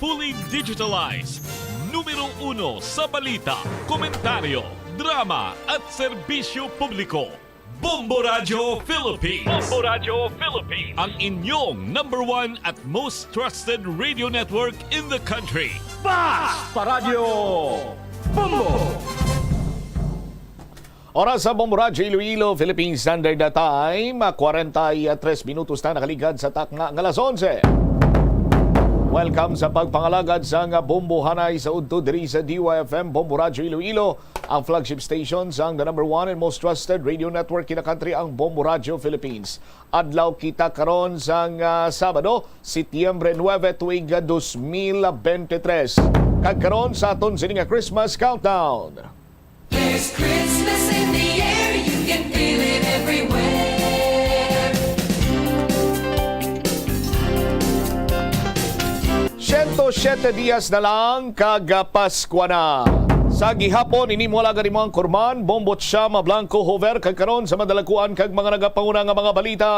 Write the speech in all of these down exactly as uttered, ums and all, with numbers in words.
Fully digitalized. Numero uno sa balita, komentaryo, drama, at serbisyo publiko. Bombo Radyo Philippines. Bombo Radyo Philippines. Ang inyong number one at most trusted radio network in the country. Basta Radyo Bombo! Oras sa Bombo Radyo Iloilo, Philippine Standard Time, kwarenta y tres minutos na nakaligad sa takna nga alas onse. Welcome sa pagpangalagad sang Bombo Hanay sa udto diri sa D Y F M, Bombo Radyo Iloilo, ang flagship station sang the number one and most trusted radio network in the country, ang Bombo Radyo Philippines. Adlaw kita karon sang, ah, Sabado, Setyembre nuebe, tuig dos mil bente tres. Kag karon sa aton sini nga Christmas countdown. There's Christmas in the air, you can feel it everywhere. Siyento siyete dias na lang kag Paskwa na. Sa gihapon, ini mo alagad imo ang Kurman, Bombo Chama Blanco Hover, kag karon sa madalakuan kag mga nagapanguna nga mga balita.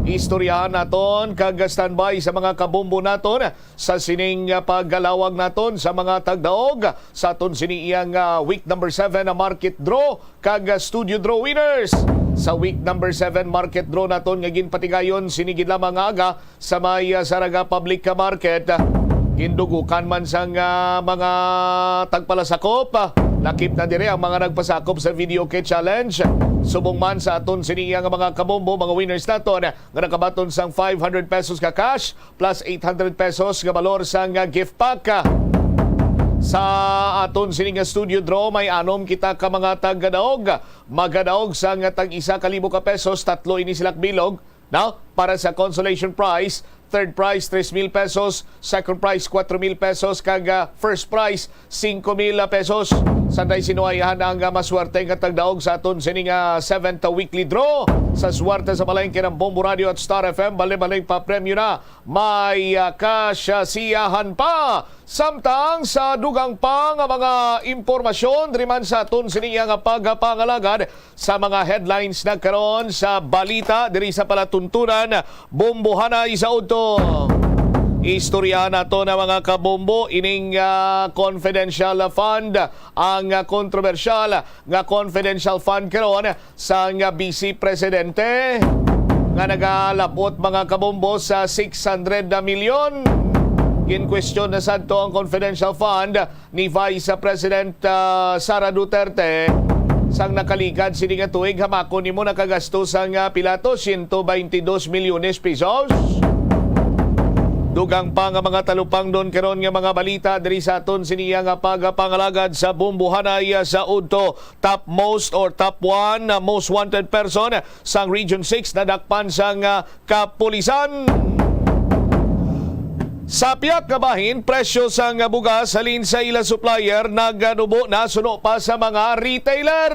Istoryahan naton kag standby sa mga kabombo naton sa sining, ah, paggalawag naton sa mga tagdaog sa aton sini iyang, ah, week number seven na market draw kag, ah, studio draw winners. Sa week number seven market draw naton nga ginpatigayon sini gid lamang nga aga sa may, ah, Zarraga Public Market. Gindugukan man sang, ah, mga tagpalasakop, ah, lakip na diri ang mga nagpasakop sa video kit challenge. Subong man sa aton sini iyang mga kabombo, mga winners naton nga nakabaton sang five hundred pesos ka cash, plus eight hundred pesos nga balor sang, ah, gift pack. Sa aton sini nga studio draw, may anom kita ka mga tagdaog. Magadaog sang tag isa ka libo ka pesos, tatlo ini sila bilog, no? Para sa consolation prize, third prize, tres mil pesos, second prize, kuwatro mil pesos, kag, ah, first prize, singko mil pesos. Sanday sinuayahan ang, ah, maswerte nga tagdaog sa aton sini nga seventh weekly draw sa Swerte sa Balay, kay ang Bombo Radio at Star F M, bali-baling papremyo na. May, ah, kasasiyahan pa. Samtang sa dugang pa nga mga impormasyon, diri man sa aton sini nga pagpangalagad sa mga headlines na karon sa balita diri sa palatuntunan, Bombo Hanay sa udto. Istorya nato na, mga kabombo, ining, ah, confidential fund, ang, ah, kontrobersyal nga confidential fund karon sang Vice Presidente nga nagalabot, mga kabombo, sa six hundred na milyon. Ginkwestiyon na sadto ang confidential fund ni Vice President, ah, Sara Duterte. Sang nakaligad sini nga tuig, hamakon nimo nakagasto sang, ah, pila to, siyento baynte dos milyones pesos. Dugang pa nga mga talupangnon karon nga mga balita diri sa aton sini nga pagpangalagad sa Bombo Hanay sa udto. Top most or top one na most wanted person sang Region six nadakpan sang, ah, kapulisan. Sa pihak nga bahin, presyo sang bugas halin sa ila supplier naganubo na suno pa sa mga retailer.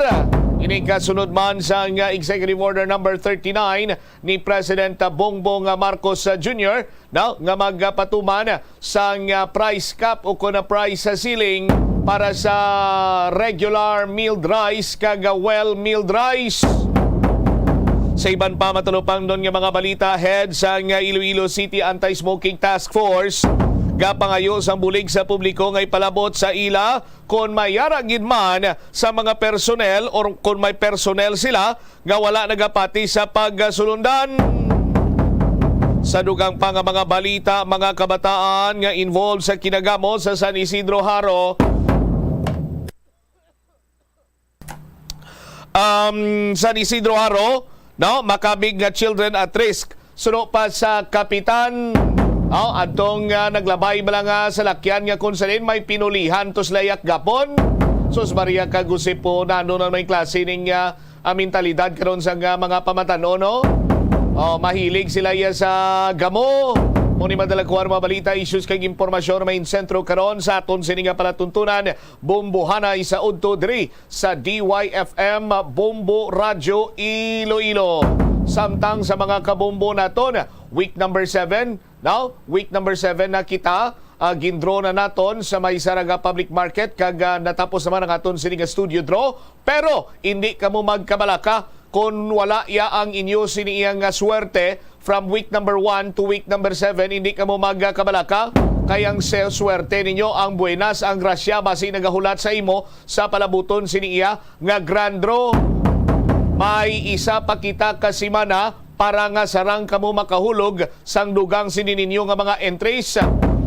Ini kasunod man sang Executive Order number thirty-nine ni President Bongbong Marcos Junior, no, nga magpatuman sang, ah, price cap o kon price ceiling para sa regular milled rice kag, ah, well milled rice. Sa iban pa, matalupangnon nga mga balita, head sang, ah, Iloilo City Anti-Smoking Task Force gapangayo sang bulig sa publiko nga ipalabot sa ila kon may yara gid man sa mga personnel or kon may personnel sila nga wala nagapati sa pagsulundan. Sa dugang pa nga mga balita, mga kabataan nga involved sa kinagamo sa San Isidro Jaro, um, San Isidro Jaro, no, makabig nga children at risk. Suno pa sa kapitan, oh, adtong, ah, naglabay bala nga salakyan nga kung salin may pinulihan to sila yak gapon. Sus Maria kag Jose po, nano na may klase ning, ah, ah, mentalidad karon sa nga mga pamatan-on, no? Oh, mahilig sila ya sa gamo. Mo ni madala ko ang mga balita, issues kag impormasyon may sentro karon sa aton sini nga palatuntunan. Bombo Hanay sa udto diri sa D Y F M Bombo Radyo Iloilo. Samtang sa mga kabombo naton, week number seven, no? Week number seven na kita, ah, gindraw na naton sa may Zarraga Public Market kag, ah, natapos naman ang aton sini nga studio draw. Pero hindi kamo magkabalaka, Kon wala ya ang inyo sini iya nga swerte from week number one to week number seven, hindi kamo magkabalaka, kay ang se-, swerte ninyo, ang buenas, ang grasya, basi nagahulat sa imo sa palabuton sini iya nga grand draw. May isa pa kita ka semana para nga sarang kamo makahulog sang dugang sini ninyo nga mga entries.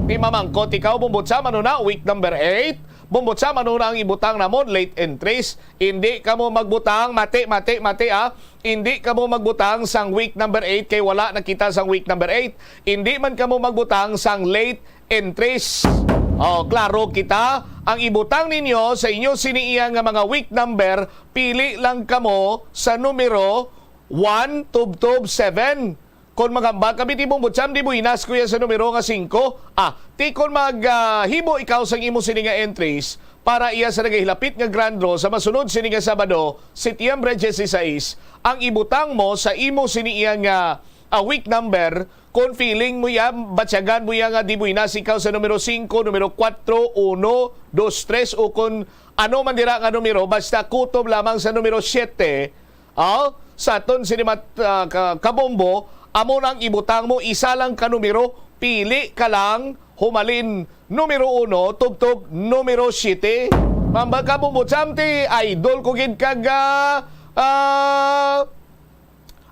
Di mamangkot ikaw, bumbutsa man na week number eight. Bumbutsa man na ang ibutang namon, late entries. Hindi kamo magbutang, mati, mati, mati, ah. Hindi kamo magbutang sang week number eight kay wala na kita sang week number eight. Hindi man kamo magbutang sang late entries. Oh, klaro kita. Ang ibutang ninyo sa inyo sini iya nga mga week number, pili lang kamo sa numero one tubtob seven. Kon maghambal kami, di mo butsam, di buenas, kuya, sa numero nga singko. Ah, ti kon mag, ah, himo ikaw sang imo sini nga entries para iya sa nagahilapit nga grand draw sa masunod sini nga Sabado, Setyembre dieciséis, ang ibutang mo sa imo sini iya nga, ah, week number, kon feeling mo ya, batyagan mo ya nga di buenas ikaw sa numero singko, numero kuwatro, uno, dos, tres, o kon ano man dira nga numero, basta kutob lamang sa numero siyete, ah, sa aton sini mat-, ah, ka-, kabombo, amo nang ibutang mo isa lang ka numero, pili ka lang, humalin numero uno, tubtob numero siyete. Mamba ka, Bombo Cham, ti idol ko gid kag, ah, ah,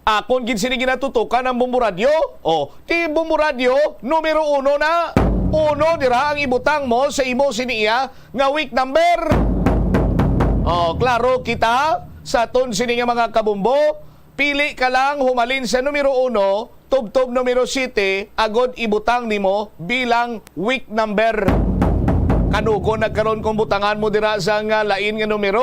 akon gid sini ginatutukan ang Bombo Radyo. Oh, ti Bombo Radyo, numero uno na. Uno dira ang ibutang mo sa imo sini iya nga week number. Oh, klaro kita sa aton sini nga mga kabombo. Pili ka lang humalin sa numero uno, tubtob numero siyete, agod ibutang nimo bilang week number. Kanugon na karon kung butangan mo dira sa nga lain nga numero,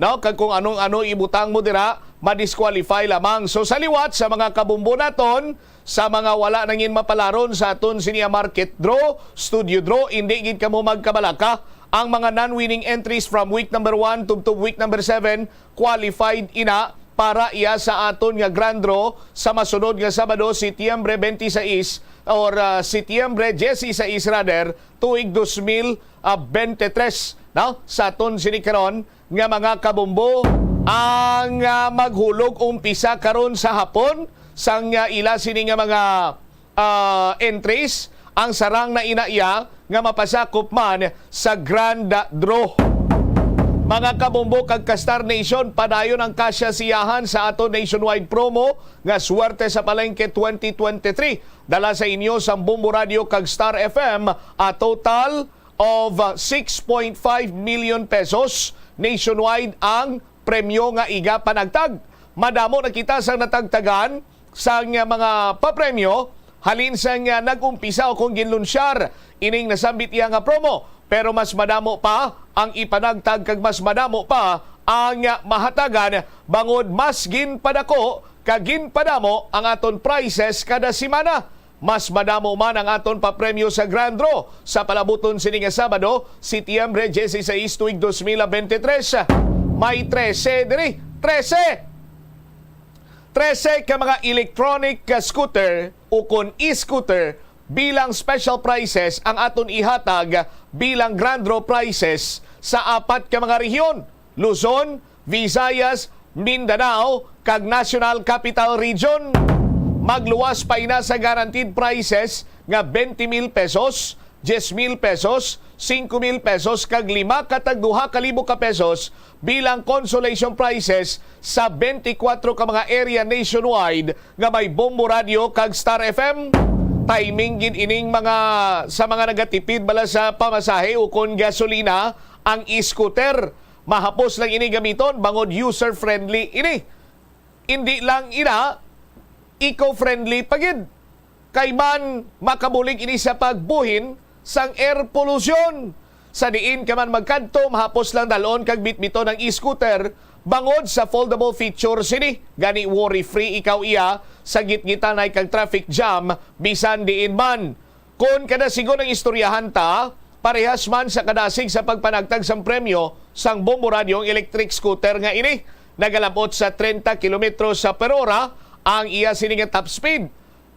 no? Kag kung anong ano ibutang mo dira, madisqualify lamang. So, sa liwat sa mga kabumbo naton, sa mga wala nangin mapalaron sa aton sinia market draw, studio draw, indi gid kamo magkabalaka. Ang mga non-winning entries from week number one to, to week number seven, qualified ina para iya sa aton nga grand draw sa masunod nga Sabado, Setyembre twenty-six or, ah, Setyembre dieciséis rather, tuig dos mil, ah, bente tres, no? Sa aton sini karon nga mga kabumbo, ang, ah, maghulog umpisa karon sa hapon sang, ah, ila sini nga mga ah, entries ang sarang na ina iya nga mapasakop man sa grand draw. Mga kabombo kag ka-Star Nation, padayon ang kasya-siyahan sa ato nationwide promo nga Swerte sa Palengke twenty twenty-three. Dala sa inyo sang Bombo Radio kag Star F M, a total of, ah, six point five million pesos nationwide ang premyo nga igapanagtag. Madamo na kita sang natagtagan sang mga papremyo halin sang nag-umpisa o kon ginlunsyar ining nasambit iya nga promo. Pero mas madamo pa ang ipanagtag kag mas madamo pa ang mahatagan, bangod mas ginpadako kag ginpadamo ang aton prizes kada semana. Mas madamo man ang aton papremyo sa Grand Draw sa palabuton sini nga Sabado, Setyembre dieciséis, tuig dos mil bente tres. May trese diri. Trese! Trese ka mga electronic, ah, scooter ukon e-scooter bilang special prizes ang aton ihatag bilang Grand Draw prizes sa apat ka mga rehiyon. Luzon, Visayas, Mindanao, kag National Capital Region. Magluwas pa ina sa guaranteed prizes nga twenty mil pesos, diyes mil pesos, singko mil pesos, kag lima ka tag duha ka libo ka pesos bilang consolation prizes sa twenty-four ka mga area nationwide nga may Bombo Radio kag Star F M. Timing gid ining mga, sa mga nagatipid bala sa pamasahe ukon gasolina, ang e-scooter. Mahapos lang ini gamiton, bangod user-friendly ini. Indi lang ina, eco-friendly pa gid. Kay man makabulig ini sa pagbuhin sang air pollution. Sa diin ka man magkadto, mahapos lang dalon kag bitbiton ang e-scooter, bangod sa foldable feature sini. Gani, worry-free ikaw iya sa gitgitanay kag traffic jam bisan diin man. Kon kadasigon ang istoryahan ta, parehas man sa kadasig sa pagpanagtag sang premyo sang Bombo Radio ang electric scooter nga ini. Nagalabot sa treinta kilometros per ora ang iya sini nga top speed.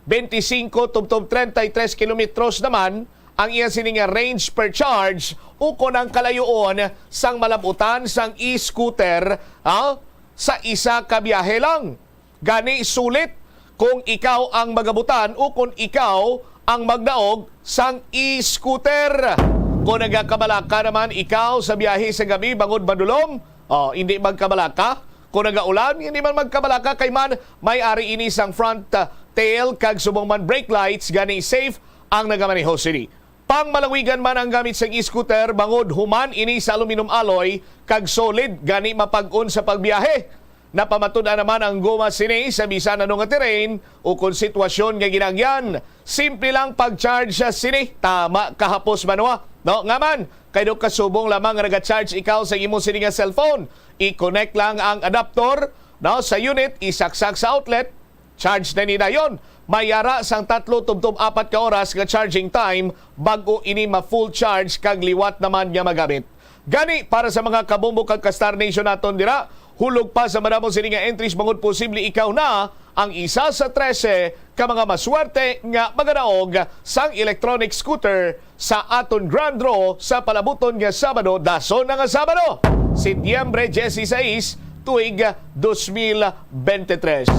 Twenty-five tubtob treinta y tres kilometros naman ang iya sini nga range per charge, ukon ang kalayoon sang malab-utan sang e-scooter, ah, sa isa ka biyahe lang. Gani, sulit kung ikaw ang magabutan o kung ikaw ang magdaog sang e-scooter. Kung nagakabalaka naman ikaw sa biyahe sa gabi bangod madulom, oh, hindi magkabalaka. Kung nagaulan, hindi man magkabalaka kay man may ari ini sang front, ah, tail kag subong man brake lights, gani safe ang nagamaneho sini. Pangmalawigan man ang gamit sang e-scooter bangod human ini sa aluminum alloy kag solid, gani mapag-on sa pagbiyahe. Napamatud-an naman ang goma sini sa bisan ano nga terrain o kon sitwasyon nga ginaagyan. Simple lang pag-charge sa sini. Tama kahapos, Banwa. No, nga man, kay do kasubong lamang nga naga-charge ikaw sa imo sini nga cellphone. I-connect lang ang adapter, no, sa unit, isaksak sa outlet, charge na ni dayon. May ara sang tatlo tubtob apat ka oras nga charging time bag-o ini ma-full charge kag liwat naman nga magamit. Gani, para sa mga kabombo kag ka-Star Nation naton dira, hulog pa sa madamo sini nga entries bangod posible ikaw na ang isa sa trese ka mga maswerte nga magadaog sang electronic scooter sa aton grand draw sa palabuton nga Sabado, dason na nga Sabado, Setyembre dieciséis, tuig dos mil veintitrés.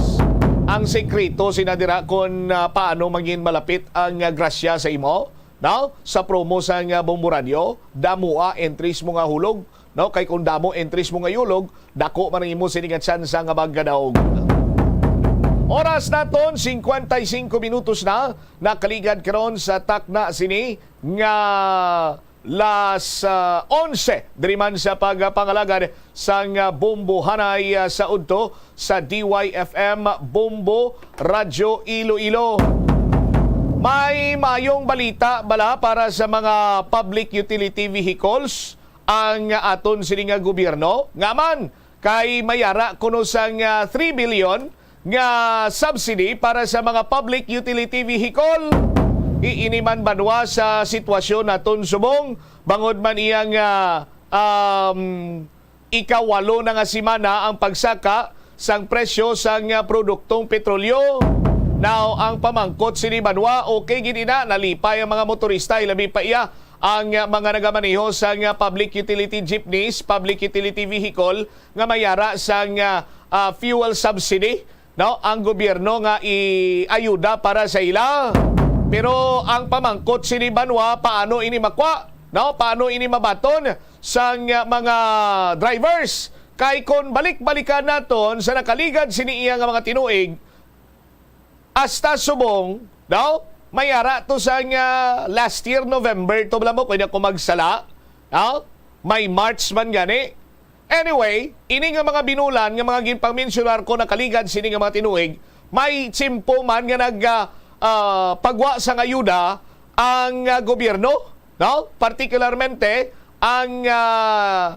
Ang sekreto sina dira kon, ah, paano mangin malapit ang, ah, grasya sa imo, no? Sa promo sang, ah, Bombo Radyo, damoa entries mo nga hulog, no? Kay kung damo entries mo nga hulog, dako man ang imo sini nga tsansa nga magkadaog. Oras naton, cincuenta y cinco minutos na, nakaligad karon sa takna sini nga las, ah, onse, diri man sa pagpangalagad sang, ah, Bombo Hanay, ah, sa udto sa D Y F M Bombo Radyo Iloilo. May mayong balita bala para sa mga public utility vehicles ang aton sini nga gobyerno? Nga man, kay may ara kuno sang, ah, three billion nga subsidy para sa mga public utility vehicle. Iini man, Banwa, sa sitwasyon naton subong bangod man iya nga, um, ikawalo na nga semana ang pagsaka sang presyo sang, ah, produktong petrolyo. Now, ang pamangkot sini, Banwa, okay gid ina, nalipay ang mga motorista, ilabi pa iya ang, ah, mga nagamaneho sang, ah, public utility jeepneys, public utility vehicle, nga may ara sang, ah, ah, fuel subsidy, no, ang gobyerno nga iayuda para sa ila. Pero ang pamangkot sini, Banwa, paano ini makwa, no? Paano ini mabaton sang, ah, mga drivers? Kay kon balik-balikan naton sa nakaligad sini iya nga mga tinuig, hasta subong, no? May ara to sang, ah, last year November to, bala mo, kung di ako magsala, no? May March man gani. Anyway, ini nga mga binulan nga mga ginpamensyonar ko nakaligad sini nga mga tinuig, may tiyempo man nga nag, ah, ah, pagwa sang ayuda ang, ah, gobyerno, no? Partikularmente ang, ah,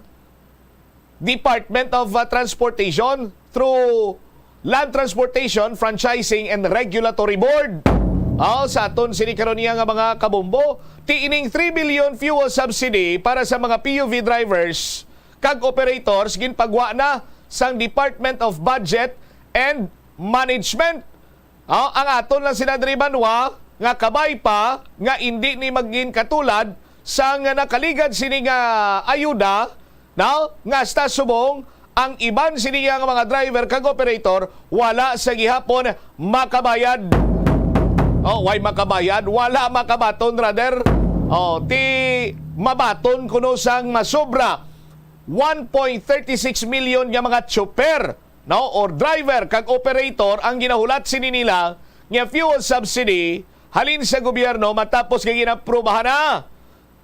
Department of, ah, Transportation through Land Transportation Franchising and Regulatory Board. Oh, sa aton sini karon niya nga mga kabombo, ti ining three billion fuel subsidy para sa mga P U V drivers kag operators ginpagwa na sang Department of Budget and Management. Oh, ang aton lang sina diri, Banwa, nga kabay pa nga indi ni magin katulad sang nakaligad sini nga ayuda, no? Nga hasta subong ang iban sini nga mga driver kag operator wala sa gihapon makabayad. Oh, why makabayad? Wala makabaton, rather. Oh, ti mabaton kuno sang masobra one point thirty six million nga mga tsuper, no, or driver kag operator ang ginahulat sini nila nga fuel subsidy halin sa gobyerno matapos nga ginaprubahan na,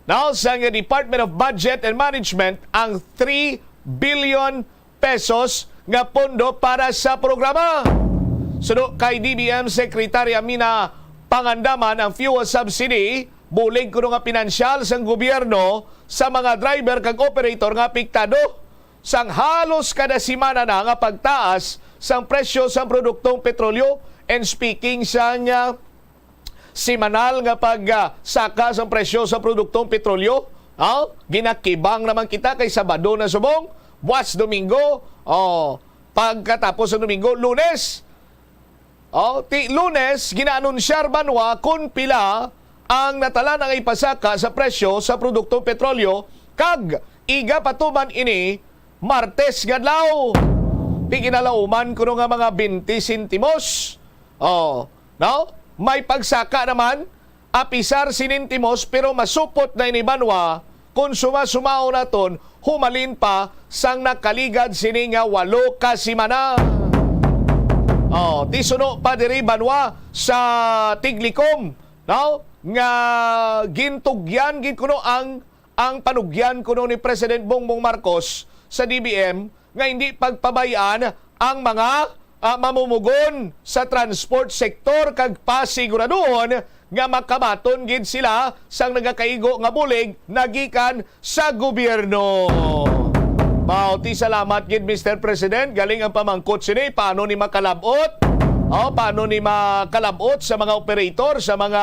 no, sa Department of Budget and Management ang three billion pesos nga pondo para sa programa. Suno kay D B M Secretary Amina Pangandaman, ang fuel subsidy bulig kuno nga pinansyal sang gobyerno sa mga driver kag operator nga apektado sang halos kada semana na nga pagtaas sang presyo sang produktong petrolyo. And speaking sang, ah, semanal nga pag, ah, saka sang presyo sa produktong petrolyo, ah, ginakibang naman kita kay Sabado na subong, buwas Domingo, oh, pagkatapos sa Domingo, Lunes. Oh, ti Lunes, gina-anunsyar, Banwa, kon pila ang natalan ang ipasaka sa presyo sa produktong petrolyo, kag igapatuman ini Martes nga adlaw. Di ginalauman kuno nga mga twenty sentimos. Oh, no? May pagsaka naman, apisar sentimos, pero masupot na ini, banwa, kung suma-sumaon naton, humalin pa sang nakaligad sini nga walo ka semana. Oh, ti suno pa diri, banwa, sa Tiglikom, no? Nga gintugyan gid kuno ang, ang panugyan kuno ni President Bongbong Marcos sa D B M nga hindi pagpabay-an ang mga, ah, mamumugon sa transport sector kag pasiguraduhon nga makabaton gid sila sang nagakaigo nga bulig nagikan sa gobyerno. Mao ti salamat gid, Mister President. Galing ang pamangkot sini, paano ni makalabot? Oh, paano ni makalabot sa mga operator, sa mga,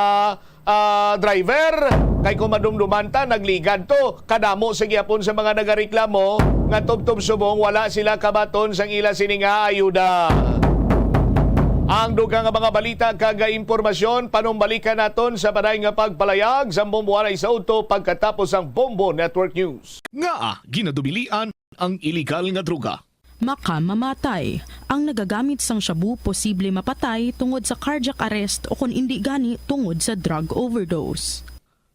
ah, driver? Kay kung madumduman ta, nagligad to. Kadamo sa gihapon sa mga nagareklamo nga tubtob subong wala sila kabaton sang ila sini nga ayuda. Ang dugang nga mga balita kag impormasyon, panumbalikan naton sa paday nga pagpalayag sa Bombo Anay sa udto pagkatapos ang Bombo Network News. Ngaa ginadubilian ang iligal nga droga? Makamamatay. Ang nagagamit sang shabu posible mapatay tungod sa cardiac arrest o kon indi gani tungod sa drug overdose.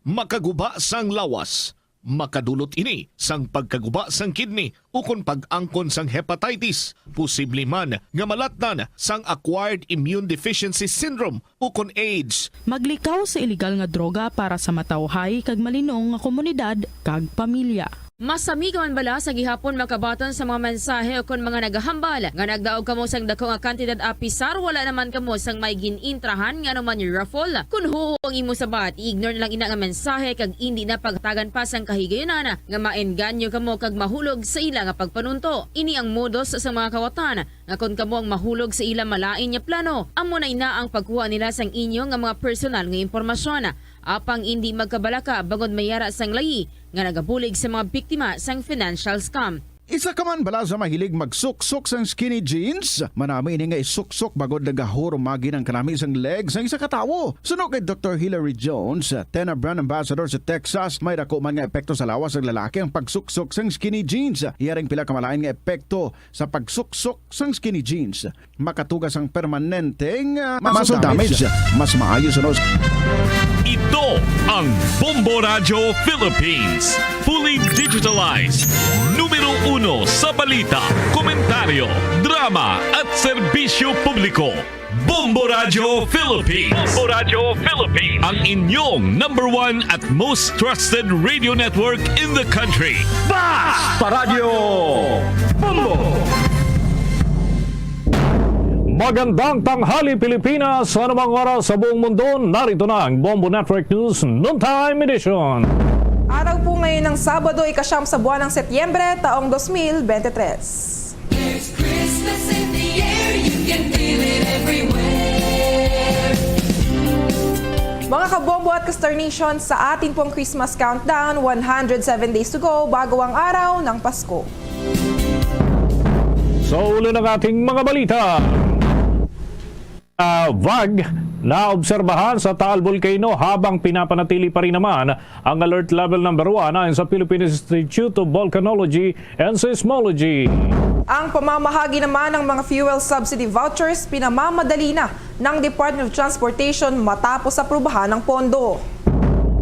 Makaguba sang lawas. Makadulot ini sang pagkaguba sang kidney ukon pag-angkon sang hepatitis. Posible man nga malatnan sang acquired immune deficiency syndrome ukon AIDS. Maglikaw sa iligal nga droga para sa matawhay kag malinong nga komunidad kag pamilya. Masami ka man bala sa gihapon makabaton sa mga mensahe ukon mga nagahambal nga nagdaog kamo sang dako nga kantidad apisar wala naman kamo sang may gin-intrahan nga anuman nga raffle? Kon huo ang imo sabat, i-ignore na lang ina nga mensahe kag indi na pagtagan pa sang kahigayunan nga maengganyo kamo kag mahulog sa ila nga pagpanunto. Ini ang modus sa mga kawatan nga kon kamo ang mahulog sa ila malain nga plano, amo na ina ang pagkuha nila sang inyo nga mga personal nga impormasyon. Apang indi magkabalaka bangod may ara sang layi nga nagabulig sa mga biktima sang financial scam. Isa ka man bala sa mahilig magsuksok sang skinny jeans? Manami ini nga isuksok bangod nagahurumagi ang kanami sang leg sang isa ka tawo. Suno kay Doktor Hilary Jones, Tena Brand Ambassador sa Texas, may dako man nga epekto sa lawas sang lalaki ang pagsuksok sang skinny jeans. Iya ring pila ka malain nga epekto sa pagsuksok sang skinny jeans. Makatuga sang permanenteng, ah, muscle damage. Mas maayo suno. Ito ang Bombo Radyo Philippines. Fully digitalized. Numero uno sa balita, komentaryo, drama, at serbisyo publiko. Bombo Radyo Philippines. Bombo Radyo Philippines. Ang inyong number one at most trusted radio network in the country. Basta Radyo Bombo! Magandang tanghali, Pilipinas. Sa anumang oras sa buong mundo, narito na ang Bombo Network News Noontime Edition. Araw po ngayon ng Sabado, ika-siyam sa buwan ng Setyembre, taong dos mil bente tres. There's Christmas in the air, you can feel it everywhere. Mga kabombo at ka-Star Nation, sa atin pong Christmas countdown, one hundred seven days to go bago ang araw ng Pasko. Sa ulo ng ating mga balita, ah, vag naobserbahan sa Taal Volcano habang pinapanatili pa rin naman ang alert level number one ayon sa Philippine Institute of Volcanology and Seismology. Ang pamamahagi naman ng mga fuel subsidy vouchers pinamamadali na ng Department of Transportation matapos aprubahan ang pondo.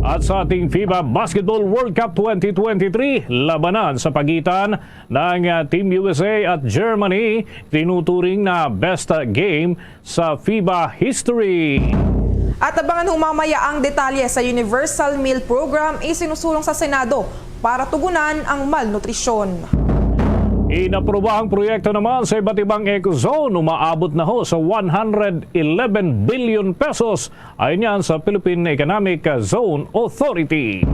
At sa ating FIBA Basketball World Cup twenty twenty-three, labanan sa pagitan ng, ah, Team U S A at Germany, tinuturing na best, ah, game sa FIBA history. At abangan ho mamaya ang detalye sa Universal Meal Program isinusulong sa Senado para tugunan ang malnutrisyon. Inaprobahang proyekto naman sa iba't ibang eco zone, umaabot na ho sa one hundred eleven billion pesos. Ayon yan sa Philippine Economic Zone Authority.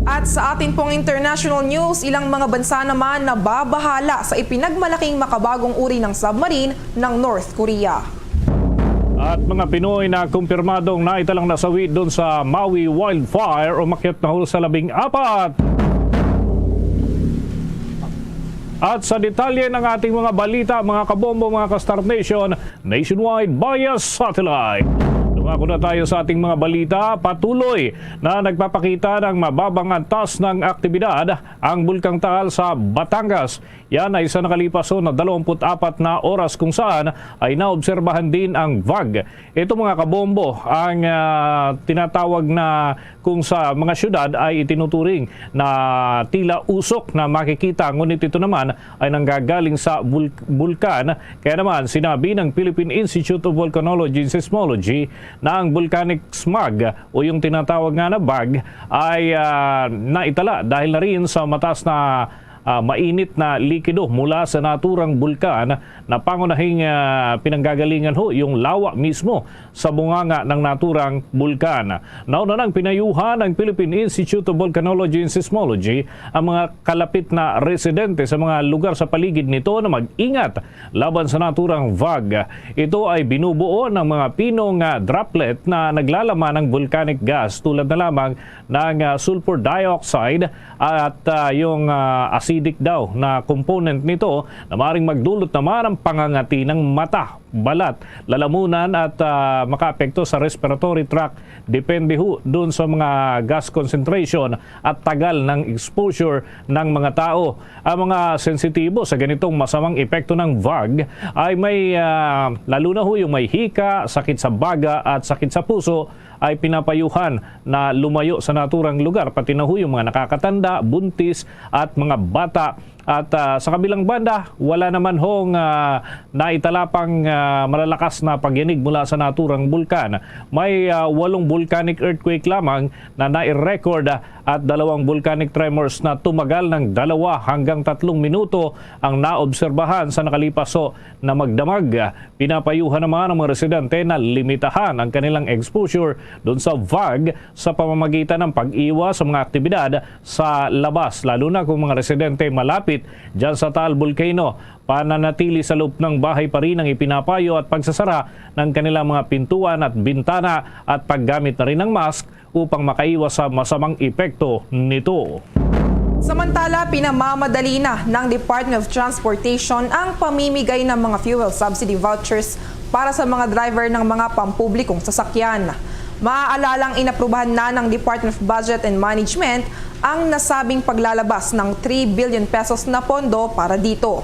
At sa atin pong international news, ilang mga bansa naman na babahala sa ipinagmalaking makabagong uri ng submarine ng North Korea. At mga Pinoy na kumpirmadong naitalang nasawi doon sa Maui wildfire, umakyat na ho sa labing apat. At sa detalye ng ating mga balita, mga kabombo, mga ka-Star Nation, nationwide via satellite. Ako na tayo sa ating mga balita. Patuloy na nagpapakita ng mababang antas ng aktibidad ang Bulkang Taal sa Batangas. Yan ay sa nakalipas na dalawampu't apat na oras, kung saan ay naobserbahan din ang vag. Ito, mga kabombo, ang, ah, tinatawag na kung sa mga syudad ay itinuturing na tila usok na makikita, ngunit ito naman ay nanggagaling sa bul-, bulkan. Kaya naman, sinabi ng Philippine Institute of Volcanology and Seismology na ang volcanic smog o yung tinatawag nga na vag ay, ah, naitala dahil na rin sa mataas na, ah, mainit na likido mula sa naturang bulkan na pangunahing, ah, pinanggagalingan ho yung lawa mismo sa bunganga ng naturang bulkan. Nauna nang pinayuhan ng Philippine Institute of Volcanology and Seismology ang mga kalapit na residente sa mga lugar sa paligid nito na mag-ingat laban sa naturang vag. Ito ay binubuo ng mga pino nga droplet na naglalaman ng volcanic gas, tulad na lamang ng, ah, sulfur dioxide at, ah, yung, ah, acidic daw na component nito na maaaring magdulot naman ng pangangati ng mata, balat, lalamunan at, ah, makaapekto sa respiratory tract, depende ho dun sa mga gas concentration at tagal ng exposure ng mga tao. Ang mga sensitibo sa ganitong masamang epekto ng vag ay may, ah, lalo na ho yung may hika, sakit sa baga at sakit sa puso, ay pinapayuhan na lumayo sa naturang lugar, pati na ho yung mga nakakatanda, buntis at mga bata. At, ah, sa kabilang banda, wala naman hong, ah, naitala pang, ah, malalakas na pagyanig mula sa naturang bulkan. May, ah, walong volcanic earthquake lamang na nai-record, ah, at dalawang volcanic tremors na tumagal ng dalawa hanggang tatlong minuto ang naobserbahan sa nakalipas ho na magdamag. Pinapayuhan naman ang mga residente na limitahan ang kanilang exposure doon sa vag sa pamamagitan ng pag-iwas sa mga aktibidad sa labas, lalo na kung mga residente malapit dyan sa Taal Volcano. Pananatili sa loob ng bahay pa rin ang ipinapayo at pagsasara ng kanilang mga pintuan at bintana at paggamit na rin ng mask upang makaiwas sa masamang epekto nito. Samantala, pinamamadali na ng Department of Transportation ang pamimigay ng mga fuel subsidy vouchers para sa mga driver ng mga pampublikong sasakyan. Maaalalang inaprubahan na ng Department of Budget and Management ang nasabing paglalabas ng three billion pesos na pondo para dito.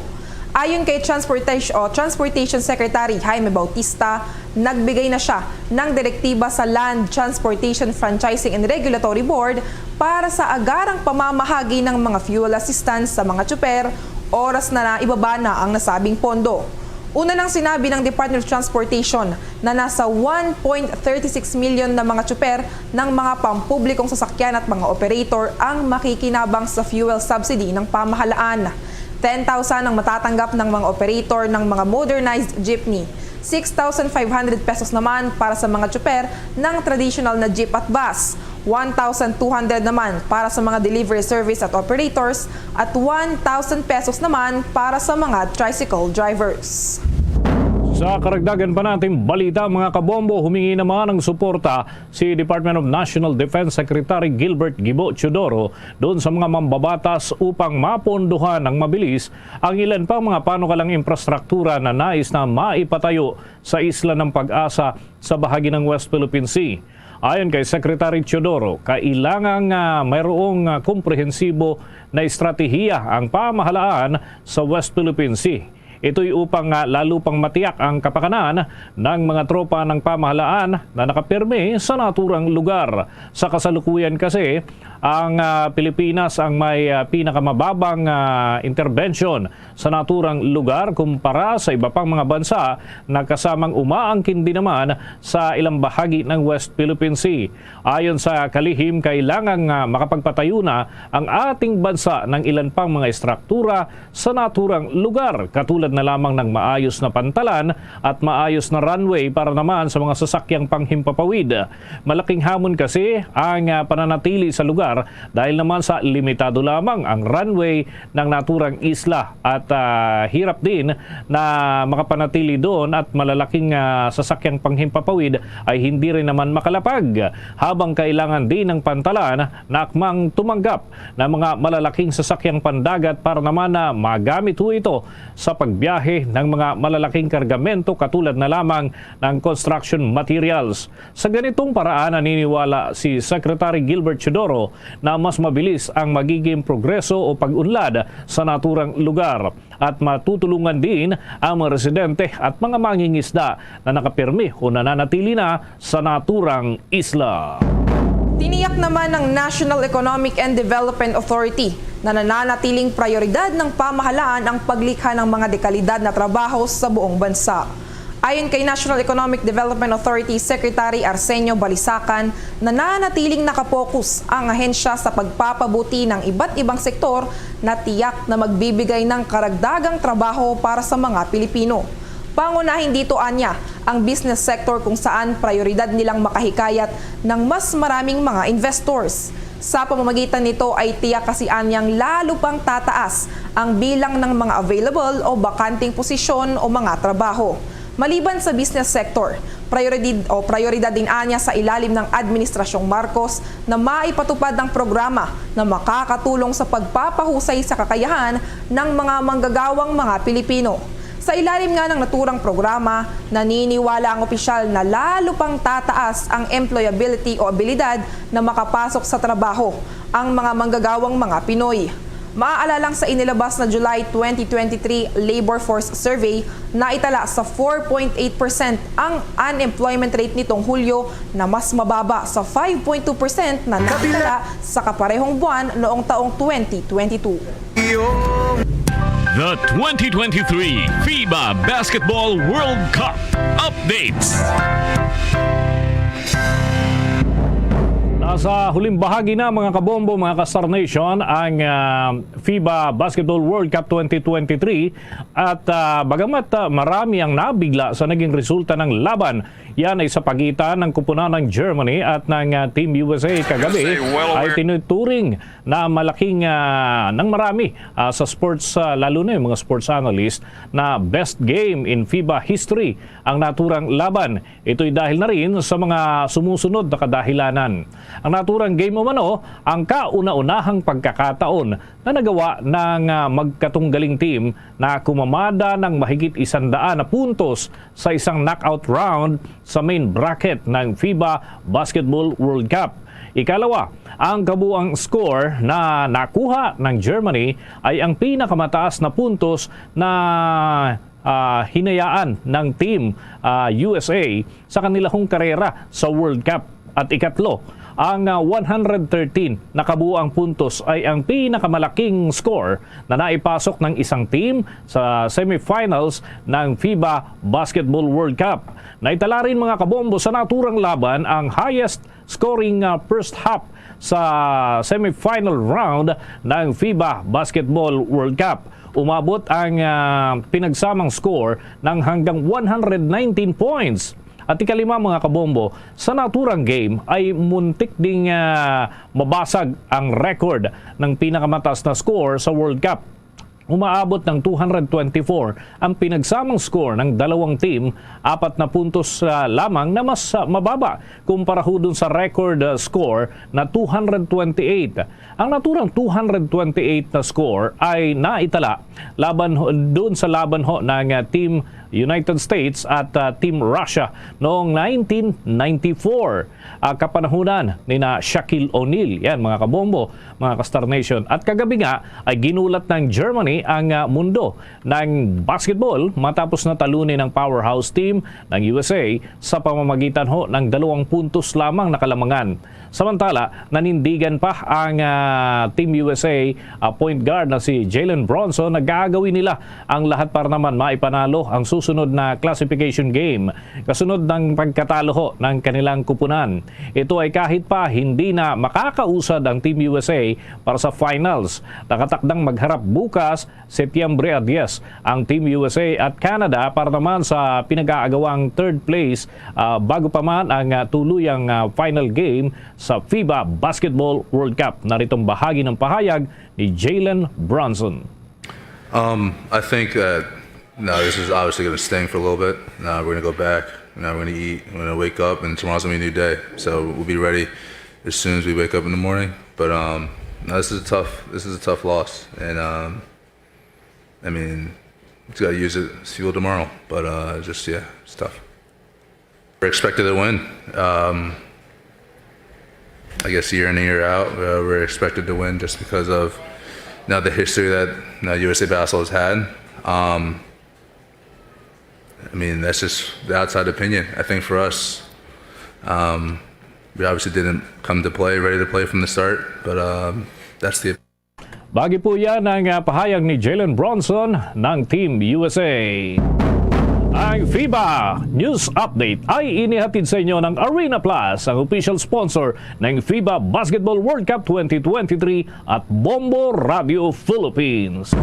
Ayon kay Transportation, o Transportation Secretary Jaime Bautista, nagbigay na siya ng direktiba sa Land Transportation Franchising and Regulatory Board para sa agarang pamamahagi ng mga fuel assistance sa mga tsuper, oras na naibaba na ang nasabing pondo. Una nang sinabi ng Department of Transportation na nasa one point thirty six million na mga tsuper ng mga pampublikong sasakyan at mga operator ang makikinabang sa fuel subsidy ng pamahalaan. Ten thousand ang matatanggap ng mga operator ng mga modernized jeepney, six thousand five hundred pesos naman para sa mga tsuper ng traditional na jeep at bus, one thousand two hundred naman para sa mga delivery service at operators, at one thousand pesos naman para sa mga tricycle drivers. Sa karagdagan pa nating balita, mga kabombo, humingi naman ng suporta si Department of National Defense Secretary Gilbert Gibo Teodoro doon sa mga mambabatas upang mapondohan ng mabilis ang ilan pang mga panukalang infrastruktura na nais na maipatayo sa Isla ng Pag-asa sa bahagi ng West Philippine Sea. Ayon kay Secretary Teodoro, kailangan nga mayroong, ah, komprehensibo na estratehiya ang pamahalaan sa West Philippine Sea. Ito'y upang, ah, lalo pang matiyak ang kapakanan ng mga tropa ng pamahalaan na nakapirmi sa naturang lugar. Sa kasalukuyan kasi, ang, ah, Pilipinas ang may, ah, pinakamababang, ah, intervention sa naturang lugar kumpara sa iba pang mga bansa na kasamang umaangkin din naman sa ilang bahagi ng West Philippine Sea. Ayon sa kalihim, kailangan nga makapagpatayo na ang ating bansa ng ilan pang mga estruktura sa naturang lugar, katulad na lamang ng maayos na pantalan at maayos na runway para naman sa mga sasakyang panghimpapawid. Malaking hamon kasi ang, ah, pananatili sa lugar dahil naman sa limitado lamang ang runway ng naturang isla at, ah, hirap din na makapanatili doon at malalaking, ah, sasakyang panghimpapawid ay hindi rin naman makalapag, habang kailangan din ng pantalan na akmang tumanggap ng mga malalaking sasakyang pandagat para naman na magamit ho ito sa pagbiyahe ng mga malalaking kargamento katulad na lamang ng construction materials. Sa ganitong paraan, naniniwala si Secretary Gilbert Teodoro na mas mabilis ang magiging progreso o pag-unlad sa naturang lugar at matutulungan din ang mga residente at mga mangingisda na nakapirmi o nananatili na sa naturang isla. Tiniyak naman ng National Economic and Development Authority na nananatiling prioridad ng pamahalaan ang paglikha ng mga dekalidad na trabaho sa buong bansa. Ayon kay National Economic Development Authority Secretary Arsenio Balisacan, nananatiling nakapokus ang ahensya sa pagpapabuti ng iba't ibang sektor na tiyak na magbibigay ng karagdagang trabaho para sa mga Pilipino. Pangunahin dito anya ang business sector, kung saan prioridad nilang makahikayat ng mas maraming mga investors. Sa pamamagitan nito ay tiyak kasi anyang lalo pang tataas ang bilang ng mga available o bakanteng posisyon o mga trabaho. Maliban sa business sector, prioridad o prioridad din anya sa ilalim ng Administrasyong Marcos na maipatupad ang programa na makakatulong sa pagpapahusay sa kakayahan ng mga manggagawang mga Pilipino. Sa ilalim nga ng naturang programa, naniniwala ang opisyal na lalo pang tataas ang employability o abilidad na makapasok sa trabaho ang mga manggagawang mga Pinoy. Maaalalang sa inilabas na July twenty twenty-three Labor Force Survey, naitala sa four point eight percent ang unemployment rate nitong Hulyo, na mas mababa sa five point two percent na naitala sa kaparehong buwan noong taong twenty twenty-two. The twenty twenty-three FIBA Basketball World Cup updates. Nasa huling bahagi na, mga kabombo, mga ka-Star Nation, ang ah, FIBA Basketball World Cup twenty twenty-three at ah, bagamat ah, marami ang nabigla sa naging resulta ng laban, yan ay sa pagitan ng kupunan ng Germany at ng ah, Team U S A kagabi, ay tinuturing na malaking ah, ng marami ah, sa sports, ah, lalo na yung mga sports analyst, na best game in FIBA history ang naturang laban. Ito'y dahil na rin sa mga sumusunod na kadahilanan. Ang naturang game umano ang kauna-unahang pagkakataon na nagawa ng ah, magkatunggaling team na kumamada ng mahigit isandaan na puntos sa isang knockout round sa main bracket ng FIBA Basketball World Cup. Ikalawa, ang kabuang score na nakuha ng Germany ay ang pinakamataas na puntos na ah, hinayaan ng Team ah, U S A sa kanila hong karera sa World Cup. At ikatlo, ang ah, one hundred thirteen na kabuang puntos ay ang pinakamalaking score na naipasok ng isang team sa semifinals ng FIBA Basketball World Cup. Naitala rin, mga kabombo, sa naturang laban ang highest scoring ah, first half sa semifinal round ng FIBA Basketball World Cup. Umabot ang ah, pinagsamang score ng hanggang one hundred nineteen points. At ikalima, mga kabombo, sa naturang game ay muntik ding ah, mabasag ang record ng pinakamataas na score sa World Cup. Umaabot ng two hundred twenty-four ang pinagsamang score ng dalawang team, apat na puntos ah, lamang na mas ah, mababa kumpara ho dun sa record ah, score na two hundred twenty-eight. Ang naturang two hundred twenty-eight na score ay naitala laban ho, dun sa laban ho ng ah, Team United States at ah, Team Russia noong nineteen ninety-four, ah, kapanahunan ni na Shaquille O'Neal. Yan, mga kabombo, mga ka-Star Nation. At kagabi nga ay ginulat ng Germany ang ah, mundo ng basketball matapos na talunin ang powerhouse team ng U S A sa pamamagitan ho ng dalawang puntos lamang na kalamangan. Samantala, nanindigan pa ang ah, Team U S A ah, point guard na si Jalen Bronson. Nagagawin nila ang lahat para naman maipanalo ang sunod na classification game kasunod ng pagkatalo ho ng kanilang kupunan. Ito ay kahit pa hindi na makakausad ang Team U S A para sa finals. Nakatakdang magharap bukas, Setyembre a diyes, ang Team U S A at Canada para naman sa pinag-aagawang third place, ah, bago pa man ang, ah, tuluyang, ah, final game sa FIBA Basketball World Cup. Naritong bahagi ng pahayag ni Jalen Brunson. Um, I think that no, this is obviously going to sting for a little bit. Now we're going to go back. Now we're going to eat. We're going to wake up, and tomorrow's going to be a new day. So we'll be ready as soon as we wake up in the morning. But um, no, this is a tough. This is a tough loss, and um, I mean, it's got to use it as fuel tomorrow. But uh, just yeah, it's tough. We're expected to win. Um, I guess year in and year out, uh, we're expected to win just because of now the history that now U S A Basketball has had. Um, I mean, that's just the outside opinion. I think for us, um, we obviously didn't come to play ready to play from the start, but um, that's the Bagi po yan ang, ah, pahayag ni Jalen Brunson ng Team U S A. Ang FIBA News Update ay inihatid sa inyo ng Arena Plus, ang official sponsor ng FIBA Basketball World Cup twenty twenty-three at Bombo Radio Philippines.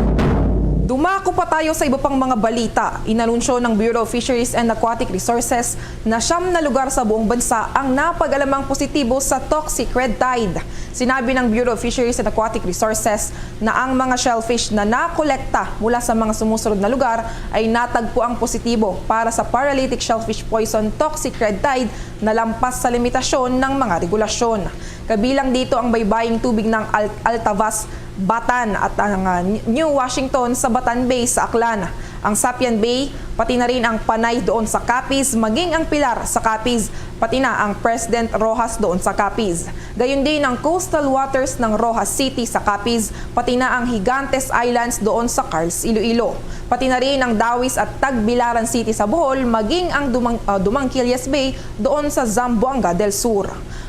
Dumako pa tayo sa iba pang mga balita. Inanunsyo ng Bureau of Fisheries and Aquatic Resources na siyam na lugar sa buong bansa ang napag-alamang positibo sa toxic red tide. Sinabi ng Bureau of Fisheries and Aquatic Resources na ang mga shellfish na nakolekta mula sa mga sumusunod na lugar ay natagpuang positibo para sa paralytic shellfish poison toxic red tide na lampas sa limitasyon ng mga regulasyon. Kabilang dito ang baybaying tubig ng Al- Altavas, Batan at ang, ah, New Washington sa Batan Bay sa Aklan, ang Sapian Bay, pati na rin ang Panay doon sa Capiz, maging ang Pilar sa Capiz, pati na ang President Roxas doon sa Capiz. Gayon din ang coastal waters ng Roxas City sa Capiz, pati na ang Gigantes Islands doon sa Carls, Iloilo. Pati na rin ang Dawis at Tagbilaran City sa Bohol, maging ang Dumang, ah, Dumangquillas Bay doon sa Zamboanga del Sur.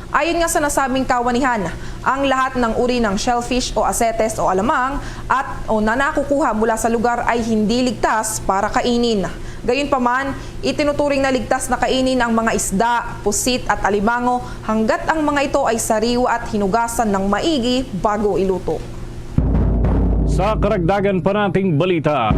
Ayon nga sa nasabing kawanihan, ang lahat ng uri ng shellfish o asetes o alamang at o na nakukuha mula sa lugar ay hindi ligtas para kainin. Gayunpaman, itinuturing na ligtas na kainin ang mga isda, pusit at alimango hanggat ang mga ito ay sariwa at hinugasan ng maigi bago iluto. Sa karagdagan pa nating balita,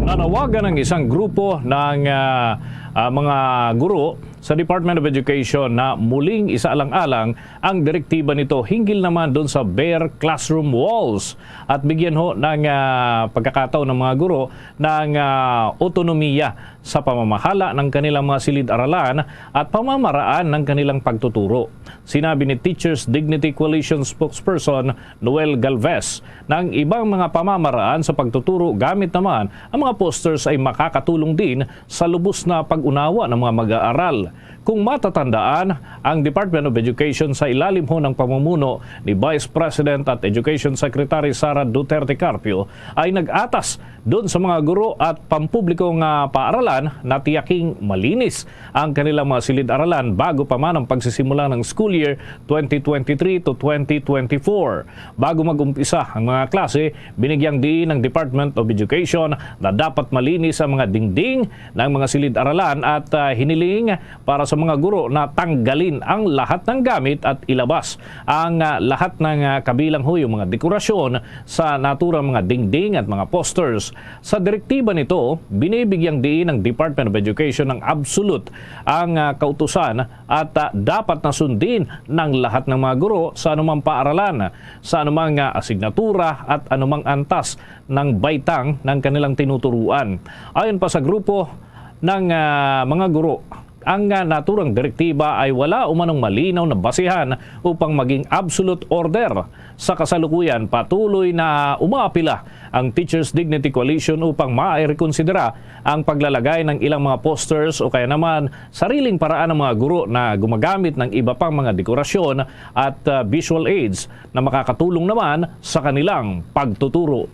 nanawagan ang isang grupo ng, ah, ah, mga guro sa Department of Education na muling isaalang-alang ang direktiba nito hinggil naman doon sa bare classroom walls at bigyan ho ng, ah, pagkakataon ng mga guro ng, ah, otonomiya sa pamamahala ng kanilang mga silid-aralan at pamamaraan ng kanilang pagtuturo. Sinabi ni Teachers Dignity Coalition spokesperson Noel Galvez na ang ibang mga pamamaraan sa pagtuturo gamit naman ang mga posters ay makakatulong din sa lubos na pag-unawa ng mga mag-aaral. Kung matatandaan, ang Department of Education sa ilalim ho ng pamumuno ni Vice President at Education Secretary Sara Duterte Carpio ay nag-atas doon sa mga guro at pampubliko nga paaralan na tiyaking malinis ang kanilang mga silid-aralan bago pa man ang pagsisimula ng school year twenty twenty-three to twenty twenty-four. Bago mag-umpisa ang mga klase, binigyang diin ng Department of Education na dapat malinis ang mga dingding ng mga silid-aralan at, ah, hiniling para sa mga guro na tanggalin ang lahat ng gamit at ilabas ang, ah, lahat ng, ah, kabilang ho yung mga dekorasyon sa naturang mga dingding at mga posters. Sa direktiba nito, binibigyang diin ng Department of Education ng absolute ang, ah, kautusan at, ah, dapat na sundin ng lahat ng mga guro sa anumang paaralan, sa anumang, ah, asignatura at anumang antas ng baitang ng kanilang tinuturuan. Ayon pa sa grupo ng, ah, mga guro, ang, ah, naturang direktiba ay wala umanong malinaw na basihan upang maging absolute order. Sa kasalukuyan, patuloy na umaapila ang Teachers Dignity Coalition upang mairekonsidera ang paglalagay ng ilang mga posters o kaya naman sariling paraan ng mga guro na gumagamit ng iba pang mga dekorasyon at, ah, visual aids na makakatulong naman sa kanilang pagtuturo.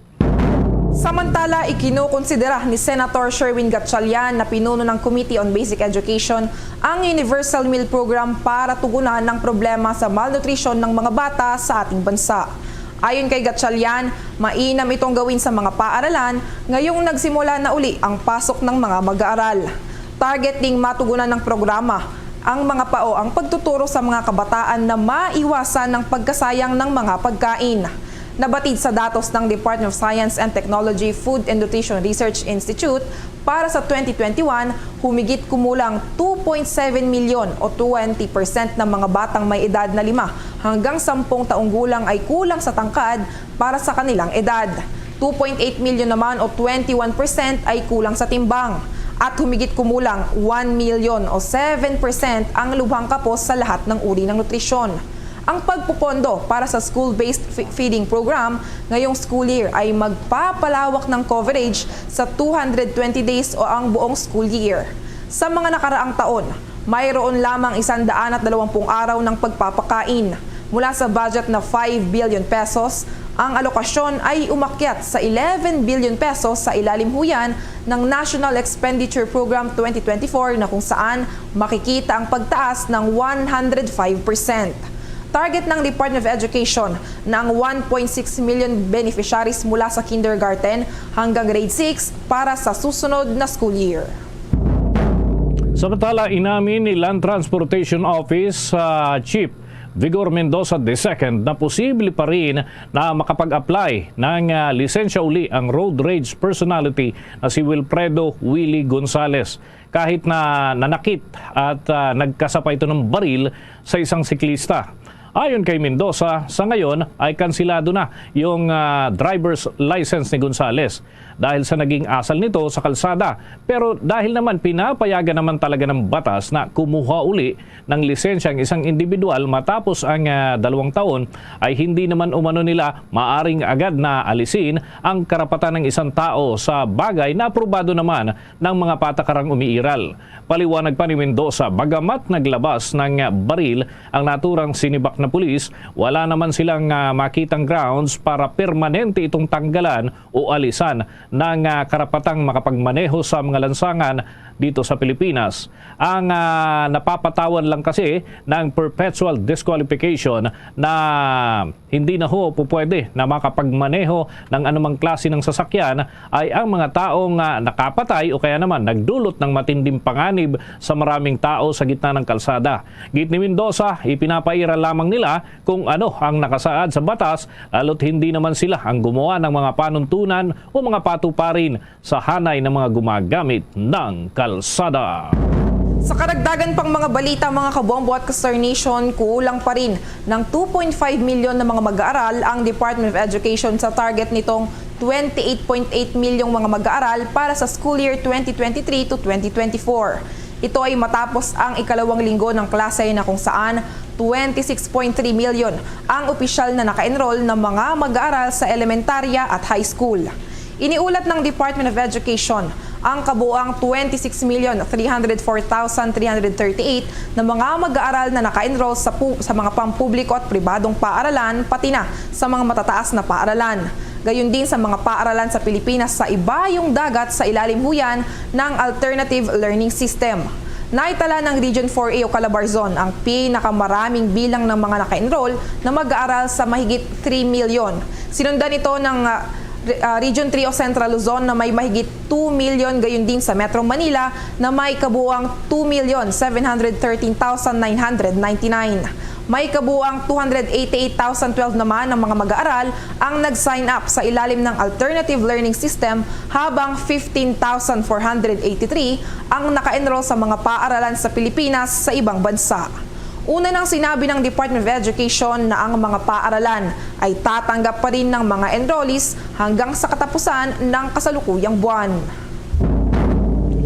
Samantala, ikinukonsidera ni Senator Sherwin Gatchalian na pinuno ng Committee on Basic Education ang Universal Meal Program para tugunan ang problema sa malnutrisyon ng mga bata sa ating bansa. Ayon kay Gatchalian, mainam itong gawin sa mga paaralan ngayong nagsimula na uli ang pasok ng mga mag-aaral. Target ding matugunan ng programa ang mga pao ang pagtuturo sa mga kabataan na maiwasan ng pagkasayang ng mga pagkain. Nabatid sa datos ng Department of Science and Technology Food and Nutrition Research Institute, para sa twenty twenty-one, humigit kumulang two point seven milyon o twenty percent ng mga batang may edad na lima hanggang sampung taong gulang ay kulang sa tangkad para sa kanilang edad. Two point eight milyon naman o twenty-one percent ay kulang sa timbang. At humigit kumulang one milyon o seven percent ang lubhang kapos sa lahat ng uri ng nutrisyon. Ang pagpupondo para sa school-based fe-, feeding program ngayong school year ay magpapalawak ng coverage sa two hundred twenty days o ang buong school year. Sa mga nakaraang taon, mayroon lamang isang daan at dalawampung araw ng pagpapakain. Mula sa budget na five billion pesos, ang alokasyon ay umakyat sa eleven billion pesos sa ilalim huyan ng National Expenditure Program twenty twenty-four, na kung saan makikita ang pagtaas ng one hundred five percent. Target ng Department of Education na ang one point six million beneficiaries mula sa kindergarten hanggang grade six para sa susunod na school year. Samantala, inamin ni Land Transportation Office, ah, Chief Vigor Mendoza the second na posible pa rin na makapag-apply ng, ah, lisensya uli ang road rage personality na si Wilfredo Willie Gonzales, kahit na nanakit at, ah, nagkasapay ito ng baril sa isang siklista. Ayon kay Mendoza, sa ngayon ay kansilado na yung, ah, driver's license ni Gonzales dahil sa naging asal nito sa kalsada. Pero dahil naman pinapayagan naman talaga ng batas na kumuha uli ng lisensya ang isang individual matapos ang, ah, dalawang taon, ay hindi naman umano nila maaring agad na alisin ang karapatan ng isang tao sa bagay na aprobado naman ng mga patakarang umiiral. Paliwanag pa ni Mendoza, bagamat naglabas ng baril ang naturang sinibak na pulis, wala naman silang, ah, makitang grounds para permanente itong tanggalan o alisan ng, ah, karapatang makapagmaneho sa mga lansangan dito sa Pilipinas. Ang, ah, napapatawan lang kasi ng perpetual disqualification na hindi na ho pupwede na makapagmaneho ng anumang klase ng sasakyan ay ang mga taong, ah, nakapatay o kaya naman nagdulot ng matinding panganib sa maraming tao sa gitna ng kalsada. Giit ni Mendoza, ipinapairal lamang nila kung ano ang nakasaad sa batas, lalo't hindi naman sila ang gumawa ng mga panuntunan o mga patuparin sa hanay ng mga gumagamit ng kalsada. Sa karagdagan pang mga balita, mga kabombo at ka-Star Nation, kulang pa rin ng two point five milyon na mga mag-aaral ang Department of Education sa target nitong twenty-eight point eight milyong mga mag-aaral para sa school year twenty twenty-three to twenty twenty-four. Ito ay matapos ang ikalawang linggo ng klase na kung saan twenty-six point three million ang opisyal na naka-enroll na mga mag-aaral sa elementarya at high school. Iniulat ng Department of Education ang kabuang twenty-six million three hundred four thousand three hundred thirty-eight na mga mag-aaral na naka-enroll sa pu-, sa mga pampubliko at pribadong paaralan, pati na sa mga matataas na paaralan. Gayon din sa mga paaralan sa Pilipinas sa ibayong dagat sa ilalim huyan ng alternative learning system. Naitala ng Region four A o Calabarzon ang pinakamaraming bilang ng mga naka-enroll na mag-aaral sa mahigit three million. Sinundan ito ng, ah, Re-, ah, Region three o Central Luzon na may mahigit two million, gayon din sa Metro Manila na may kabuang two million seven hundred thirteen thousand nine hundred ninety-nine. May kabuang two hundred eighty-eight thousand twelve naman ang mga mag-aaral ang nag-sign up sa ilalim ng alternative learning system, habang fifteen thousand four hundred eighty-three ang naka-enroll sa mga paaralan sa Pilipinas sa ibang bansa. Una nang sinabi ng Department of Education na ang mga paaralan ay tatanggap pa rin ng mga enrollees hanggang sa katapusan ng kasalukuyang buwan.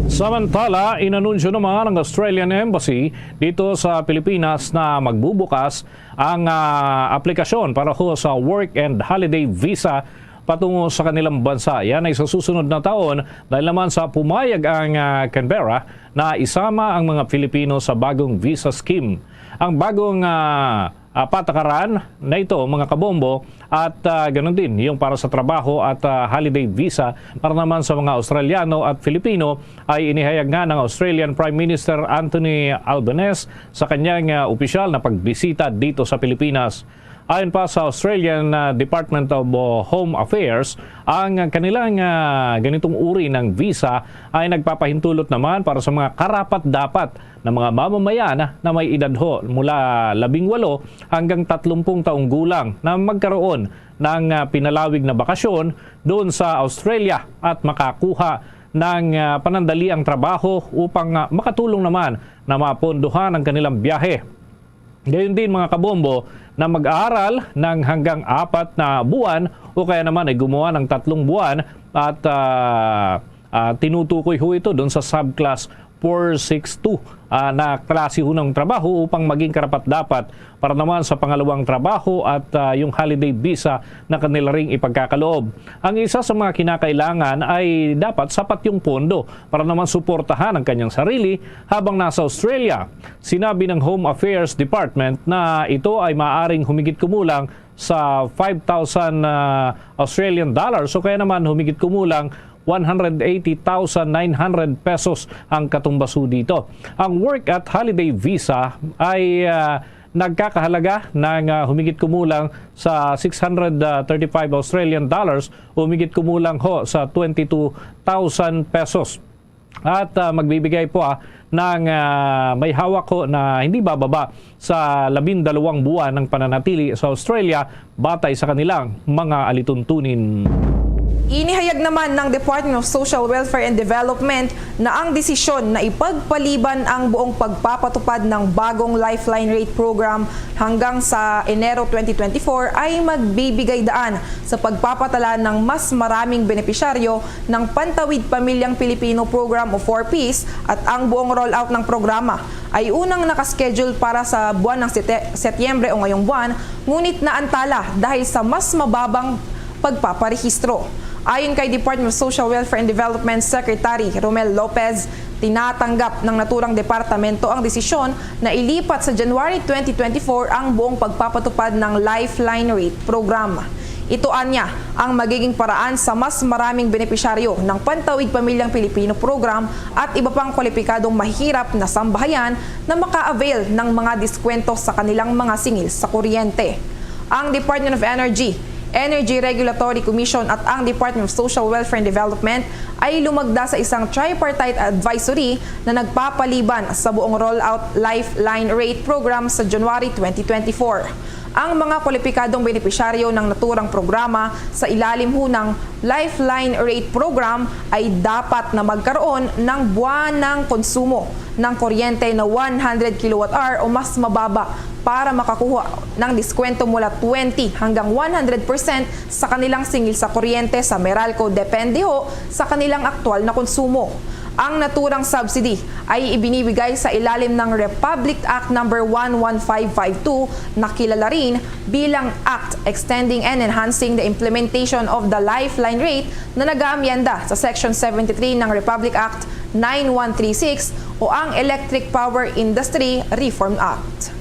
Samantala, inanunsyo naman ng Australian Embassy dito sa Pilipinas na magbubukas ang, ah, aplikasyon para ho sa work and holiday visa patungo sa kanilang bansa. Yan ay sa susunod na taon dahil naman sa pumayag ang, ah, Canberra na isama ang mga Filipino sa bagong visa scheme. Ang bagong, ah, ah, patakaran na ito, mga kabombo, at, ah, ganun din yung para sa trabaho at, ah, holiday visa para naman sa mga Australiano at Filipino ay inihayag nga ng Australian Prime Minister Anthony Albanese sa kanyang, ah, opisyal na pagbisita dito sa Pilipinas. Ayon pa sa Australian, ah, Department of, uh, Home Affairs, ang kanilang, ah, ganitong uri ng visa ay nagpapahintulot naman para sa mga karapat-dapat na mga mamamayan na may edad ho mula labing walo hanggang tatlumpung taong gulang na magkaroon ng, ah, pinalawig na bakasyon doon sa Australia at makakuha ng, ah, panandaliang trabaho upang, ah, makatulong naman na mapondohan ang kanilang biyahe. Gayon din, mga kabombo, na mag-aaral ng hanggang apat na buwan o kaya naman ay gumawa ng tatlong buwan at, ah, ah, tinutukoy ho ito doon sa subclass four six two, ah, na klase ho ng trabaho upang maging karapat-dapat para naman sa pangalawang trabaho at, ah, yung holiday visa na kanila ring ipagkakaloob. Ang isa sa mga kinakailangan ay dapat sapat yung pondo para naman suportahan ang kanyang sarili habang nasa Australia. Sinabi ng Home Affairs Department na ito ay maaaring humigit kumulang sa five thousand, ah, Australian dollars o kaya naman humigit kumulang one hundred eighty thousand nine hundred pesos ang katumbas ho dito. Ang work at holiday visa ay, ah, nagkakahalaga ng, ah, humigit kumulang sa six hundred thirty-five Australian dollars o humigit kumulang ho sa twenty-two thousand pesos. At, ah, magbibigay po, ah, ng, ah, may hawak ho na hindi bababa sa labindalawang buwan ng pananatili sa Australia batay sa kanilang mga alituntunin. Inihayag naman ng Department of Social Welfare and Development na ang desisyon na ipagpaliban ang buong pagpapatupad ng bagong Lifeline Rate Program hanggang sa Enero twenty twenty-four ay magbibigay daan sa pagpapatala ng mas maraming benepisyaryo ng Pantawid Pamilyang Pilipino Program o four Ps, at ang buong rollout ng programa ay unang nakaschedule para sa buwan ng Sete-, Setyembre o ngayong buwan, ngunit naantala dahil sa mas mababang pagpaparehistro. Ayon kay Department of Social Welfare and Development Secretary Romel Lopez, tinatanggap ng naturang departamento ang desisyon na ilipat sa January twenty twenty-four ang buong pagpapatupad ng Lifeline Rate Program. Ito anya ang magiging paraan sa mas maraming benepisyaryo ng Pantawid Pamilyang Pilipino Program at iba pang kwalipikadong mahihirap na sambahayan na maka-avail ng mga diskwento sa kanilang mga singil sa kuryente. Ang Department of Energy, Energy Regulatory Commission at ang Department of Social Welfare and Development ay lumagda sa isang tripartite advisory na nagpapaliban sa buong rollout Lifeline Rate Program sa January twenty twenty-four. Ang mga kwalipikadong benepisyaryo ng naturang programa sa ilalim ho ng Lifeline Rate Program ay dapat na magkaroon ng buwanang konsumo ng kuryente na one hundred kilowatt hour o mas mababa para makakuha ng diskwento mula twenty hanggang one hundred percent sa kanilang singil sa kuryente sa Meralco, depende ho sa kanilang aktual na konsumo. Ang naturang subsidy ay ibinibigay sa ilalim ng Republic Act Number one one five five two, na kilala rin bilang Act Extending and Enhancing the Implementation of the Lifeline Rate, na nag-aamyenda sa Section seventy-three ng Republic Act nine one three six o ang Electric Power Industry Reform Act.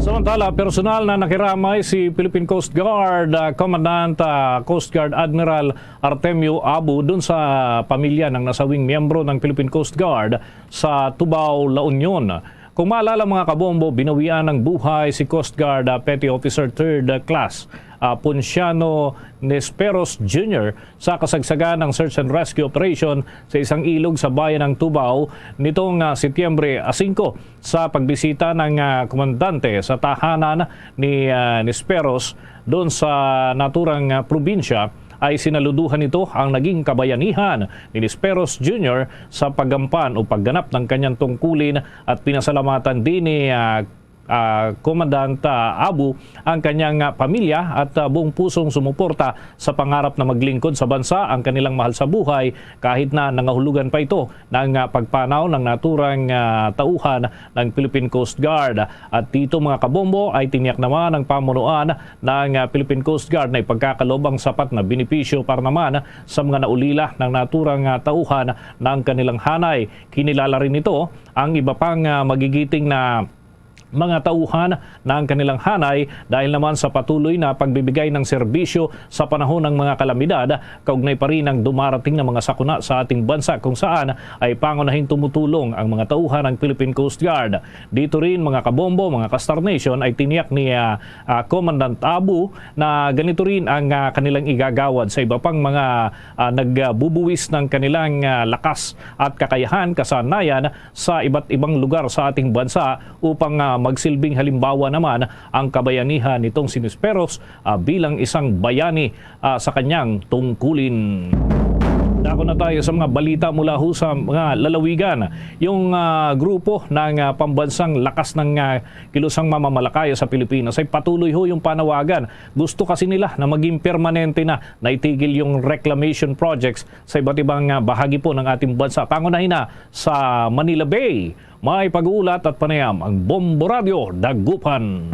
Samantala, personal na nakiramay si Philippine Coast Guard, ah, Commandant, ah, Coast Guard Admiral Artemio Abu dun sa pamilya ng nasawing miyembro ng Philippine Coast Guard sa Tubao, La Union. Kung maalala, mga kabombo, binawian ng buhay si Coast Guard, ah, Petty Officer Third Class, ah, Ponciano Nesperos Junior sa kasagsagan ng search and rescue operation sa isang ilog sa bayan ng Tubao nitong, ah, Setyembre singko. Sa pagbisita ng, ah, komandante sa tahanan ni, ah, Nesperos doon sa naturang, ah, probinsya, ay sinaluduhan nito ang naging kabayanihan ni Nesperos Junior sa paggampan o pagganap ng kanyang tungkulin at pinasalamatan din ni, ah, ah, Commandant, ah, Abu ang kanyang, ah, pamilya at, ah, buong pusong sumuporta sa pangarap na maglingkod sa bansa ang kanilang mahal sa buhay kahit na nangahulugan pa ito ng, ah, pagpanaw ng naturang, ah, tauhan ng Philippine Coast Guard. At dito, mga kabombo, ay tiniyak naman ng pamunuan ng, ah, Philippine Coast Guard na ipagkakalob ang sapat na benepisyo para naman sa mga naulila ng naturang, ah, tauhan ng kanilang hanay. Kinilala rin nito ang iba pang, ah, magigiting na mga tauhan na ang kanilang hanay dahil naman sa patuloy na pagbibigay ng serbisyo sa panahon ng mga kalamidad, kaugnay pa rin ang dumarating na mga sakuna sa ating bansa, kung saan ay pangunahing tumutulong ang mga tauhan ng Philippine Coast Guard. Dito rin, mga kabombo, mga ka-Star Nation, ay tiniyak ni, ah, ah, Commandant Abu na ganito rin ang, ah, kanilang igagawad sa iba pang mga, ah, nagbubuwis ng kanilang, ah, lakas at kakayahan, kasanayan sa iba't ibang lugar sa ating bansa upang, ah, magsilbing halimbawa naman ang kabayanihan nitong si Nisperos, ah, bilang isang bayani, ah, sa kanyang tungkulin. Dako na tayo sa mga balita mula ho sa mga lalawigan. Yung, ah, grupo ng, ah, pambansang lakas ng, ah, kilusang mamamalakaya sa Pilipinas ay patuloy ho yung panawagan. Gusto kasi nila na maging permanente na, naitigil yung reclamation projects sa iba't ibang, ah, bahagi po ng ating bansa. Pangunahin na sa Manila Bay. May pag-uulat at panayam ang Bombo Radyo Dagupan.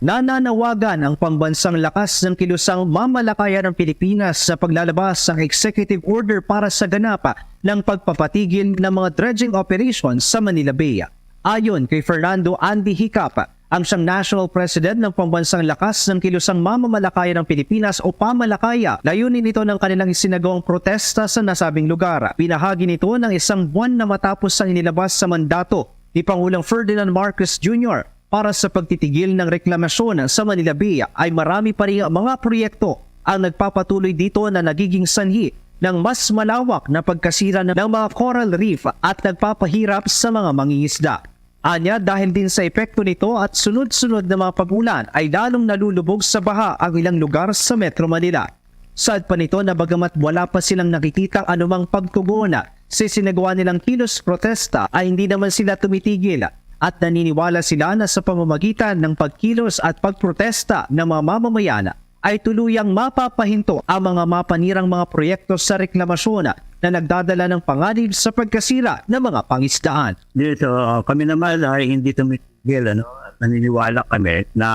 Nananawagan ang pambansang lakas ng kilusang mamalakaya ng Pilipinas sa paglalabas ng executive order para sa ganap ng pagpapatigil ng mga dredging operations sa Manila Bay. Ayon kay Fernando Andy Hicap, ang siyang national president ng pambansang lakas ng kilusang mamamalakaya ng Pilipinas o pamalakaya, layunin ito ng kanilang isinagawang protesta sa nasabing lugar. Pinahagi nito ng isang buwan na matapos ang inilabas sa mandato ni Pangulong Ferdinand Marcos Junior para sa pagtitigil ng reklamasyon sa Manila Bay ay marami pa ring mga proyekto ang nagpapatuloy dito na nagiging sanhi ng mas malawak na pagkasira ng mga coral reef at nagpapahirap sa mga mangingisda. Anya, dahil din sa epekto nito at sunod-sunod na mga pag-ulan, ay lalong nalulubog sa baha ang ilang lugar sa Metro Manila. Saad pa nito na bagamat wala pa silang nakikitang anumang pagtugon sa isinagawa nilang kilos protesta, ay hindi naman sila tumitigil at naniniwala sila na sa pamamagitan ng pagkilos at pagprotesta ng mga mamamayan ay tuluyang mapapahinto ang mga mapanirang mga proyekto sa reklamasyon na nagdadala ng panganib sa pagkasira ng mga pangisdaan. Dito, kami naman ay hindi tumitigil, ano, at naniniwala kami na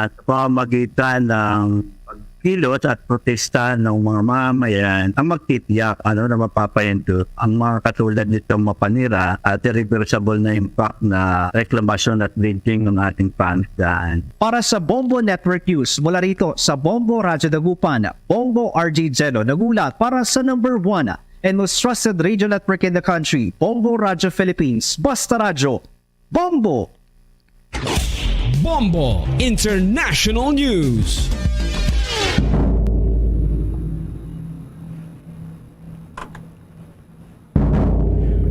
sa pamamagitan ng pagkilos at protesta ng mga mamamayan ang magtitiyak, ano, na mapapahinto ang mga katulad nitong mapanira at irreversible na impact na reklamasyon at dredging ng ating pangisdaan. Para sa Bombo Network News, mula rito sa Bombo Radyo Dagupan, Bombo R J Jello nagulat para sa number one and most trusted radio network in the country, Bombo Radyo Philippines. Basta Radyo, Bombo! Bombo International News.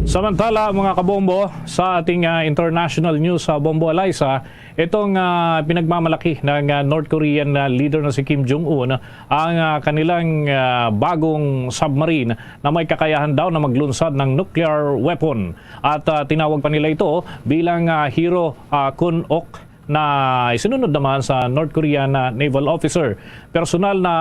Samantala, mga kabombo, sa ating, ah, international news sa Bombo Alaysa, itong, ah, pinagmamalaki ng, ah, North Korean, ah, leader na si Kim Jong-un ang, ah, kanilang, ah, bagong submarine na may kakayahan daw na maglunsad ng nuclear weapon. At, ah, tinawag pa nila ito bilang, ah, hero, ah, kun-ok na isinunod naman sa North Korean, ah, naval officer. Personal na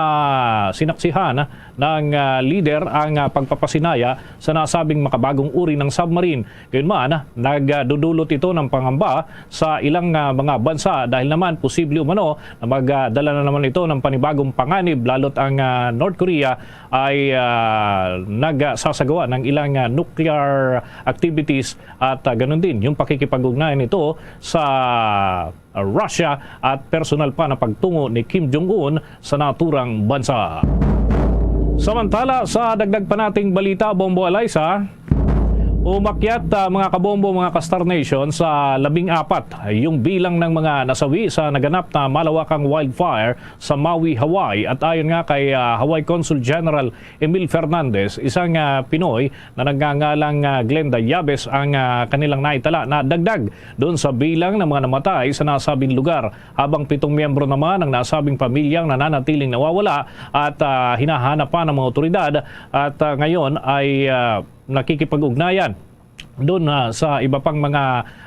sinaksihan ng, ah, leader ang, ah, pagpapasinaya sa nasabing makabagong uri ng submarine. Gayunman, nagdudulot ito ng pangamba sa ilang, ah, mga bansa dahil naman posible umano na magdala na naman ito ng panibagong panganib, lalo't ang, ah, North Korea ay, ah, nagsasagawa ng ilang, ah, nuclear activities at, ah, ganun din yung pakikipag-ugnayan nito sa Russia at personal pa na pagtungo ni Kim Jong-un sa naturang bansa. Samantala, sa dagdag pa nating balita, Bombo Alaysa, umakyat, ah, mga kabombo, mga ka-Star Nation, sa labing apat yung bilang ng mga nasawi sa naganap na malawakang wildfire sa Maui, Hawaii. At ayon nga kay, ah, Hawaii Consul General Emil Fernandez, isang, ah, Pinoy na nagngangalang, ah, Glenda Yabes ang, ah, kanilang naitala na dagdag doon sa bilang ng mga namatay sa nasabing lugar, habang pitong miyembro naman ang nasabing pamilyang nananatiling nawawala at, ah, hinahanap pa ng mga otoridad at, ah, ngayon ay, ah, nakikipag-ugnayan doon, ah, sa iba pang mga,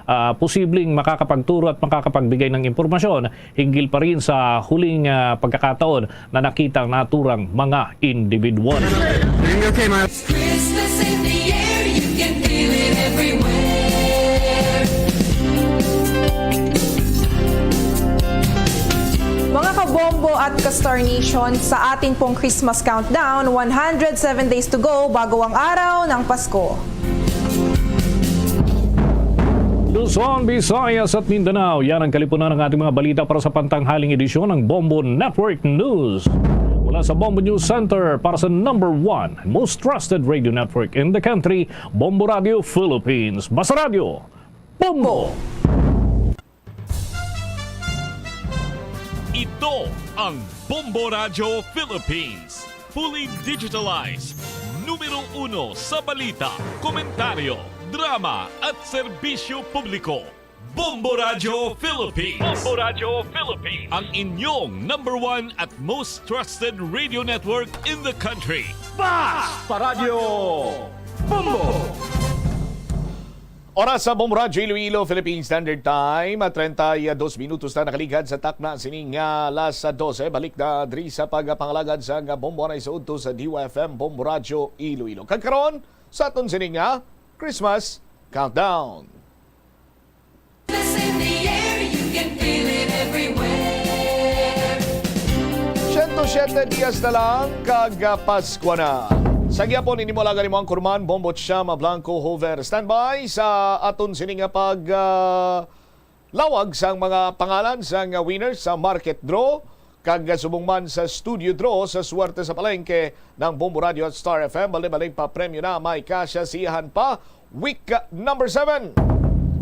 ah, posibleng makakapagturo at makakapagbigay ng impormasyon hinggil pa rin sa huling, ah, pagkakataon na nakita ang naturang mga individual. Doing okay, man. Christmas in the air, you can feel it everywhere. Mga kabombo at ka-Star Nation, sa atin pong Christmas countdown, one hundred seven days to go bago ang araw ng Pasko. Luzon, Visayas at Mindanao, yan ang kalipunan ng ating mga balita para sa pantanghaling edisyon ng Bombo Network News. Mula sa Bombo News Center, para sa number one most trusted radio network in the country, Bombo Radio Philippines. Basta Radio, Bombo! Ito ang Bombo Radio Philippines. Fully digitalized. Numero uno sa balita, komentaryo, drama at serbisyo publiko. Bombo Radio Philippines. Bombo Radio Philippines. Ang inyong number one at most trusted radio network in the country. Basta Radio Bombo! Oras sa Bombo Radyo Iloilo, Philippine Standard Time, treinta y dos minutos na nakaligad sa takna sining alas dose. Balik na diri sa pagpangalagad sa nga Bombo anay sa udto sa D Y F M Bombo Radyo Iloilo. Kag karon, sa aton sining nga Christmas Countdown. It's in the air, you can feel it everywhere. Siyento siyete dias na lang kag, ah, Paskwa na. Sa gihapon, ini mo alaga nimo ang kurman, Bombo Chama Blanco Hover. Standby sa aton sini nga pag, ah, lawag sang mga pangalan sang winners sa market draw. Kag subong man sa studio draw sa Swerte sa Palengke ng Bombo Radio at Star F M, balibali pa premyo na may kasya siyahan pa. Week number seven.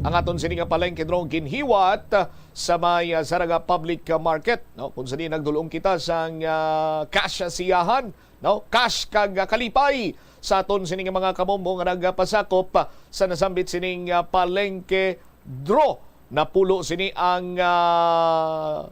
Ang aton sini nga palengke draw ginhiwat sa may, ah, Saraga Public Market, no? Kung sini nagdulong kita sang, ah, kasya siyahan, no? Cash kag, ah, kalipay sa aton sini nga mga kabombo nga nagapasakop, ah, sa nasambit sining, ah, palengke draw. Napulo sini ang, ah,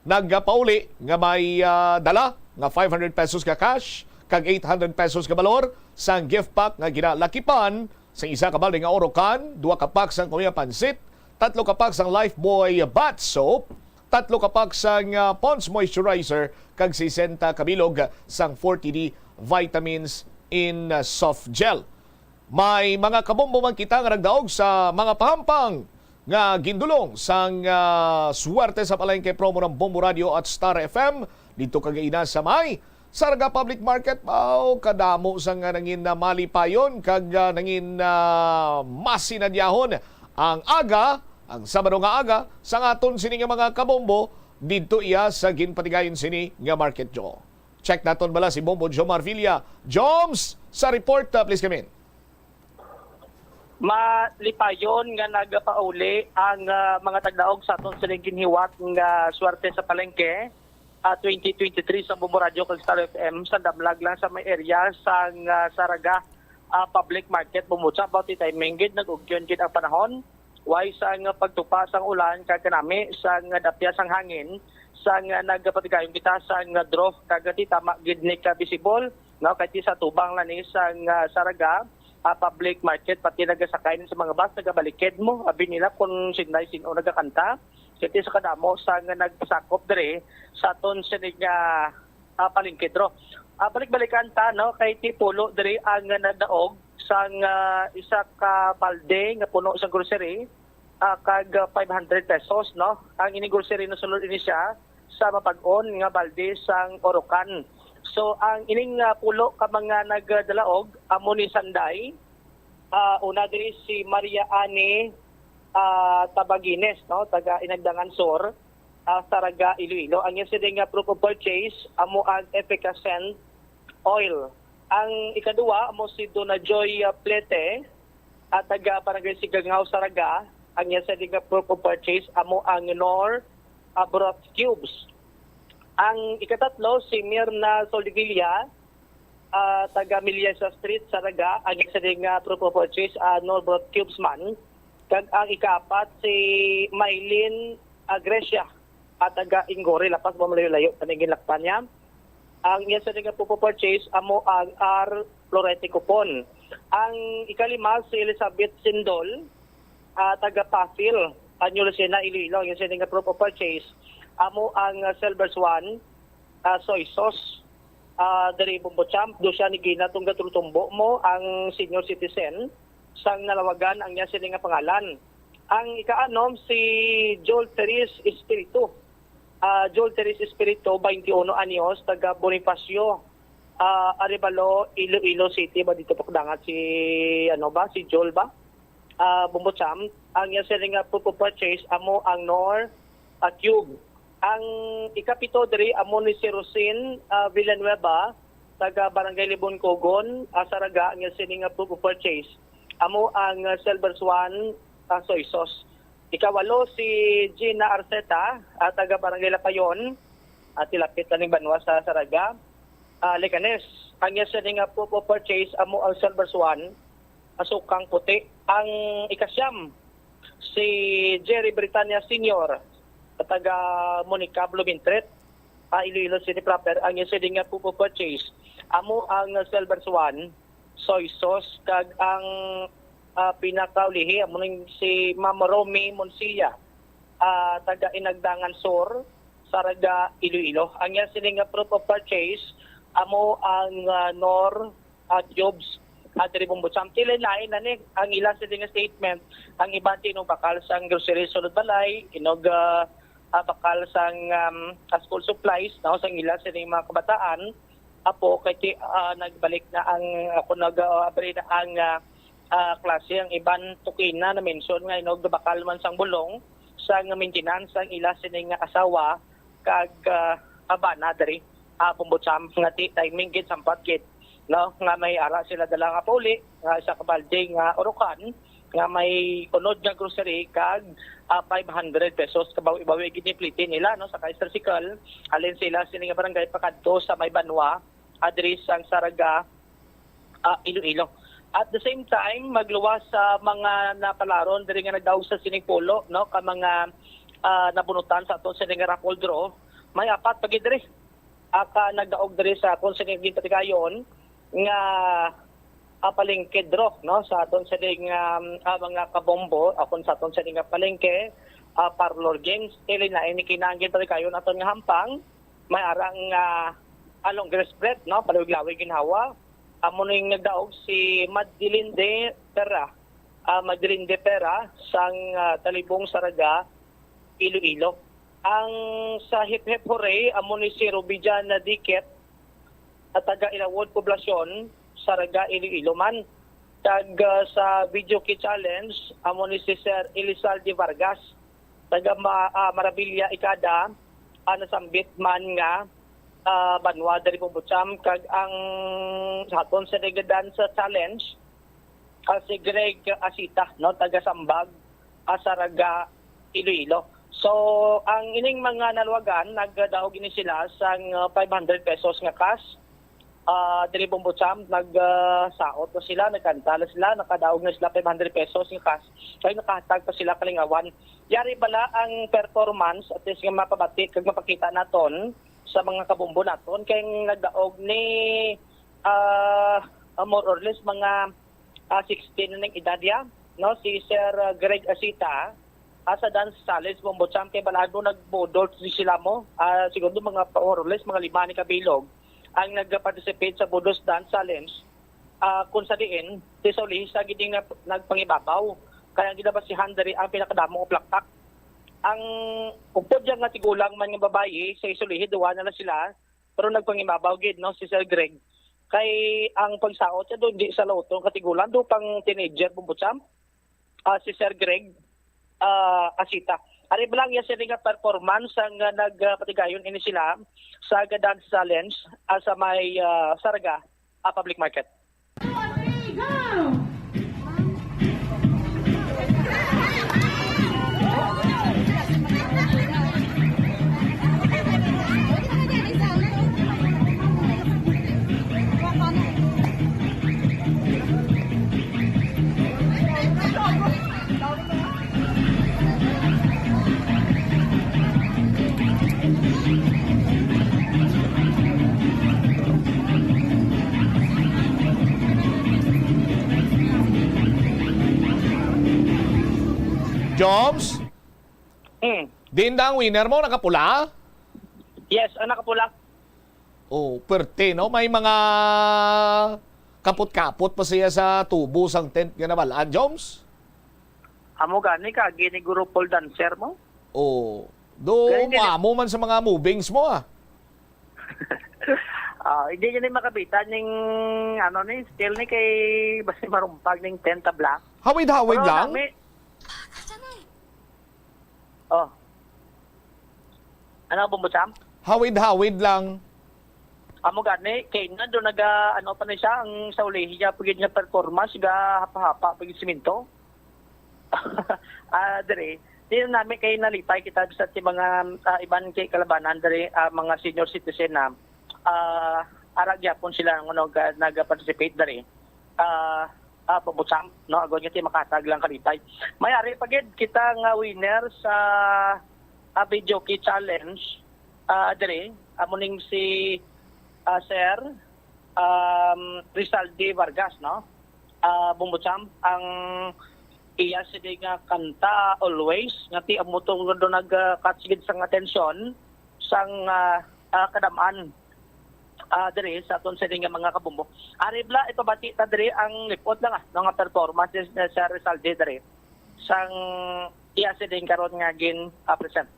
nagpauli nga may, ah, dala nga five hundred pesos ka cash kag eight hundred pesos ka balor sang gift pack nga ginalakipan sa isa ka balde nga orokan, duha ka pack sang Kuya Pansit, tatlo ka pack sang Lifebuoy Bath Soap, tatlo ka pack sang, ah, Pond's Moisturizer, kag sesenta ka bilog sang forty D Vitamins in, ah, Soft Gel. May mga kabombo man kita nga nagdaog sa mga pahampang nga gindulong sang, ah, Swerte sa Palengke promo ng Bombo Radio at Star F M dito kag ina sa may Saraga Public Market. Aw, kadamo sa nga nangin na malipayon kag, ah, nangin na masinadyahon ang aga, ang Sabado nga aga, sa aton sini nga mga kabombo didto iya sa ginpatigayon sini nga market, Jo. Check naton bala si Bombo Jomar Villa. Joms, sa report, ah, please come in. Malipayon nga nagapauli ang, ah, mga tagdaog sa aton sining ginhiwat nga Swerte sa Palengke, ah, twenty twenty-three sa Bombo Radio kag Star F M. Sa damlag lang sa may area sang, ah, Saraga, ah, Public Market, Bumutsa, about the timing gid, nag-ugyon gid ang panahon. Way sang pagtupa sang ulan kag kanami sang dapya sang hangin, sang nagapatigayon kita sang draw kag ti tama gid ni ka visible, no, kay ti sa tubang lang ni sang, ah, Saraga, ah, Public Market, pati nagasakay ni sa mga bus, nagabalikid mo. Abi nila kung sinday sin-o nagakanta. Kay ti sa kadamo sang nagsakop diri sa aton sining, ah, ah, palengke draw. Ah, balik-balikan ta, no, kay ti pulo diri ang nagdaog sang, ah, isa ka balde nga puno sang grocery, ah, kag, ah, five hundred pesos, no. Ang ining grocery nasulod ini siya sa mapag-on nga balde sang orokan. So, ang ining, ah, pulo ka mga nagdalaog amo ni sanday, ah, una diri si Maria Anne, ah, Tabagines, no, taga Inagdangan Sur, ah, Saraga, Iloilo. Ang iya sini nga proof of purchase amo ang efficascent oil. Ang ikaduha amo si Dona Joy, ah, Plete, ah, taga Barangay Sigangaw, Saraga. Ang iya sini nga proof of purchase amo ang Knorr, ah, broth cubes. Ang ikatatlo si Mirna Soldevilla, ah, taga Miliesa Street, Saraga. Ang iya sini nga proof of purchase, ah, Knorr broth cubes man. Kag ang ikaapat si Mylene, ah, Grecia, ah, taga Ingory, La Paz, malayo-layo pa ning ginlakpan niya. Ang iya sini nga proof of purchase amo ang R Florete Cupon. Ang ikalima si Elizabeth Sindol, ah, taga Pasil, New Lucena, Iloilo. Ang iya sini nga proof of purchase amo ang, ah, Silver Swan, ah, soy sauce, ah, diri Bombo Champ, do siya ni Gina Tunga Tulutumbo mo, ang senior citizen, sang nalawagan ang iya sini nga pangalan. Ang ikaanom si Joel Teres Espiritu. Ah, Joel Teres Espiritu, twenty-one anyos, taga Bonifacio, ah, Arevalo, Iloilo City ba, dito pagdangat si, ano ba, si Joel ba? ah, Bumbocham, ang iya sini nga proof of purchase amo ang Knorr, ah, Cube. Ang ikapito diri amo ni si Rosin, ah, Villanueva, taga Barangay Libon, Cogon, ah, Saraga, ang iya sini nga proof of purchase amo ang, ah, Silver Swan, ah, soy sauce. Ikawalo si Gina Arceta, ah, taga Barangay Lapayon, ah, tilapit na ning banwa sa Saraga, ah, Leganes. Ang iya sini nga proof of purchase amo ang Silver Swan, asukang puti. Ang ikasyam, si Jerry Britania Senior, taga Monica Blumentritt, ah, Iloilo City proper. Ang iya sini nga proof of purchase amo ang Silver Swan, soy sauce, kag ang, ah, pinakaulihi amo ning si Ma'am Romy Monsilla, ah, taga Inagdangan Sur, Saraga, Iloilo. Ang iya sini nga proof of purchase amo ang, ah, Knorr, ah, Cubes, ah, diri Bumbocham. Ti lain-lain na ni ang ila sini nga statement. Ang iban ti inog bakal sang grocery sulod balay, inog, ah, ah, bakal sang, um, ah, school supplies, no, sang ila sini mga kabataan. Apo, kay ti, ah, nagbalik na ang, ako nag, ah, abri na ang, ah, ah, klase. Ang iban, tukina na mention nga inog bakal man sang bulong sang maintenance sang ila sini nga asawa kag, ah, abana diri, ah, Bumbocham, nga ti timing gid, sampat gid, no, nga may ara sila dala nga pauli, nga isa ka balde nga urukan, nga may unod nga grocery kag, ah, five hundred pesos kabawi-bawi gid ni pliti nila, no, sa Kaiser Circle, halin sila sini nga barangay pakadto sa may banwa, ah, diri sang Saraga, ah, Iloilo. At the same time, magluwas sa mga napalaron diri nga nagdaog sa sining pulo, no, ka mga, ah, nabunutan sa aton sini nga raffle draw, may apat pa gid diri, ah, ka nagdaog diri sa aton sini nga ginpatigayon nga, ah, palengke draw, no, sa aton sini nga, um, ah, mga kabombo, akon sa aton sini nga palengke, ah, parlor games, ili na ini kinahanglan ginpatigayon aton nga hampang, may arang, ah, ah, long grass bread, no, palawig-lawig ginhawa. Amo ning nagdaog si Madeline de Pera, ah, Madeline de Pera sang, ah, Talibong, Saraga, Iloilo. Ang sa Hip Hip Hooray amo ni si Rubijan Dikit, ah, taga Ilawod Poblasyon, Saraga, Iloilo man. Kag, ah, sa Video Key Challenge amo ni si Sir Elizalde Vargas, taga Ma-, ah, Marabilla, Ikada, ah, nasambit man nga, ah, banwa diri Bumbocham. Kag ang sa aton sa Dance Challenge, ah, si Greg Asita, no, taga Sambag, ah, Saraga, Iloilo. So, ang ining mga naluwagan, nagdaog ini sila sang, ah, five hundred pesos nga cash. Ah, diri Bumbocham, nag, ah, saot na sila, nagkanta na sila, nakadaog na sila five hundred pesos nga cash. Kay nakahatag pa sila kalingawan. Yari bala ang performance, at least nga mapabati kag mapakita naton sa mga kabombo naton kay nagdaog ni, ah, ah, more or less mga, ah, sixteen na ning edad ya, no? Si Sir, ah, Greg Asita, ah, sa dance challenge, Bumbocham, kay balaod mo nag-boodles di sila mo. Ah, siguro mga pa-, more or less, mga lima ni kabilog ang nag-participate sa Boodles Dance Challenge. Ah, kung sa diin, si Solisa gid nga nagpangibabaw. Kaya ang ginabasihan diri ang pinakadamo nga plakpak. Ang upod yang nga tigulang man nga babayi, sa isulihi, duwa na lang sila, pero nagpangibabaw gid, no, si Sir Greg. Kay ang pagsaot niya doon, di sa lotong katigulan, do pang teenager, Bumbocham, ah, si Sir Greg, ah, Asita. Ari ba lang yan sila nga performance ang, ah, nagpatigayon ini sila sa Dance Challenge, ah, sa may, ah, Saraga, ah, Public Market. Jobs? Hmm. Diin da ang winner mo, nakapula? Yes, ang nakapula. Oh, perte, no? May mga kapot-kapot pa siya sa tubo sang tent nga nabalaan, Joms? Amo gani ka, gini guro pole dancer mo? Oh, do Gani, gani. Amo man sa mga movings mo, ah. Ah, hindi niya ni makabita ning, ano, ni skill ni kay basi marumpag ning tent tabla. Hawid-hawid Pero lang? nami-, oh. Ano, Bombo Sam? Hawid-hawid lang. Amo gani, kay na do naga, ano pa na siya, ang sa ulihi niya, pagid nga performance, ga hapa-hapa, pagid simento. Ah, dire, di na namin kay nalipay kita sa ti mga, ah, iban kay kalabanan dire, ah, mga senior citizen na, ah, ara gyapon sila ang ano, ga-, nag-participate dire. Ah, ah, Bombo Sam, no, agod nga ti makatag lang kalipay. May ari pa gid kita nga winner sa, ah, video key challenge. Ah, dire, amo ning si, ah, Sir, um, Rizaldi Vargas, no? Ah, Bombo Sam, ang iya sini nga kanta, Always, nga ti amo to do nag-catch gid sang atensyon sang, ah, ah, kadam-an, ah, diri sa aton sini nga mga kabombo. Ari bala, ipabati ta diri ang lipot lang, ah, no, nga performance ni Sir Rizaldi diri sang iya sini karon nga gin, ah, present.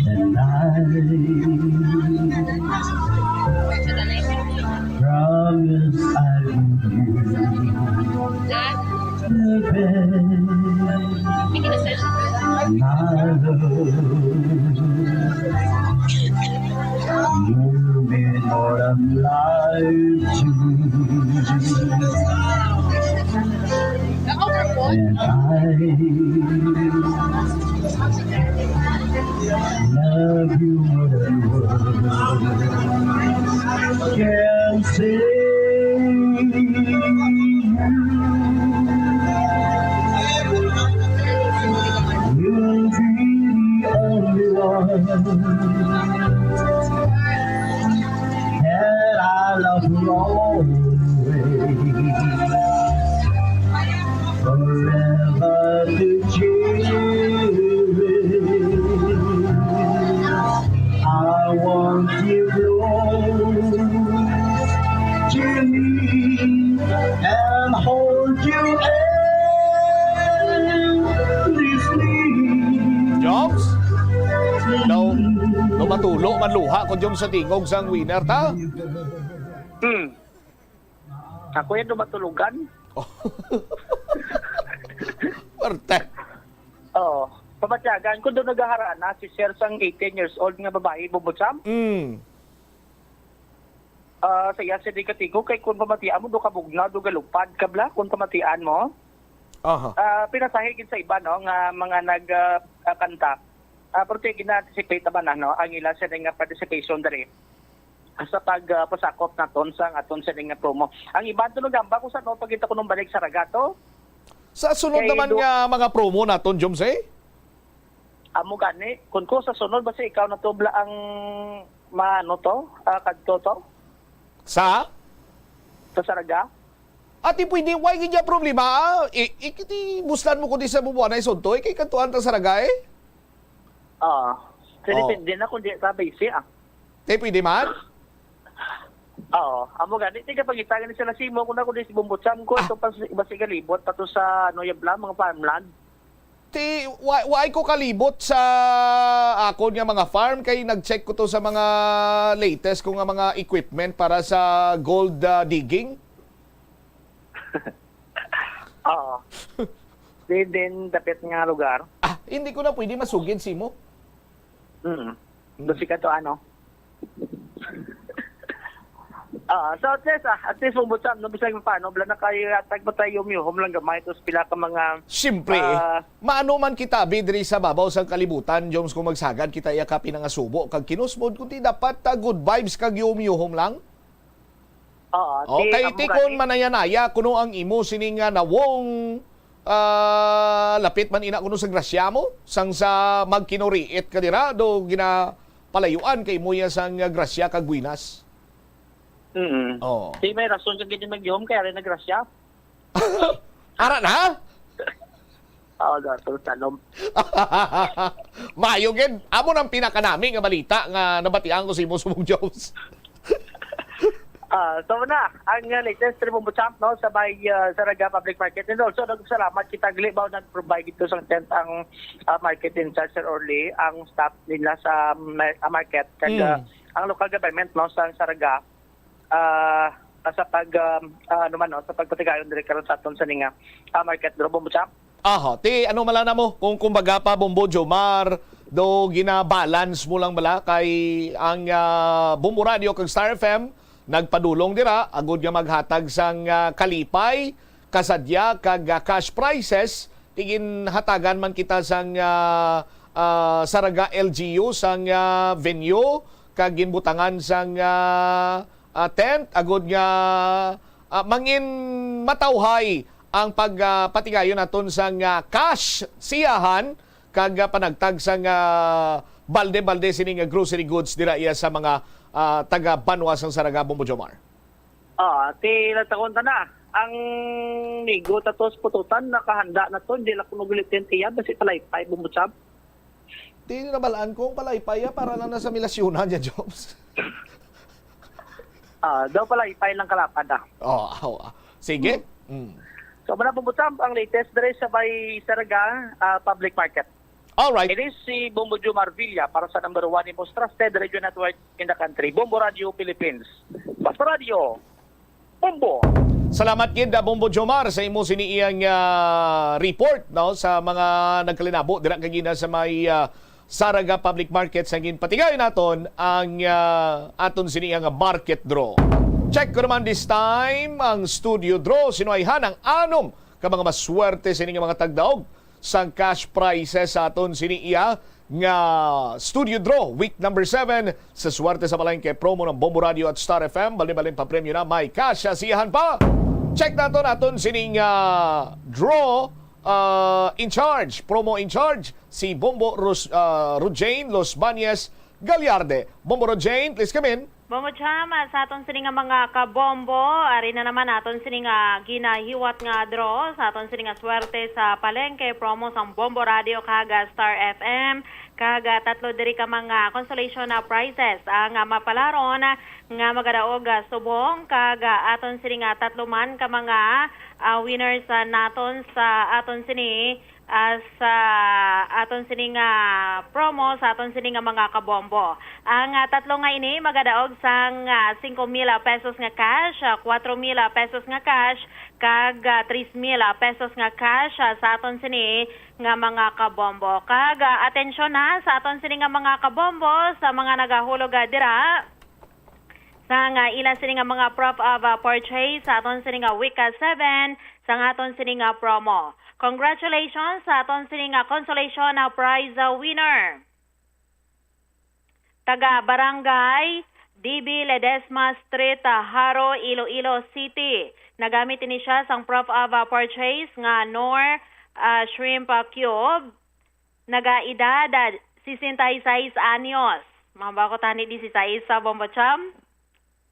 And I promise I will never my love. You mean more than life to me. And I love you more than words can say. You'll be the only one that I love always. Forever to cherish. I want you close to me and hold you endlessly. Joms? Daw, daw matulo man luha ko, Joms, sa tingog sang winner ta? Hmm. Ako yan daw matulugan. Parte. Oo. Pamatyagan ko doon nagaharana si Sir sang eighteen years old nga babae, Bombo Sam. Mm. Ah, sa iya sini katingog, kay kung pamatian mo, do kabugnaw, do galupad ka bala, kung pamatian mo. Aha. Ah, pinasahi gid sa iba, no, nga mga nag, ah, ah, kanta. Ah, pero ti gina-anticipate naman, ano, ang ila sini nga participation diri sa pag, ah, pasakop naton sa aton sini nga promo. Ang iban to nagamba ko sa, no, pagkita ko nung balik sa Raga to. Sa sunod Kay naman do- nga mga promo naton, Jomsy? Amo gani, kun ko sa sunod, basi ikaw na to bala ang maano to, ah, kadto to? Sa? Sa Saraga? Ati pwede, why gid niya problema, ah? I, i, iti buslan mo ko di sa bubuan na isunto, eh, kay kadtuan ta Saraga, eh? Ah, Oh. Depende na kung di ka busy, ah. Te, pwede man? Oo. Amo gani, tiga pangitangan ni sila Simo, kung ako di si Bumbutsam ko, Ah. ito pa si, basi galibot, pa to sa, ano, yabla, mga farmland. Ti, wa-, wa ko kalibot sa akon nga mga farm, kay nag-check ko to sa mga latest ko nga mga equipment para sa gold, ah, digging. Oo. Di din dapit nga lugar. Ah, hindi ko na pwede masugid, Simo. Mm. Mm. Doon si Kato, ano? Ah, so at least, ah, at least, Bumbutsam, no, bisag paano, bala na kayo, yatag mo tayo, umihom lang gamay, tapos pila ka mga, Siyempre, ah, maano man kita, abi, diri sa babaw sang kalibutan, Joms, kung magsagad kita, iya ka pinangasubo, kag kinusmod, kundi dapat, ah, good vibes, kag yuhom-yuhom lang. Oo, Oh, ti-, kay amo ti kon gani. Manaya-naya, kuno ang imo sini nga nawong, ah, lapit man ina kuno sa grasya mo, sang sa magkinuriit ka dira, do ginapalayuan kay mo iya sang grasya kag buenas. Mm. Oo. Di may rason ka gid maghihom kay ari na grasya. Ara na? Oo, dato, talom. Mayo gid. Amo nang pinakanami nga balita nga nabatian ko sa imo subong, Jones. Ah, so na, ang, uh, latest trip mo champ, no, sa may, uh, Saraga Public Market. And also, nagpasalamat kita, gali ba, nag-provide dito sa tent ang, uh, market in charge, Sir Orly, ang staff nila sa mar-, uh, market, kag, uh, Mm. ang local government, no, sa Saraga, ah, ah, sa pag, ah, ah, ano man, no, sa pagpatigayon diri karon sa aton sini nga, ah, market draw, Bombo Cham. Aha, ti ano man lang namo, kung kumbaga pa, Bombo Jomar, do gina-balance mo lang bala kay ang, ah, Bombo Radio kag Star F M nagpadulong dira agud nga maghatag sang, ah, kalipay, kasadya kag, ah, cash prizes. Ti ginhatagan man kita sang, ah, ah, Saraga L G U sang, ah, venue kag ginbutangan sang, ah, ah, tent agud nga, ah, mangin matawhay ang pag, ah, patigayon naton sang, ah, cash siyahan kag, ah, panagtag sang, ah, balde-balde sini nga grocery goods dira iya sa mga, ah, taga banwa sang Saraga, Bombo Jomar. Ah, ti nagtakon ta na. Ang migo ta to sa pututan, nakahanda na to, hindi lang ko magulitin iya, basi palaypay, Bombo Cham. Di nabalaan ko ang palaypay, ah, para lang na sa milasyunan niya, Jobs. Ah, daw palaypay lang kalapad, ah. Oh, oh, ah. Sige. Mm. So, muna, Bombo Cham, ang latest diri sa may Saraga, ah, public market. All right. It is si Bombo Jomar Villa para sa number one, the most trusted radio network in the country, Bombo Radio Philippines. Basta Radio, Bombo! Salamat gid, ah, Bombo Jomar, sa imo sini iyang, ah, report, no, sa mga nagkalinabo dira kagina sa may, ah, Saraga Public Market sa ginpatigayon naton ang, ah, aton sini iyang market draw. Check ko naman this time ang studio draw. Sino ay hanang anom ka mga maswerte sini nga mga tagdaog sang cash prizes sa aton sini iya nga studio draw, week number seven sa Swerte sa Palengke promo ng Bombo Radio at Star F M. Balin-balin pa premyo na, may cash sa siyahan pa. Check naton aton sining, ah, draw, ah, in charge, promo in charge, si Bombo Ros-, ah, Rojane Los Bañez Gallarde. Bombo Rojane, please come in. Bombo Cham, ah, sa aton sini nga mga kabombo, ari na naman aton sini nga ginahiwat nga draw sa aton sini nga swerte sa palengke promo sang Bombo Radio kag, ah, Star F M. Kag, ah, tatlo diri ka mga consolation, ah, prizes ang, ah, mapalaron, ah, nga magadaog, ah, subong kag, ah, aton sini nga tatlo man ka mga, ah, winners, ah, naton sa aton sini ah, sa aton sini nga promo, sa aton sini nga mga kabombo. Ang, ah, tatlo nga ini magadaog sang, ah, singko mil pesos nga cash, ah, kuwatro mil pesos nga cash, kag, ah, tres mil pesos nga cash, ah, sa aton sini nga mga kabombo. Kag, ah, atensyon ha, sa aton sini nga mga kabombo, sa mga nagahulog, ah, dira, sang, ah, ila sini nga mga proof of, ah, purchase sa aton sini nga week, ah, seven, sang aton sini nga promo. Congratulations sa aton sini nga consolation, ah, prize, ah, winner. Taga Barangay D B Ledesma Street, ah, Jaro, Iloilo City. Nagamit ini siya sang proof of, ah, purchase nga Knorr, ah, shrimp, ah, cube. Nagaedad, ah, sesenta y seis anyos. Mabakot ani, dieciséis sa Bombo Cham?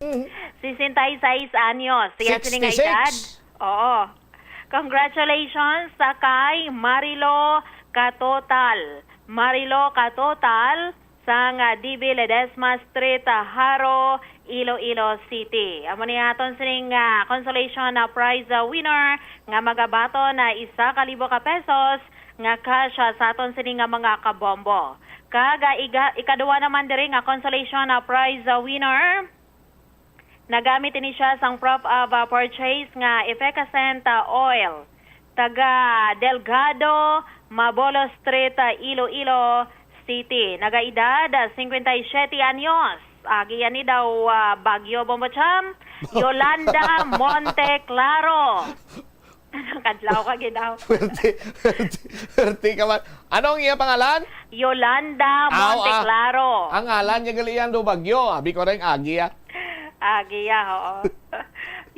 Mm. Sesenta y seis anyos. Siya sini nga edad. Sixty-six? Oo. Congratulations sa kay Marilo Katotal. Marilo Katotal, sang, ah, D B Ledesma Street, ah, Jaro, Iloilo City. Amo ni aton sining, ah, consolation, ah, prize, ah, winner nga magabaton na isa ka libo ka pesos nga cash, ah, sa aton sini nga mga kabombo. Kag, ah, iga-, ikaduha naman diri nga consolation, ah, prize, ah, winner. Nagamit ini siya sang proof of, ah, purchase nga effervescent, ah, oil. Taga Delgado, Mabolo Street, ah, Iloilo City. Nagaedad, ah, cincuenta y siete anyos. Agi ani daw, ah, Baguio, Bombo Cham. Yolanda Monteclaro. Kadlaw ka gid daw. Pwerte, pwerte, pwerte ka man. Ano ang iya pangalan? Yolanda Aw, ah, Monteclaro. Ang ngalan niya gali yan do Bagyo. Abi ko rin, Agi, ah. Agi, ah, oo.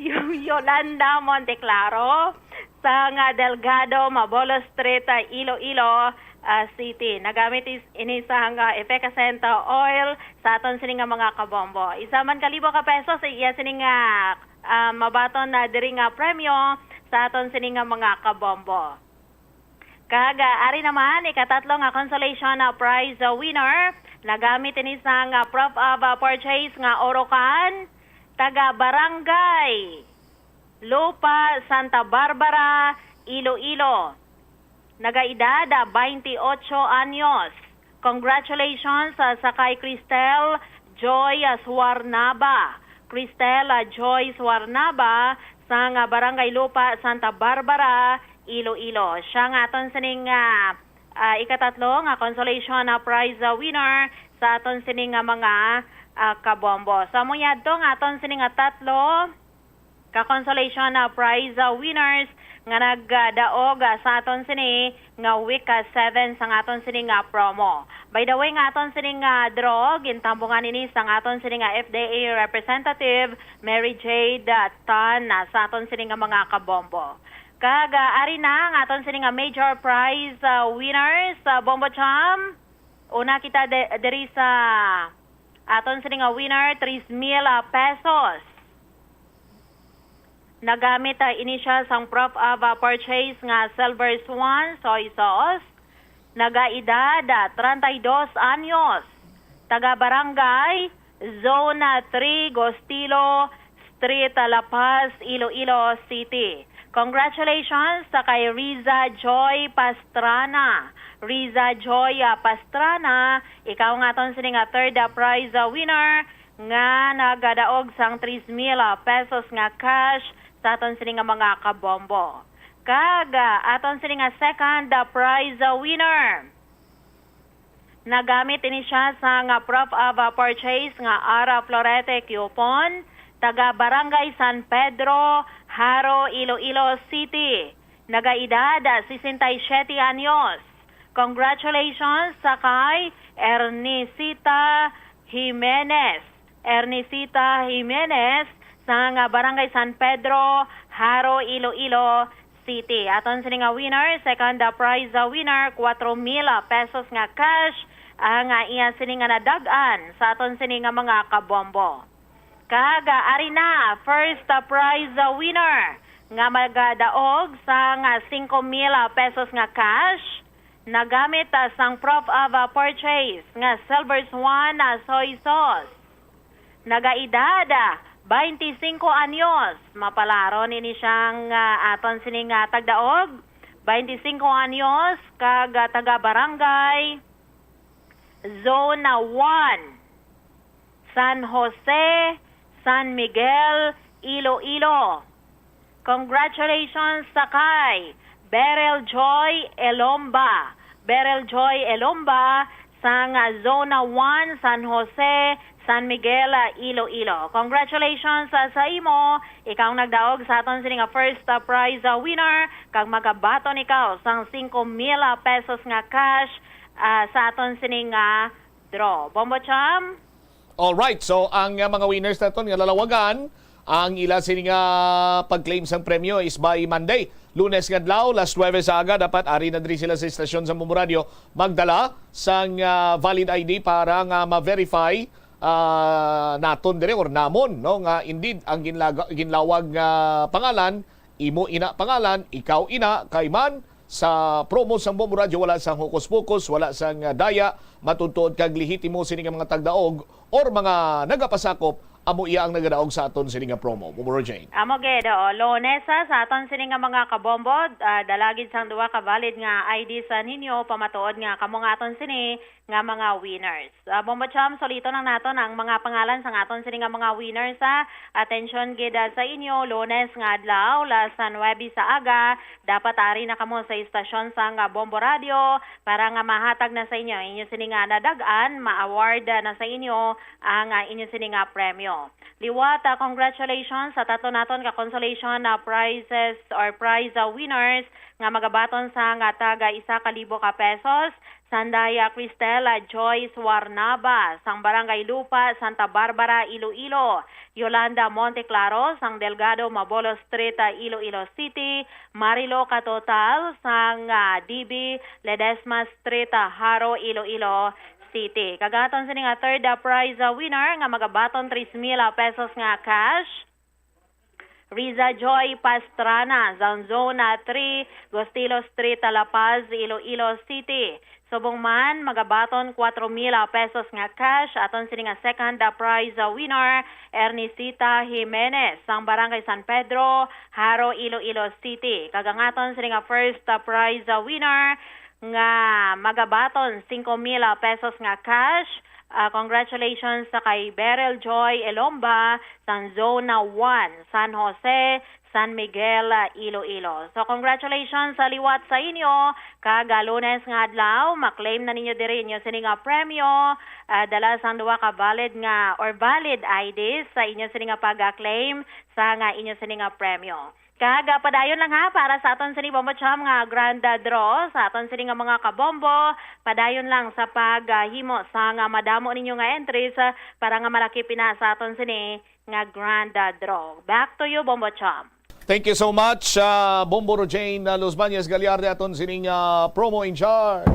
Yung Yolanda Monteclaro, sang Delgado, Mabolo Street, ah, Iloilo, ah, City. Nagamit is, ini sang, ah, effervescent, ah, oil sa aton sini nga mga kabombo. Isa man ka libo ka pesos, iya sini nga, ah, mabaton na diri nga premyo sa aton sini nga mga kabombo. Kag, ah, ari naman, ikatatlo nga consolation, ah, prize, ah, winner. Nagamit ini sang, ah, proof of, ah, purchase nga oro can, taga Barangay Lupa, Santa Barbara, Iloilo. Nagaedad, ah, twenty-eight anyos. Congratulations, ah, sa kay Cristel Joy, ah, Suarnaba. Cristel, ah, Joyce Warnaba sang, ah, Barangay Lupa, Santa Barbara, Iloilo. Siya nga aton sining, ah, ah, ikatatlo nga consolation, ah, prize, ah, winner sa aton sining nga mga, ah, kabombo. So, amo yadto nga aton sining nga tatlo ka consolation, ah, prize, ah, winners nga nagdaog, ah, sa aton sini nga week, ah, seven sang aton sini nga promo. By the way, nga aton sini nga draw, gintambungan ini sang aton sini nga F D A representative, Mary Jade, ah, Tan, ah, sa aton sini nga mga kabombo. Kag, ah, ari na ang aton sini nga major prize, ah, winners, ah, Bombo Cham. Una kita de-, diri sa aton sini nga winner, tres mil, ah, pesos. Nagamit, ah, ini siya sang proof of, ah, purchase nga Silver Swan soy sauce. Nagaedad, ah, treinta y dos anyos. Taga Barangay Zone three, Gostilo Street, La Paz, Iloilo City. Congratulations sa kay Riza Joy Pastrana. Riza Joy, ah, Pastrana, ikaw nga aton sini nga third, ah, prize, ah, winner nga nagadaog sang tres mil, ah, pesos nga cash sa aton sini nga mga kabombo. Kag, ah, aton sini nga second, ah, prize, ah, winner. Nagamit ini siya sa nga proof of, ah, purchase nga Ara Florete coupon, taga Barangay San Pedro, Jaro, Iloilo City. Nagaedad, ah, sesenta y siete anyos. Congratulations sa kay Ernicita Jimenez. Ernicita Jimenez sa nga Barangay San Pedro, Jaro, Iloilo City. Aton sini nga winner, second, ah, prize, ah, winner, kuwatro mil, ah, pesos nga cash ang, ah, iya sini nga nadag-an sa aton sini nga mga kabombo. Kag, ah, ari na, first, ah, prize, ah, winner nga magadaog sang, ah, singko mil, ah, pesos nga cash, nagamit, ah, sang proof of, ah, purchase nga Silver Swan, ah, soy sauce. Nagaedad, ah, twenty-cinco anyos. Mapalaron ini siyang, ah, aton sini nga tagdaog. Twenty-cinco anyos, kag, ah, taga Barangay Zone one, San Jose, San Miguel, Iloilo. Congratulations sa kay Beryl Joy Elomba. Beryl Joy Elomba sang Zona one, San Jose, San Miguel, Iloilo. Congratulations, ah, sa imo. Ikaw ang nagdaog sa aton sini nga first, ah, prize, ah, winner, kag magabaton ikaw sang singko mil, ah, pesos nga cash, ah, sa aton sini nga draw. Bombo Cham? Alright, so ang, uh, mga winners naton nga lalawagan, ang ila sini nga pag-claim sang premyo is by Monday. Lunes nga adlaw, las nuebe sa aga, dapat ari na diri sila sa istasyon sa Bombo Radio magdala sang, uh, valid I D para nga ma-verify, uh, naton diri or namon, no, nga indeed ang ginlaga-, ginlawag nga pangalan, imo ina pangalan, ikaw ina, kay man sa promo sang Bombo Radio, wala sang hokus-pokus, wala sang, ah, daya, matuod-tuod kag lehitimo sini nga mga tagdaog or mga nagapasakop, amo iya ang nagadaog sa aton sini nga promo. Bombo Roger. Amo gid, oo. Lunes, ah, sa aton sini nga mga kabombo, ah, dala gid sang duha ka valid nga I D sa ninyo, pamatuod nga kamo nga aton sini nga mga winners. Ah, Bombo Cham, suliton lang naton ang mga pangalan sang aton sini nga mga winners, ha. Atensyon gid, ah, sa inyo, Lunes nga adlaw, las nuebe sa aga, dapat ari na kamo sa istasyon sang, ah, Bombo Radio para nga mahatag na sa inyo inyo sini nga nadag-an, ma-award, ah, na sa inyo ang, ah, inyo sini nga premyo. Liwat, ah, congratulations sa tatlo naton ka consolation, ah, prizes or prize, ah, winners nga magabaton sa nga taga isa ka libo ka pesos. Sandaya Cristel, ah, Joyce Warnaba, sang Barangay Lupa, Santa Barbara, Iloilo. Yolanda Monteclaro, sang Delgado Mabolo Street, ah, Iloilo City. Marilo Catotal, sang, ah, D B Ledesma Street, ah, Jaro, Iloilo City. Kag aton sini nga third, ah, prize, ah, winner nga magabaton tres mil, ah, pesos nga cash. Riza Joy Pastrana, sang Zone three, Gostilo Street, La Paz, Iloilo City. Subong man, magabaton kuwatro mil pesos nga cash aton sini nga second prize winner, Ernicita Jimenez, sang Barangay San Pedro, Jaro, Iloilo City. Kag ang aton sini nga first prize winner nga magabaton singko mil pesos nga cash, Ah, congratulations sa kay Beryl Joy Elomba sang Zona one, San Jose, San Miguel, ah, Iloilo. So, congratulations sa liwat sa inyo. Kag, ah, Lunes nga adlaw, maklaim na ninyo diri inyo sini nga premyo, ah, dala sang duha ka valid nga or valid I Ds sa inyo sini nga pag-claim sa nga inyo sini nga premyo. Kag, ah, padayon lang ha, para sa aton sini Bombo Cham nga grand, ah, draw, sa aton sini nga mga kabombo, padayon lang sa paghimo sa nga madamo ninyo nga entries, ah, para nga malakip ina sa aton sini nga grand, ah, draw. Back to you, Bombo Cham. Thank you so much, ah, Bombo Rojaine, ah, Los Bañez Gallarde, aton sining, ah, promo in charge.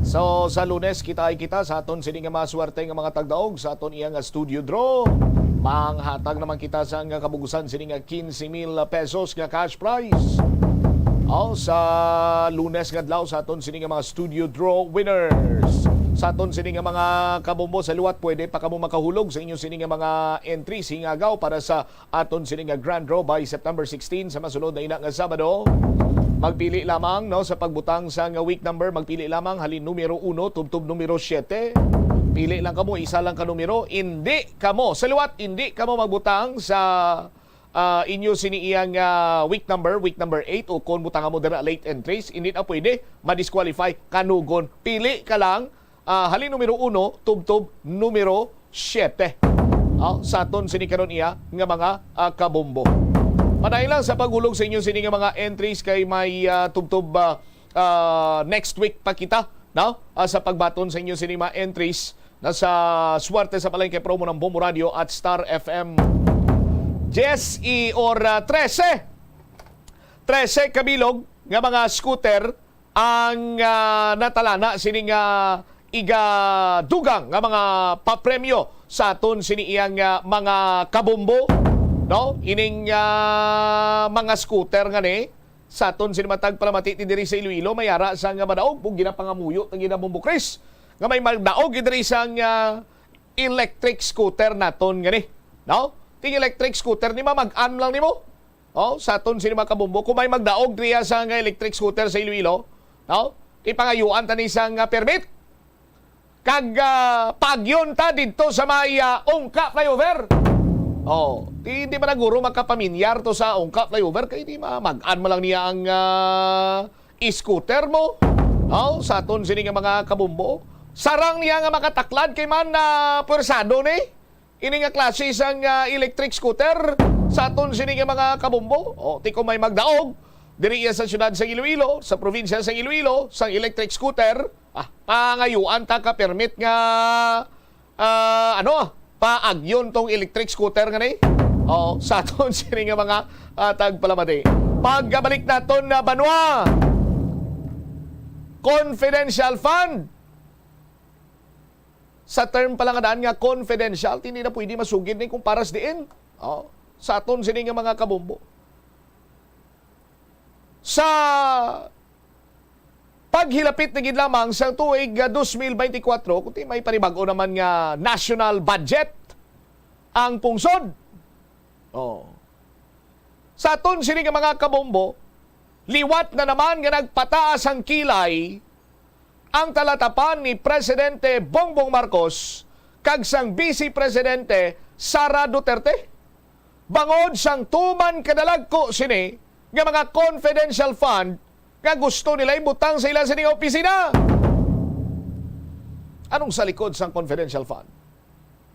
So, sa Lunes, kita ay kita sa aton sining nga mga swerte nga mga tagdaog sa aton iya nga studio draw. Manghatag naman kita sa nga kabugusan sining nga quince mil pesos nga cash prize. Oh, sa Lunes nga adlaw sa aton sining nga mga studio draw winners. Sa aton sining nga mga kabombo sa liwat, pwede pa kamo makahulog sa inyo sining nga mga entries hingagaw para sa aton sini nga grand draw by September sixteen, sa masunod na ina nga Sabado. Magpili lamang, no, sa pagbutang sa nga week number, magpili lamang halin numero uno tubtob numero siyete. Pili lang kamo, isa lang ka numero, indi kamo, sa liwat, indi kamo magbutang sa, ah, inyo sini iyang, ah, week number, week number eight, o kon butang mo dira late entries, indi na pwede, ma-disqualify, kanugon. Pili ka lang, ah, halin numero uno tubtob numero siyete. Ah, sa aton sini karon iya nga mga, ah, kabombo. Padayon lang sa paghulog sa inyo sini nga mga entries kay may, ah, tubtob, ah, ah, next week pa kita, no? Ah, sa pagbaton sa inyo sini mga entries na sa Swerte sa Palengke promo ng Bombo Radio at Star F M. Yes, i or, ah, trese. Trese kabilog nga mga scooter ang, ah, natalana sini nga igadugang nga mga papremyo sa aton sini iyang, ah, mga kabombo, no? Ining, ah, mga scooter nga ni sa aton sini matag palamati ti diri sa Iloilo, may ara sa nga madaog ug ginapangamuyo ta gina Bombo Chris nga may magdaog diri sa nga electric scooter naton nga ni, no? Ting electric scooter ni mamag-an lang nimo. Oh, sa aton sini mga kabombo, kung may magdaog diriya sa nga electric scooter sa Iloilo, no? Ipangayuan ta ni sang, ah, permit. Kag, ah, pagyon ta didto sa may, ah, Ungka Flyover. Oh, di, di man na guro makapamilyar to sa Ungka Flyover kay di ma-, mag-an mo lang niya ang, ah, scooter mo. Oh, sa aton sini nga mga kabombo. Sarang niya nga makataklad kay man na pwersado ni. Ini nga klase sang, ah, electric scooter sa aton sini nga mga kabombo. O, ti kung may magdaog diri iya sa siyudad sa Iloilo, sa probinsya sa Iloilo, sang electric scooter, ah, pangayuan ta ka permit nga, ah, ano, paagyon tong electric scooter nga ni. O, sa aton sini nga mga, ah, tagpalamati. Pagbalik naton na banwa, confidential fund. Sa term pala nga daan nga confidential, hindi na pwede masugid ni kung paras diin. Oh, sa aton sini nga mga kabombo. Sa paghilapit na gid lamang sa tuig, ah, dos mil beintikwatro, kundi may panibag-o naman nga national budget ang pungsod. Oh. Sa aton sini nga mga kabombo, liwat na naman nga nagpataas ang kilay ang talatapan ni Presidente Bongbong Marcos kag sang Vice Presidente Sara Duterte, bangod sang tuman kadalagko sini nga mga confidential fund nga gusto nila ibutang sa ila sini nga opisina. Anong sa likod sang confidential fund?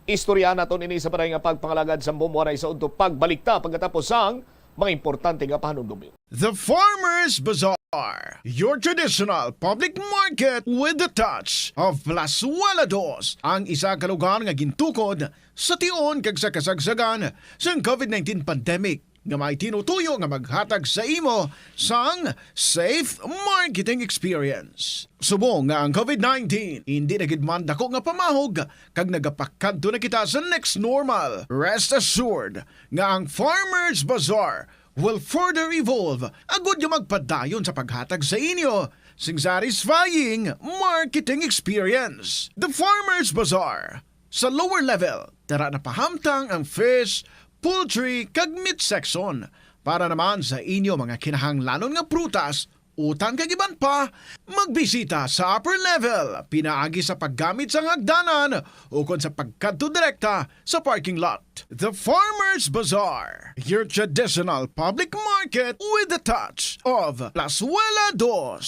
Istorya naton ini sa paray nga pagpangalagad sa Bombo Anay sa udto. Pagbalik ta pagkatapos sang mga importante nga pahanumdom. The Farmers Bazaar, your traditional public market with the touch of Plazuela Dos, ang isa ka lugar nga gintukod sa tion kag sa kasagsagan sang COVID nineteen pandemic, nga may tinutuyo nga maghatag sa imo sang safe marketing experience. Subong nga ang COVID nineteen indi na gid man dako nga pamahog kag nagapakadto na kita sa next normal, rest assured nga ang Farmers Bazaar will further evolve agud nga magpadayon sa paghatag sa inyo sing satisfying marketing experience. The Farmers Bazaar, sa lower level, dira na pahamtang ang fish, poultry, kag meat section. Para naman sa inyo mga kinahanglanon nga prutas utang kag iban pa, magbisita sa upper level pinaagi sa paggamit sang hagdanan ukon sa pagkadto direkta sa parking lot. The Farmers Bazaar, your traditional public market with a touch of Plazuela Dos.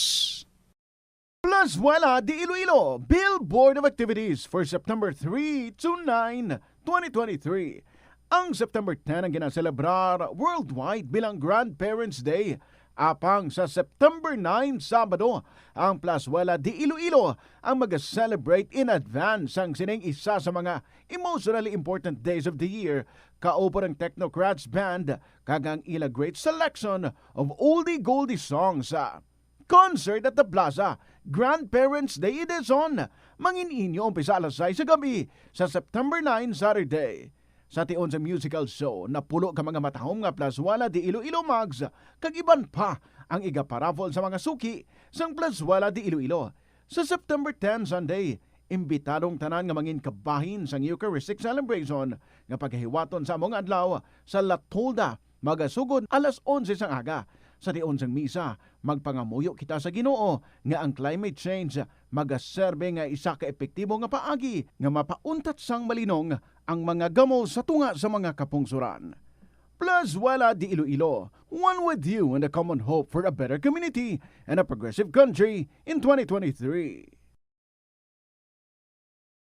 Plazuela de Iloilo, Billboard of Activities for September three to nine, twenty twenty-three. Ang September ten ang ginaselebrar worldwide bilang Grandparents' Day. Apang sa September nine, Sabado, ang Plazuela de Iloilo ang mag-celebrate in advance sang sining isa sa mga emotionally important days of the year. Kaupo ang Technocrats Band kag ang ila great selection of oldie goldie songs. Concert at the Plaza, Grandparents' Day Edition. Mangin-inyo umpisa alas sais sa gabi sa September nine, Saturday. Sa tion sa musical show, napulo ka mga matahom nga Plazuela de Iloilo mugs kag iban pa ang igaparaffle sa mga suki sang Plazuela de Iloilo. Sa September ten, Sunday, imbitado ang tanan nga mangin kabahin sang Eucharistic celebration nga pagahiwaton sa amo nga adlaw sa La Tolda, magasugod alas onse sang aga. Sa tion sang misa, magpangamuyo kita sa Ginoo nga ang climate change magaserbe nga isa ka epektibo nga paagi nga mapauntat sang malinong ang mga gamo sa tunga sa mga kapungsoran. Plazuela de Iloilo, one with you in the common hope for a better community and a progressive country in twenty twenty-three.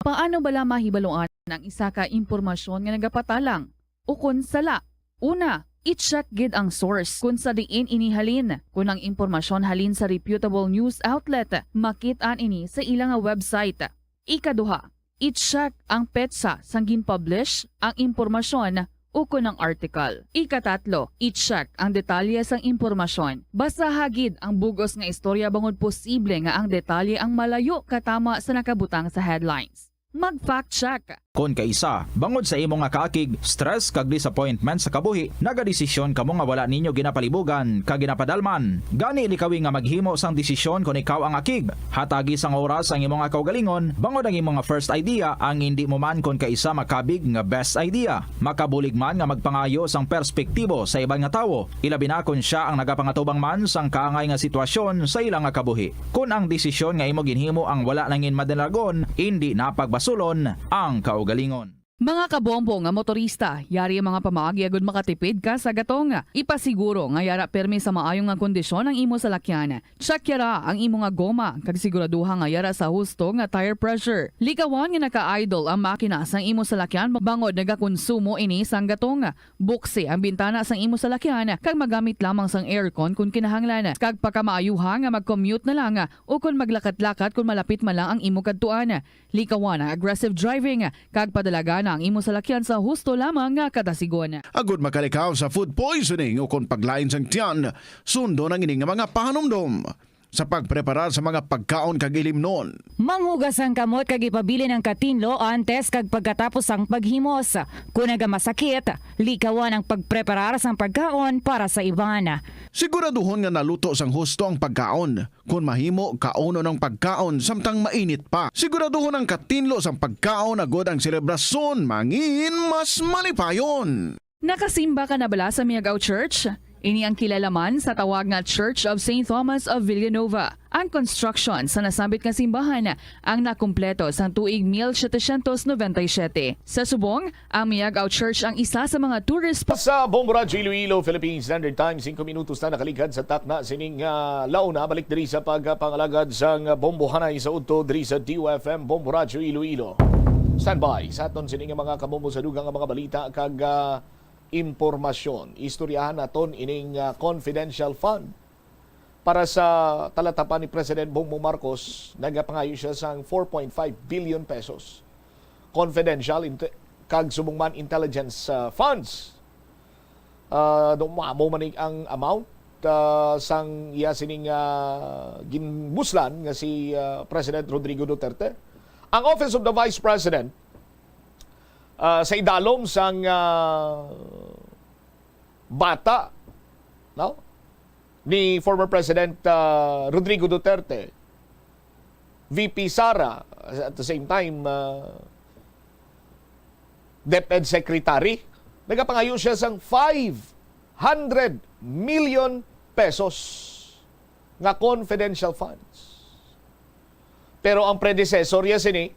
Paano bala mahibaluan ang isa ka impormasyon nga nagapatalang ukon sala? Una, i-check gid ang source kon sa diin ini halin. Kon ang impormasyon halin sa reputable news outlet, makit-an ini sa ila nga website. Ikaduha, i-check ang petsa sang gin-publish ang impormasyon ukon ang article. Ikatatlo, i-check ang detalye sang impormasyon. Basaha gid ang bug-os nga istorya bangod posible nga ang detalye ang malayo katama sa nakabutang sa headlines. Mag-fact check. Kon kaisa, bangod sa imo nga kaakig, stress kag disappointment sa kabuhi, nagadesisyon kamo nga wala ninyo ginapalibugan kag ginapadalman. Gani, likawi nga maghimo sang desisyon kon ikaw ang akig. Hatagi sang oras ang imo nga kaugalingon, bangod ang imo nga first idea ang indi mo man kon kaisa makabig nga best idea. Makabulig man nga magpangayo sang perspektibo sa iban nga tawo, ilabi na kon sia ang nagapangatubang man sang kaangay nga sitwasyon sa ila nga kabuhi. Kon ang desisyon nga imo ginhimo ang wala nangin madalagon, indi na pagbasulon ang kaugalingon. Mga kabombo nga motorista, yari ang mga pamaagi agud makatipid ka sa gatong. Ipasiguro nga yara permi sa maayo nga kondisyon ang imo salakyan. Check yara ang imo nga goma kag siguraduha nga yara sa husto nga tire pressure. Likawan nga naka-idle ang makina sang imo salakyan bangod nagakonsumo ini sang gatong. Buksi ang bintana sang imo salakyan kag magamit lamang sang aircon kon kinahanglan. Kag pakamaayuha nga mag-commute na lang o kon maglakat-lakat kon malapit man lang ang imo kadtuan. Likawan ang aggressive driving kag padalagana ang imo salakyan sa husto lamang nga kadasigon. Agud makalikaw sa food poisoning o kon paglain sang tiyan, sundon ang ini nga mga pahanumdom sa pagpreparar sa mga pagkaon kag ilimnon. Manghugas ang kamot kag ipabilin ang katinlo antes kag pagkatapos sang paghimos. Kon nagamasakit, likawan ang pagpreparar sang pagkaon para sa iban. Siguraduhon nga naluto sang husto ang pagkaon. Kon mahimo, kaunon ang pagkaon samtang mainit pa. Siguraduhon ang katinlo sang pagkaon agud ang selebrasyon mangin mas malipayon. Nakasimba ka na bala sa Miagao Church? Ini ang kilala man sa tawag nga Church of Saint Thomas of Villanova. Ang construction sa nasambit nga simbahan ang nakumpleto sang tuig mil setecientos noventa y siete. Sa subong, ang Miagao Church ang isa sa mga tourist spot. Sa Bombo Radyo Iloilo, Philippine Standard Time, singko minutos na nakaligad sa takna sining, ah, launa. Balik diri sa pagpangalagad sang bombohanay sa udto diri sa D U F M Bombo Radyo Iloilo. Standby sa aton sining mga kabombo sa dugang nga mga balita kag, ah, impormasyon. Istoryahan naton ining, ah, confidential fund. Para sa talatapan ni President Bongbong Marcos, nagapangayo siya sang four point five billion pesos confidential inte-, kag subong man intelligence, ah, funds. Ah, do, amo man ni ang amount, ah, sang iya sining, ah, ginbuslan nga si, ah, President Rodrigo Duterte. Ang Office of the Vice President, ah, sa idalom sang, ah, bata, no? Ni former President, ah, Rodrigo Duterte, V P Sara, at the same time, ah, DepEd Secretary, nagapangayo siya sang five hundred million pesos. nga confidential funds. Pero ang predecessor ya sini,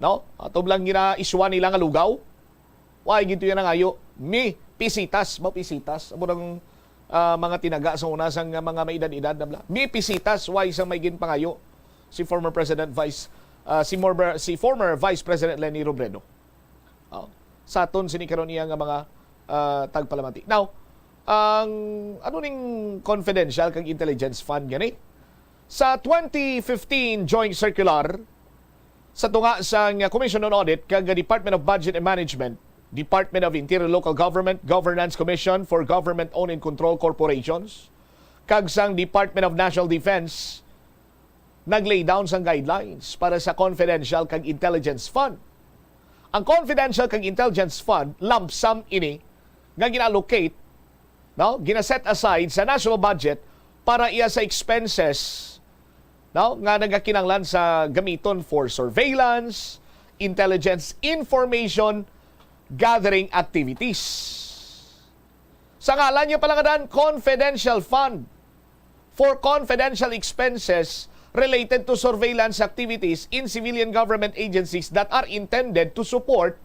no? Ato lang gina-issuean nila nga lugaw. Why gid to yan nangayo? Mi pisitas, ba pisitas? Amo nang, ah, mga tinaga sa una sang mga may edad-edad na bla. Mi pisitas, why sa may ginpangayo si former President Vice, ah, si former, si former Vice President Leni Robredo. Oh, sa aton sini karon iya nga mga, ah, tagpalamati. Now, ang ano ning confidential kag intelligence fund gani? Sa twenty fifteen joint circular sa tunga sang Commission on Audit kag Department of Budget and Management, Department of Interior, Local Government, Governance Commission for Government-Owned and Controlled Corporations, kag sang Department of National Defense, nag-lay down sang guidelines para sa confidential kag intelligence fund. Ang confidential kag intelligence fund, lump sum ini nga gina-allocate, no, gina-set aside sa national budget para iya sa expenses, no, nga nagakinahanglan sa gamiton for surveillance, intelligence information gathering activities. Sa ngalan niya pala nga dan, confidential fund for confidential expenses related to surveillance activities in civilian government agencies that are intended to support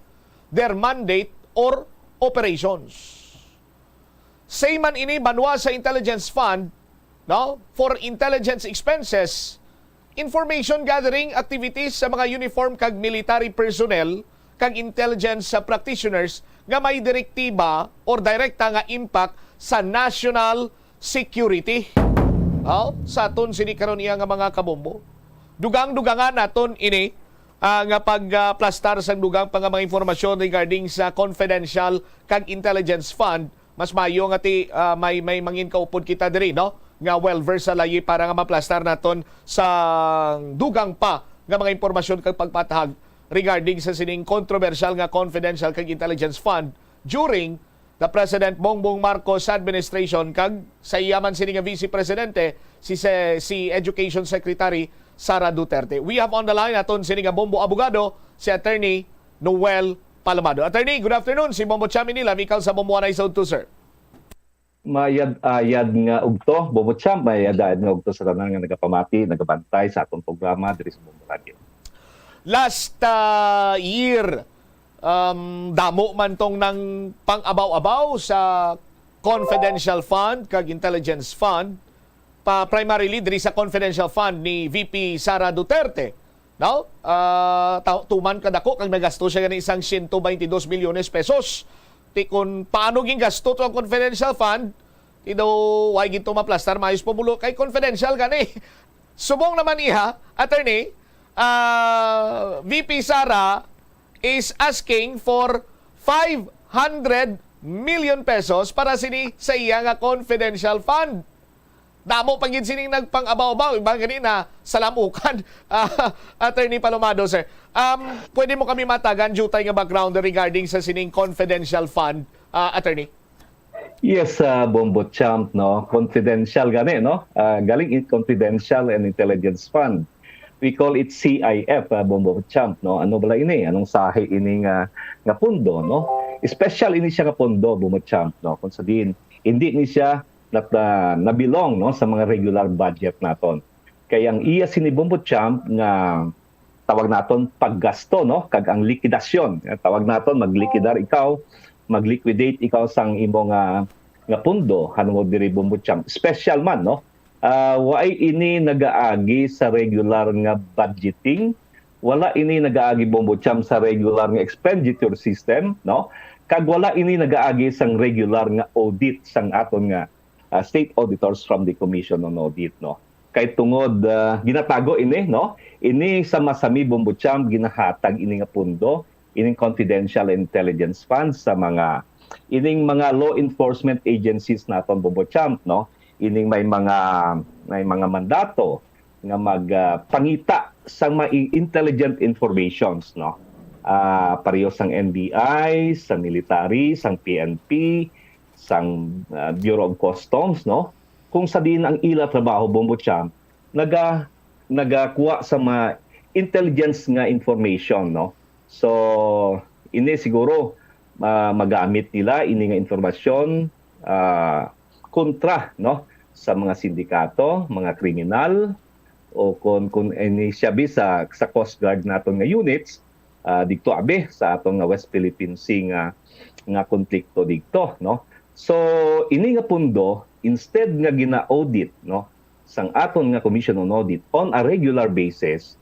their mandate or operations. Same man ini banwa sa intelligence fund, no, for intelligence expenses, information gathering activities sa mga uniform kag military personnel kag intelligence sa practitioners nga may direktiba or direkta nga impact sa national security. Oh, sa aton sini karon iya nga mga kabombo. Dugang-dugangan naton ini, ah, nga pagplastar sang dugang pa nga mga impormasyon regarding sa confidential kag intelligence fund. Mas maayo nga ti, ah, may, may mangin kaupod kita diri, no, nga well versed sa layi para nga maplastar naton sa dugang pa nga mga impormasyon kag pagpatahag regarding sa sining kontrobersyal nga confidential kag intelligence fund during the President Bongbong Marcos administration kag sa iya man sini nga Vice Presidente, si se-, si Education Secretary Sara Duterte. We have on the line aton sini nga bombo abogado, si Attorney Noel Palomado. Attorney, good afternoon. Si Bombo Cham ini, live ikaw sa Bombo Anay sa udto, sir. Mayad-ayad nga ugto, Bombo Cham, mayad-ayad nga ugto sa tanan nga nagapamati, nagabantay sa atong programa diri sa Bombo Radio. Last, ah, year, um, damo man tong nang pang-abaw-abaw sa confidential fund kag intelligence fund, pa primarily diri sa confidential fund ni V P Sara Duterte, no? Ah, ta-, tuman kadako kag nagasto siya gani sang siyento baynte dos milyones pesos. Ti kun paano gingasto to ang confidential fund, ti daw way gid to maplastar maayos, pamulo kay confidential gani. Subong naman iha, attorney, ah, V P Sara is asking for five hundred million pesos para sini sa iya nga confidential fund. Damo pa gid sining nagpang-abaw-abaw, iba gani na salamukan, ah, Attorney Palomado, sir. Um, pwede mo kami matagan, jutay nga background regarding sa sining confidential fund, ah, Attorney? Yes, ah, Bombo Champ, no? Confidential gani, no? Ah, galing in Confidential and Intelligence Fund. We call it C I F, ah, Bombo Champ, no? Ano bala ini? Anong sahi ini nga, nga pondo, no? Special ini siya nga pondo, Bombo Champ, no? Kung sa diin, hindi ni siya nat-, ah, nabilong, no, sa mga regular budget naton. Kay ang iya sini, Bombo Champ, nga tawag naton paggasto, no, kag ang likidasyon. Eh, tawag naton maglikidar ikaw, mag-liquidate ikaw sang imo nga, nga pundo, hanungod diri, Bombo Champ. Special man, no? Ah, waay ini nagaagi sa regular nga budgeting. Wala ini nagaagi, Bombo Champ, sa regular nga expenditure system, no? Kag wala ini nagaagi sang regular nga audit sang aton nga, ah, state auditors from the Commission on Audit, no? Kay tungod, ah, ginatago ini, no? Ini sa masami, Bombo Champ, ginahatag ini nga pundo, ining confidential intelligence funds sa mga, ining mga law enforcement agencies naton, Bombo Champ, no? Ining may mga, may mga mandato nga mag, ah, pangita sang mga intelligent informations, no? Ah, pareho sang N B I, sa military, sang P N P, sang, ah, Bureau of Customs, no? Kung sa diin ang ila trabaho, Bombo Champ, naga-, nagakuha sa mga intelligence nga information, no? So, ini siguro, ah, magamit nila ini nga informasyon, ah, kontra, no, sa mga sindikato, mga kriminal, o kon, kon ini siya bi sa, sa Coast Guard naton nga units, ah, didto abi sa aton nga West Philippine Sea nga, nga konflikto didto, no? So, ini nga pundo, instead nga gina-audit, no, sang aton nga Commission on Audit on a regular basis,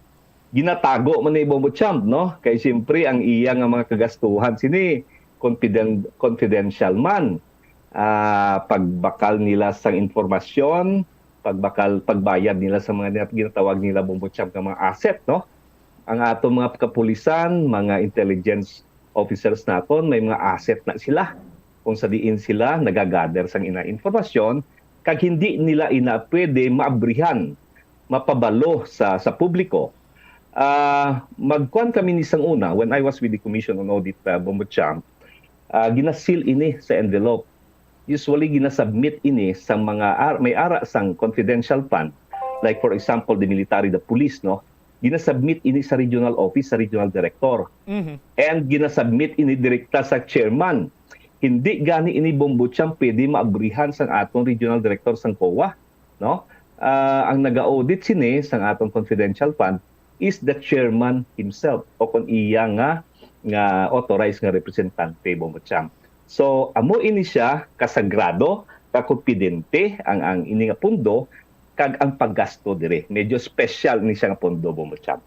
ginatago man ni Bombo Champ, no? Kay siyempre, ang iya nga mga kagastuhan sini confiden-, confidential man. Ah, pagbakal nila sang impormasyon, pagbakal, pagbayad nila sa mga ginatawag nila, Bombo Champ, nga mga asset, no? Ang aton mga kapulisan, mga intelligence officers naton, may mga asset na sila kung sa diin sila nagagather sang ina impormasyon, kag hindi nila ina pwede maabrihan, mapabalo sa, sa publiko. Ah, magkuan kami ni sang una, when I was with the Commission on Audit, ah, Bombo Champ, ah, ginasil ini sa envelope. Usually, ginasubmit ini sa mga ar-, may ara sang confidential fund. Like, for example, the military, the police, no? Ginasubmit ini sa regional office, sa regional director. Mhm. And ginasubmit ini direkta sa chairman. Hindi gani ini, Bombo Champ, pwede maabrihan sang aton regional director sang COA, no? Ah, ang naga-audit sini sang aton confidential fund is the chairman himself, o kon iya nga, nga authorized nga representante, Bombo Champ. So, amo ini siya kasagrado, kakompidente ang, ang ini nga pundo, kag ang paggasto diri. Medyo special ni siya nga pundo, Bombo Champ.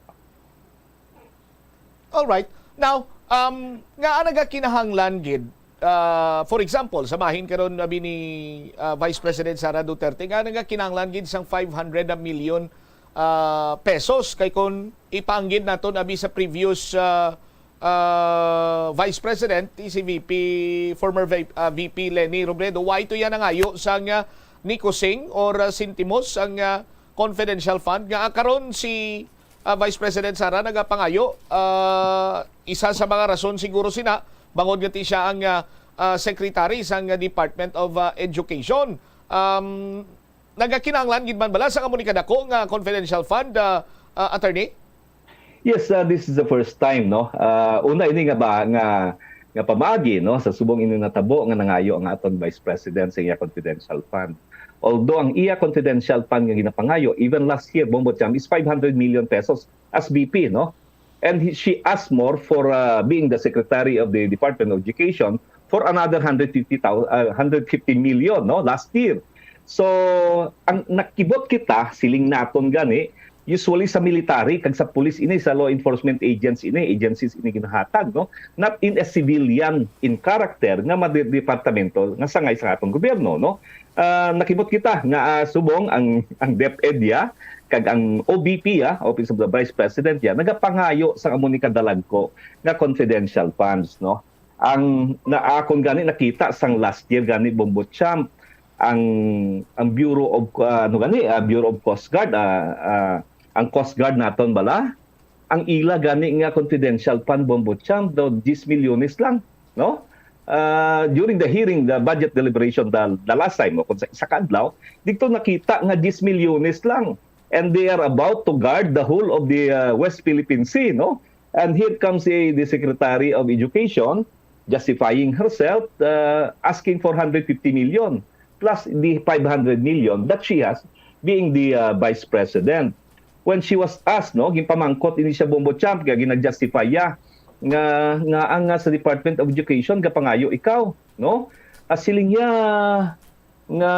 All right. Now, um, nga nagakinahanglan gid, uh, for example, sa bahin karon abi ni, uh, Vice President Sara Duterte, nga nagakinahanglan gid sang five hundred million, uh, pesos, kay kung ipaanggid naton abi sa previous, uh, uh, Vice President, si V P, former V-, uh, V P Leni Robredo, why to yan nangayo sang, uh, Nicosing or, uh, Sintimos ang, uh, confidential fund nga karon si, uh, Vice President Sara nagapangayo, uh, isa sa mga rason siguro sina bangod nga ti siya ang, uh, uh, secretary sang, uh, Department of, uh, Education. Um, nagakinahanglan gid man bala sa amo ni kadako nga confidential fund, uh, uh, attorney? Yes, uh, this is the first time, no. Uh, una ini nga ba nga, nga pamaagi, no, sa subong ini natabo nga nangayo ang aton Vice President sa iya confidential fund. Although ang iya confidential fund nga ginapangayo even last year, Bombo Champ, is five hundred million pesos as V P, no. And he, she asked more for, uh, being the secretary of the Department of Education for another hundred fifty thousand, uh, hundred fifty million, no, last year. So, ang nakibot kita, siling naton gani, usually sa military kag sa police ini, sa law enforcement agents ini, agencies ini ginahatag, no? Not in a civilian in character nga madi-, departamento nga sangay sa atong gobyerno, no? Ah, nakibot kita nga, ah, subong ang, ang DepEd ya kag ang O V P ya, Office of the Vice President ya, nagapangayo sa amo ni kadalagko nga confidential funds, no? Ang naakon gani nakita sang last year gani, Bombo Champ, ang, ang Bureau of, ah, ano gani, ah, Bureau of Coast Guard, ah, ah, ang Coast Guard naton bala, ang ila gani nga confidential fund, Bombo Champ, daw diyes milyones lang, no? Ah, during the hearing, the budget deliberation, the, the last time, o kung sa, sa kadlaw, dito nakita nga diyes milyones lang. And they are about to guard the whole of the, uh, West Philippine Sea, no? And here comes the, the Secretary of Education justifying herself, uh, asking for hundred fifty million plus the five hundred million that she has being the, uh, Vice President. When she was asked, no, ginpamangkot ini siya, Bombo Champ, kaya ginag-justify ya nga, nga ang, nga sa Department of Education gapangayo ikaw, no? As siling niya nga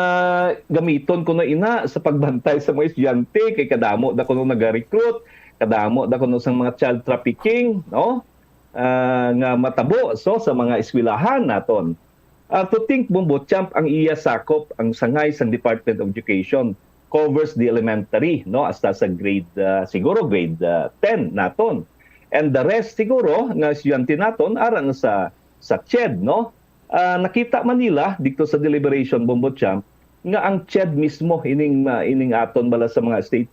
gamiton ko na ina sa pagbantay sa mga estudyante, kay kadamo da kuno naga-recruit, kadamo da kuno sang mga child trafficking, no? Ah, nga matabo so sa mga eskwelahan naton. Ah, to think, Bombo Champ, ang iya sakop, ang sangay sang Department of Education covers the elementary, no, hasta sa grade, ah, siguro grade, ah, ten naton. And the rest siguro nga estudyante naton ara na sa, sa CHED, no? Ah, nakita man nila dito sa deliberation, Bombo Champ, nga ang CHED mismo ining, ah, ining aton bala sa mga state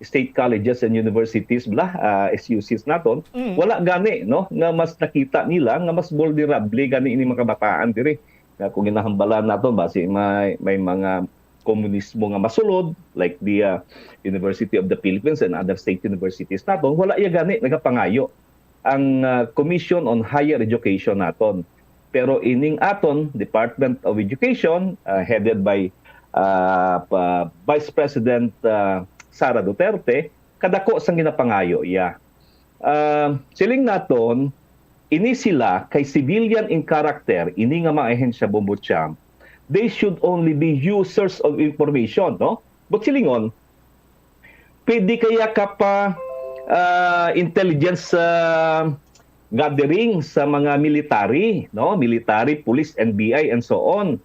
state colleges and universities bala, ah, S U Cs naton, Mm. wala gani, no, nga mas nakita nila nga mas vulnerable gani ini mga kabataan diri. Nga kung ginahambalan naton, basi may, may mga komunismo nga masulod, like the, ah, University of the Philippines and other state universities naton, wala iya gani nagapangayo ang, ah, Commission on Higher Education naton. Pero ining aton Department of Education, ah, headed by, ah, pa Vice President, ah, Sara Duterte, kadako sang ginapangayo iya. Ah, siling naton, ini sila kay civilian in character, ini nga mga ahensya, Bombo Champ, they should only be users of information, no? But silingon, pwede kaya ka pa, ah, intelligence, ah, gathering sa mga military, no? Military, police, N B I, and so on.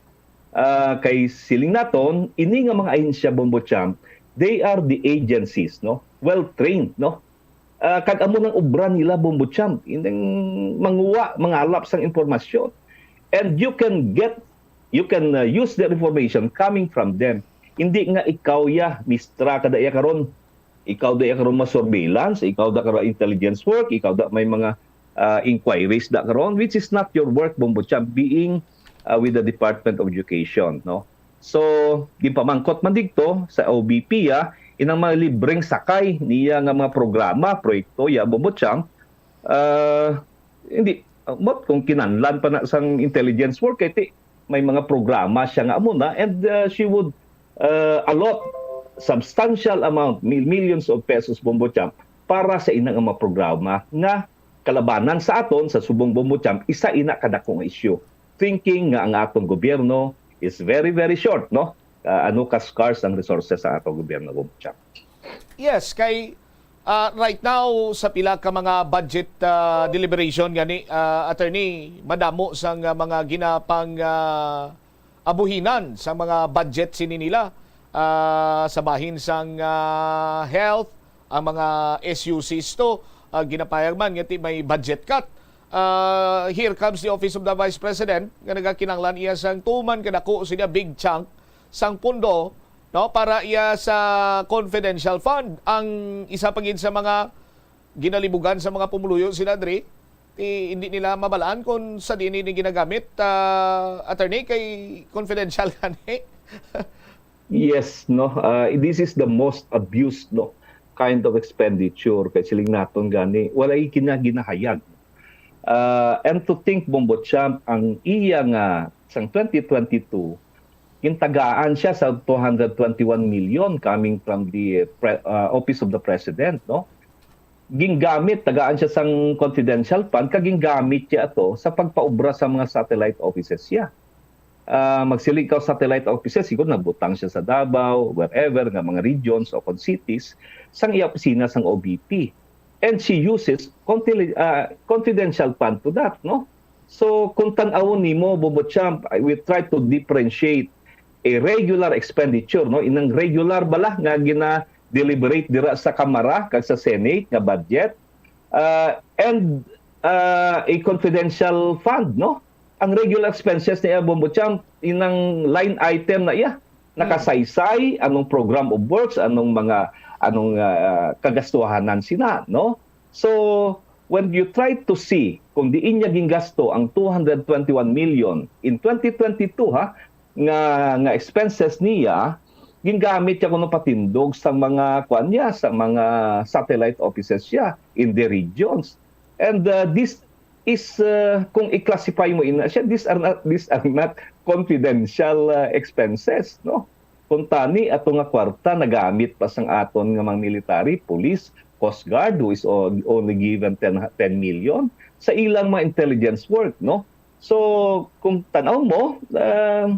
Ah, kay siling naton, ini nga mga ahensya, Bombo Champ, they are the agencies, no? Well trained, no? Ah, kag amo nang obra nila, Bombo Champ, ining manguha, mangalap sang impormasyon. And you can get, you can, uh, use their information coming from them. Hindi nga ikaw ya, mistra ka da iya karon. Ikaw da iya karon ma-surveillance, ikaw da karon intelligence work, ikaw da may mga, ah, inquiries da karon, which is not your work, Bombo Champ, being, ah, with the Department of Education, no? So, ginpamangkot man digto sa O B P, ah, inang mga libreng sakay niya nga mga programa, proyekto, ya, Bombo Champ, ah, hindi, ah, mot kung kinahanglan pa na sang intelligence work, kay ti, may mga programa siya nga amo na, and, ah, she would, ah, allot substantial amount, mil-, millions of pesos, Bombo Champ, para sa inang mga programa nga kalabanan sa aton sa subong, Bombo Champ, isa ina kadako nga isyu. Thinking nga ang aton gobyerno is very, very short, no? Ah, ano ka scarce ang resources sa aton gobyerno, Bombo Champ? Yes, kay, ah, right now, sa pila ka mga budget, ah, deliberation gani, ah, attorney, madamo sang, ah, mga ginapang, ah, abuhinan sa mga budget sini nila, ah, sa bahin sang, ah, health, ang mga S U Cs to, ah, ginapahayag man nga ti may budget cut. Ah, here comes the Office of the Vice President nga nagakinahanglan iya sang tuman kadako sila big chunk sang pondo, no, para iya sa confidential fund. Ang isa pa gid sa mga ginalibugan sa mga pumuluyo sila diri, ti, hindi nila mabalaan kung sa diin ini ginagamit, ah, attorney, kay confidential gani. Yes, no. Uh, this is the most abused, no, kind of expenditure, kay siling naton gani walay gina-, ginahayag. Uh, and to think, Bombo Champ, ang iya nga sang twenty twenty-two, gintagaan siya sa two hundred twenty-one million coming from the pre-, uh, Office of the President, no? Gingamit, tagaan siya sang confidential fund, kag gingamit siya ato sa pagpaubra sa mga satellite offices siya. Ah, magsiling ka satellite offices, siguro nagbutang siya sa Davao, wherever, nga mga regions o kon cities, sang iya opisina sang O B P. And she uses confili-, ah, confidential fund to that, no? So, kung tan-awon nimo, Bombo Champ, I will try to differentiate a regular expenditure, no? Inang regular bala nga gina-deliberate dira sa Kamara kag sa Senate nga budget, ah, and, ah, a confidential fund, no? Ang regular expenses niya, Bombo Champ, inang line item na iya. Nakasaysay, anong program of works, anong mga, anong, ah, kagastuhanan sina, no? So, when you try to see kung diin niya gingasto ang two hundred twenty-one million in twenty twenty-two, ha, nga, nga expenses niya, gingamit siya kuno patindog sa mga, kuan niya, sa mga satellite offices siya in the regions. And, uh, this is, uh, kung i-classify mo ina siya, these are not, these are not confidential, uh, expenses, no? Kung tani ato nga kwarta nagamit pa sang aton nga mga military, police, Coast Guard, who is o-, only given ten, ten million sa ilang mga intelligence work, no? So, kung tan-aw mo, ah,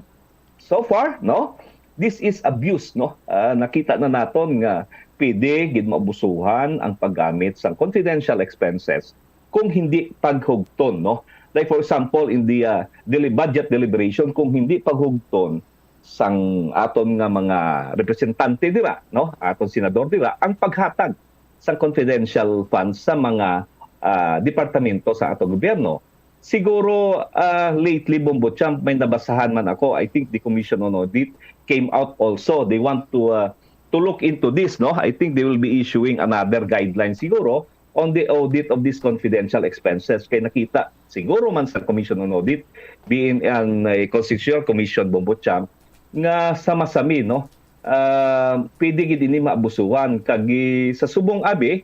so far, no, this is abuse, no? Ah, nakita na naton nga pwede gid maabusuhan ang paggamit sang confidential expenses kung hindi paghugton, no? Like, for example, in the, ah, deli-, budget deliberation, kung hindi paghugton sang aton nga mga representante dira, no, aton senador dira, ang paghatag sang confidential funds sa mga, ah, departamento sa aton gobyerno. Siguro, ah, lately, Bombo Champ, may nabasahan man ako. I think the Commission on Audit came out also. They want to, ah, to look into this, no? I think they will be issuing another guideline siguro on the audit of these confidential expenses. Kay nakita siguro man sa Commission on Audit, being an, eh, Constitutional Commission, Bombo Champ, nga sa masami, no? Ah, pwede gid ini maabusuhan. Kag, eh, sa subong abi,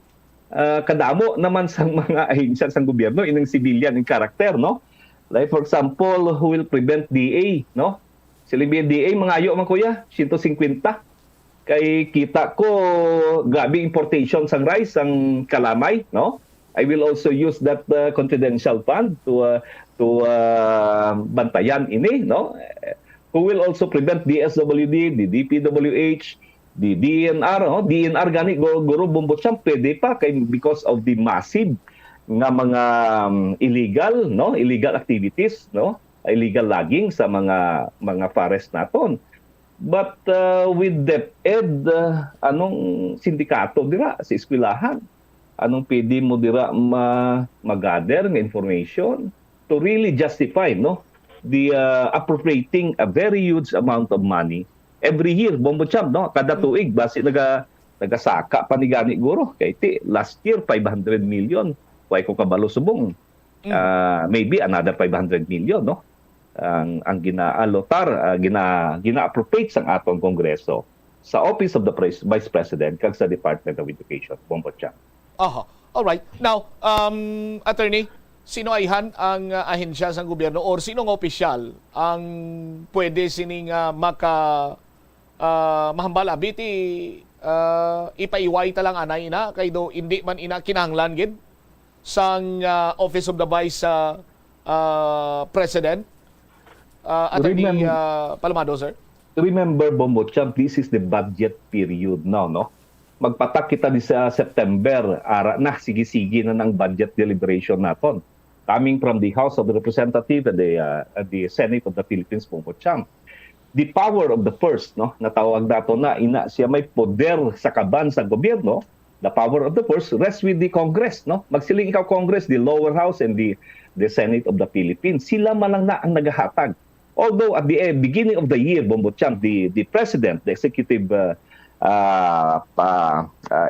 ah, kadamo naman sang mga ahensya sang gobyerno, ining civilian in character, no? Like, for example, who will prevent D A, no? Siling B N D A, mangayo man, kuya, siyento singkwenta. Kay kita ko, grabe importation sang rice, sang kalamay, no? I will also use that uh, confidential fund to uh, to uh, bantayan ini, no? Who will also prevent D S W D, the D P W H, the D E N R, no? D E N R gani, gu- guro, Bombo Champ, pwede pa kay because of the massive nga mga um, illegal, no? Illegal activities, no? Illegal logging sa mga mga forest naton. But uh, with DepEd, uh, anong sindikato dira sa eskwelahan? Anong pwede mo dira ma magather nga information to really justify, no, the uh, appropriating a very huge amount of money every year, Bombo Champ, no? Kada tuig basi naga nagasaka pa ni gani guro kay ti last year five hundred million. Way ko kabalo subong. Mm. Uh, maybe another five hundred million, no? Ang ang ginaalotar, uh, gina gina-appropriate sang aton Kongreso sa Office of the Pres- Vice President kag sa Department of Education, Bombo Champ. Aha. All right. Now, um, attorney, sino ayhan ang uh, ahensya sang gobyerno or sino nga opisyal ang pwede sini nga maka uh, mahambal abi ti uh, ipaiway ta lang anay ina kay do hindi man ina kinahanglan gid sang uh, Office of the Vice uh, uh, President, uh, Attorney Remem- uh, Palmado, sir? Remember, Bombo Champ, this is the budget period now, no? Magpatak kita di sa September, ara na, sige-sige na ng budget deliberation naton. Coming from the House of Representatives and the, uh, and the Senate of the Philippines, Bombo Champ. The power of the purse, no? Natawag nato na, ina siya may poder sa kaban sa gobyerno, the power of the purse rests with the Congress, no? Magsiling ikaw Congress, the lower house and the the Senate of the Philippines. Sila man lang na ang nagahatag. Although at the eh, beginning of the year, Bombo Champ, the, the President, the Executive uh, uh, uh,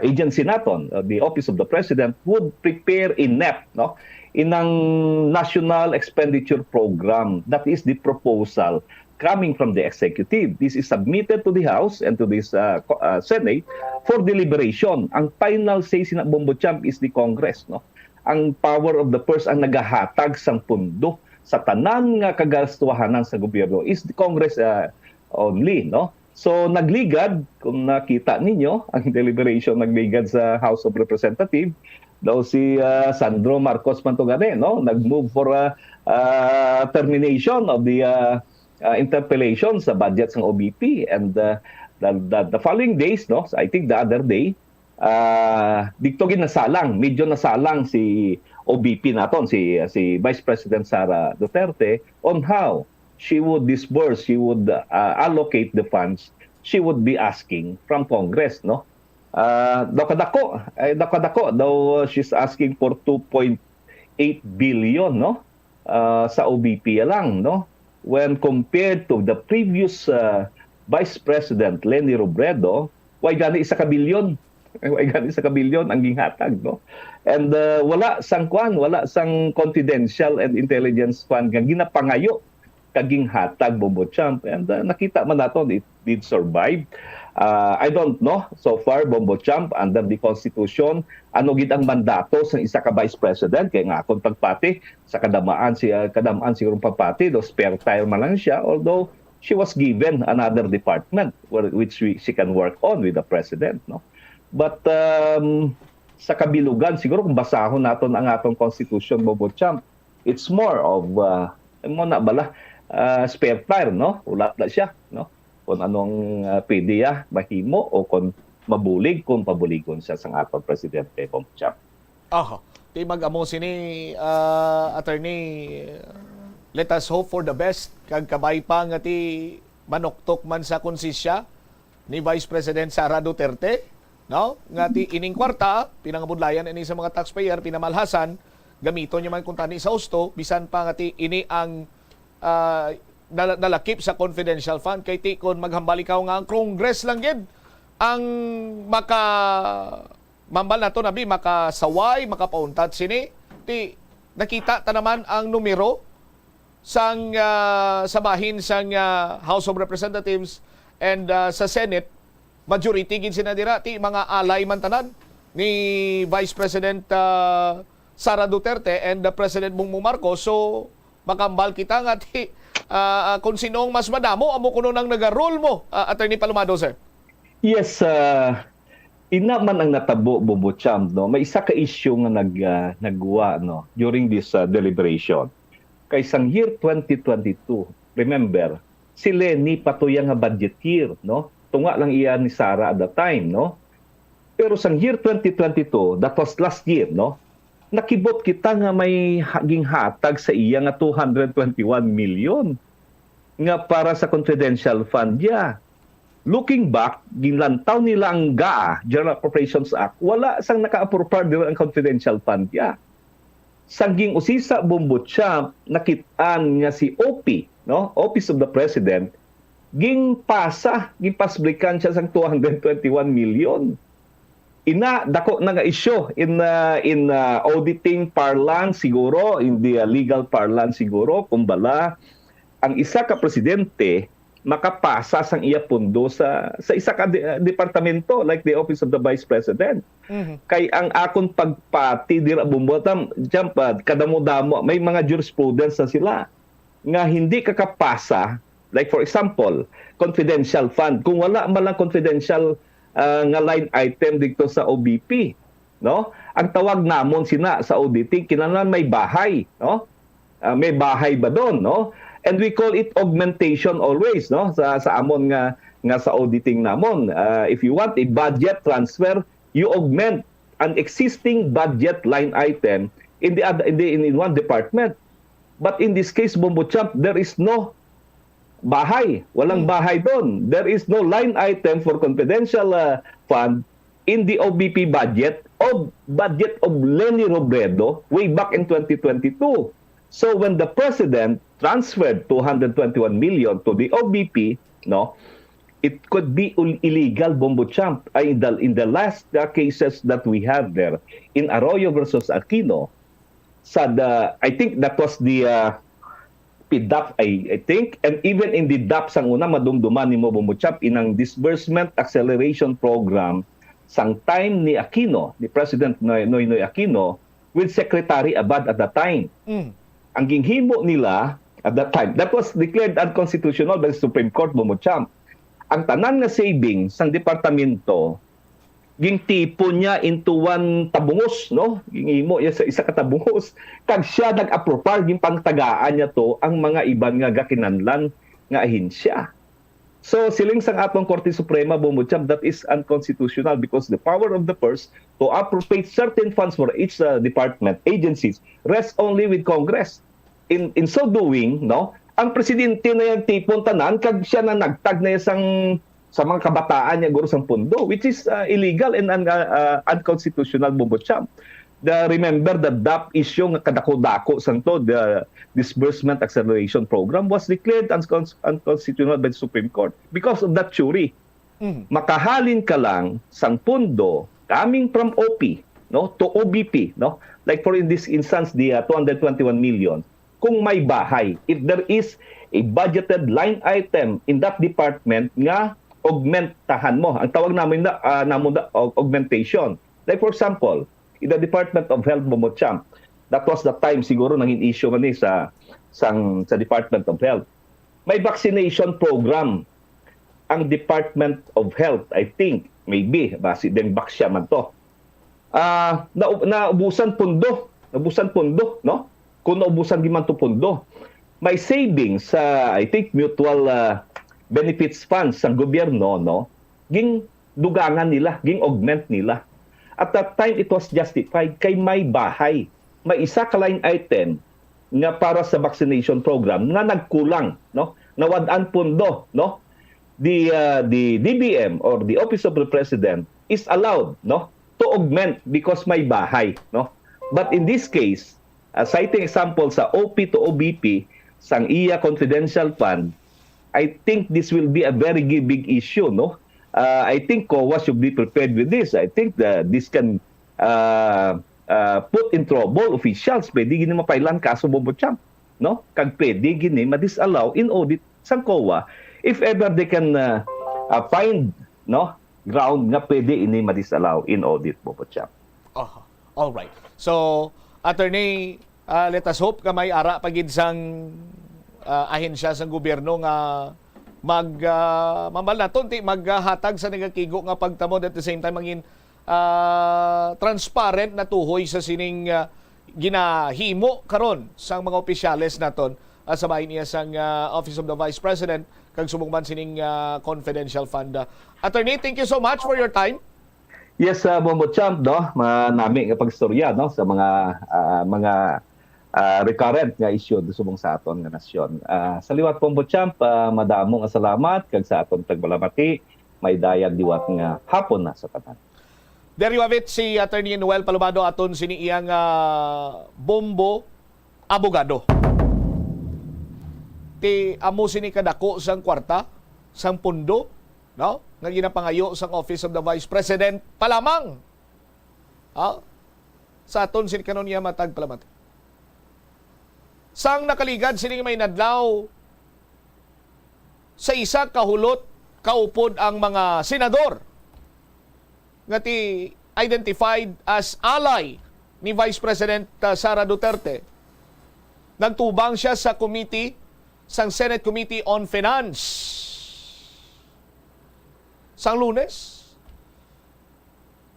Agency naton, uh, the Office of the President, would prepare in NEP, no? Inang National Expenditure Program, that is the proposal coming from the executive. This is submitted to the House and to this uh, uh, Senate for deliberation. Ang final say sina Bombo Champ is the Congress, no? Ang power of the purse ang nagahatag sang pundo sa tanan nga kagastuhanan sa gobyerno is the Congress uh, only, no? So nagligad, kung nakita ninyo, ang deliberation nagligad sa House of Representatives, daw si uh, Sandro Marcos man to gani, no? Nag-move for a uh, termination of the uh, uh, interpellation sa budget sang O B P and uh, the, the, the following days, no? So I think the other day, uh, dito gid nasalang, medyo nasalang si O B P naton, si si Vice President Sara Duterte on how she would disburse, she would uh, allocate the funds she would be asking from Congress, no? Uh, daw kadako, ay daw kadako, daw she's asking for two point eight billion, no? Uh, sa O B P lang, no? When compared to the previous uh, Vice President Leni Robredo, way gani isa ka bilyon. Way gani isa ka bilyon ang ginghatag, no? And uh, wala sang kwan, wala sang confidential and intelligence fund nga ginapangayo kag ginghatag, Bombo Champ. And uh, nakita man naton it did survive. Uh, I don't know so far, Bombo Champ, under the Constitution, ano gid ang mandato sang isa ka Vice President, kay nga akon pagpati sa kadamaan siya, kadamaan siguro pagpati do spare tire man lang siya, although she was given another department where, which we, she can work on with the President, no? But um, sa kabilugan, siguro kung basahon naton ang atong Constitution, Bombo Champ, it's more of uh, mo na bala uh, spare tire, no? Ulat na siya, no? Kung anong uh, pwede ya mahimo o kung mabulig kung pabuligon siya sang aton presidente, Bombo Champ. Aha. Ti mag-amo sini, uh, attorney, let us hope for the best. Kag kabay pa nga ti manuktok man sa konsisya ni Vice President Sara Duterte, no? Nga ti ining kwarta, pinangabudlayan ini sa mga taxpayer, pinamalhasan, gamiton niya man kung tani sa husto, bisan pa nga ti ini ang uh, nalakip sa confidential fund. Kay ti kon maghambal ikaw nga ang Congress lang gid ang maka mambal nato nabi makasaway, makapauntat sini. Ti nakita ta naman ang numero sang uh, sa bahin sang uh, House of Representatives and uh, sa Senate, majority gid sina dira ti mga alay man tanan ni Vice President uh, Sara Duterte and uh, President Bongbong Marcos. So makambal kita nga ti, ah, ah, kung sino ang mas madamo, amo kuno nang nagarol mo, ah, Attorney Palomado, sir? Yes, ah, ina man ang natabo, Bobo Champ, no? May isa ka issue nga nag, ah, nagwa, no, during this, ah, deliberation. Kay sang year twenty twenty-two, remember, si Leni pa to iya nga budgeteer, no? Tunga lang iya ni Sara at the time, no? Pero sang year twenty twenty-two, that was last year, no? Nakibot kita nga may ha-, ginghatag sa iya nga two hundred twenty-one million nga para sa confidential fund niya. Looking back, ginlantaw nila ang GAA, General Appropriations Act, wala sang naka-approve dira ang confidential fund niya. Sang ging-usisa, Bombo Champ, nakit-an nga si O P, no? Office of the President, gingpasa, gingpasblikan siya sang two hundred twenty-one million. Ina, dako na nga isyu in, ah, in, ah, auditing parlance siguro, in the, ah, legal parlance siguro, kung bala, ang isa ka presidente makapasa sang iya pundo sa, sa isa ka de-, ah, departamento, like the Office of the Vice President. Mhm. Kay ang akon pagpati dira, Bombo Champ, ah, kadamo-damo, may mga jurisprudence na sila nga hindi ka kapasa, like for example, confidential fund. Kung wala man lang confidential, ah, nga line item dito sa O B P, no? Ang tawag namon sina sa auditing, kinahanglan may bahay, no? Ah, may bahay ba doon, no? And we call it augmentation always, no? Sa, sa amon nga, nga sa auditing namon. Ah, if you want a budget transfer, you augment an existing budget line item in the other, in the, in, in one department. But in this case, Bombo Champ, there is no bahay. Walang Hmm. bahay doon. There is no line item for confidential, uh, fund in the O B P budget of, budget of Leni Robredo way back in twenty twenty-two. So when the president transferred two hundred twenty-one million to the O B P, no, it could be ul-, illegal, Bombo Champ. Ay, in the, in the last, uh, cases that we have there, in Arroyo versus Aquino, sa the, I think that was the, uh, PDAF, I, I think, and even in the DAF sang una, madumduman nimo, Bombo Champ, inang disbursement acceleration program sang time ni Aquino, ni President Noy-, Noynoy Aquino, with Secretary Abad at the time. Mm. Ang ginhimo nila at that time, that was declared unconstitutional by the Supreme Court, Bombo Champ. Ang tanan nga savings sang departamento, gintipon niya into one tabungos, no? Ginhimo niya sa isa ka tabungos. Kag siya nag-apropar, ginpangtagaan niya to ang mga iban nga gakinahanglan nga ahensya. So, siling sang atong Korte Suprema, Bombo Champ, that is unconstitutional because the power of the purse to appropriate certain funds for each, uh, department, agencies, rests only with Congress. In, in so doing, no, ang presidente na yung tipon tanan, kag siya na nagtag na sang, sa mga kabataan niya, guro, sang pundo, which is, uh, illegal and un-, uh, uh, unconstitutional, Bombo Champ. The, remember the DAF issue nga kadako-dako sang to, the Disbursement Acceleration Program, was declared uncons-, unconstitutional by the Supreme Court because of that theory. Mhm. Makahalin ka lang sang pundo coming from O P, no, to O B P, no? Like for in this instance, the, uh, two hundred twenty-one million, kung may bahay, if there is a budgeted line item in that department nga augmentahan mo. Ang tawag namin na, ah, namon na aug-, augmentation. Like for example, in the Department of Health, Bombo Champ, that was the time siguro nangin issue man ni sa, sang, sa Department of Health. May vaccination program ang Department of Health, I think, maybe, basi din baksya man to. Ah, na, naubusan pundo, naubusan pundo, no? Kung naubusan di man to pundo, may savings sa, I think, mutual, ah, benefits funds sa gobyerno, no? Ging dugangan nila, ging augment nila. At that time, it was justified kay may bahay, may isa ka line item nga para sa vaccination program nga nagkulang, no? Nawad-an pundo, no? The, uh, the D B M or the Office of the President is allowed, no, to augment because may bahay, no? But in this case, uh, citing example sa O P to O B P, sang iya confidential fund, I think this will be a very gi-, big issue, no? Uh, I think COA should be prepared with this. I think the, this can, uh, uh, put in trouble officials. Pwede gini mapailan kaso, Bombo Champ, no? Kag pwede gini ma-disallow in audit sang COA if ever they can, uh, uh, find, no, ground nga pwede ini ma-disallow in audit, Bombo Champ. Aha. All right. So, Attorney, Ah, let us hope nga may ara pa gid sang, ah, ahensya sang gobyerno nga mag, ah, mambal naton ti maghatag sa nagakigo nga pagtamod, at the same time mangin, ah, transparent na tuhoy sa sining, ah, ginahimo karon sang mga opisyales naton, ah, sa bahin niya sang, ah, Office of the Vice President kag subong man sining, ah, confidential fund. Ah, Attorney, thank you so much for your time. Yes, uh, Bombo Champ, no? Manami nga pagstorya, no, sa mga, ah, mga, ah, recurrent nga issue subong sa aton nga nasyon. Ah, sa liwat, Bombo Champ, ah, madamo nga salamat kag sa aton tagbalamati, may dayag liwat nga hapon na sa tanan. There you have it, si Attorney Noel Palomado aton sini iyang, ah, Bombo abogado. Ti amo sini kadako sang kwarta, sang pondo, no? Nga ginapangayo sang Office of the Vice President pa lamang. Ha? Sa aton sini karon niya matag palamati. Sang nakaligad sini may nadlaw, sa isa ka hulot, kaupod ang mga senador nga ti-, identified as ally ni Vice President, uh, Sara Duterte. Nagtubang siya sa committee, sang Senate Committee on Finance. Sang Lunes,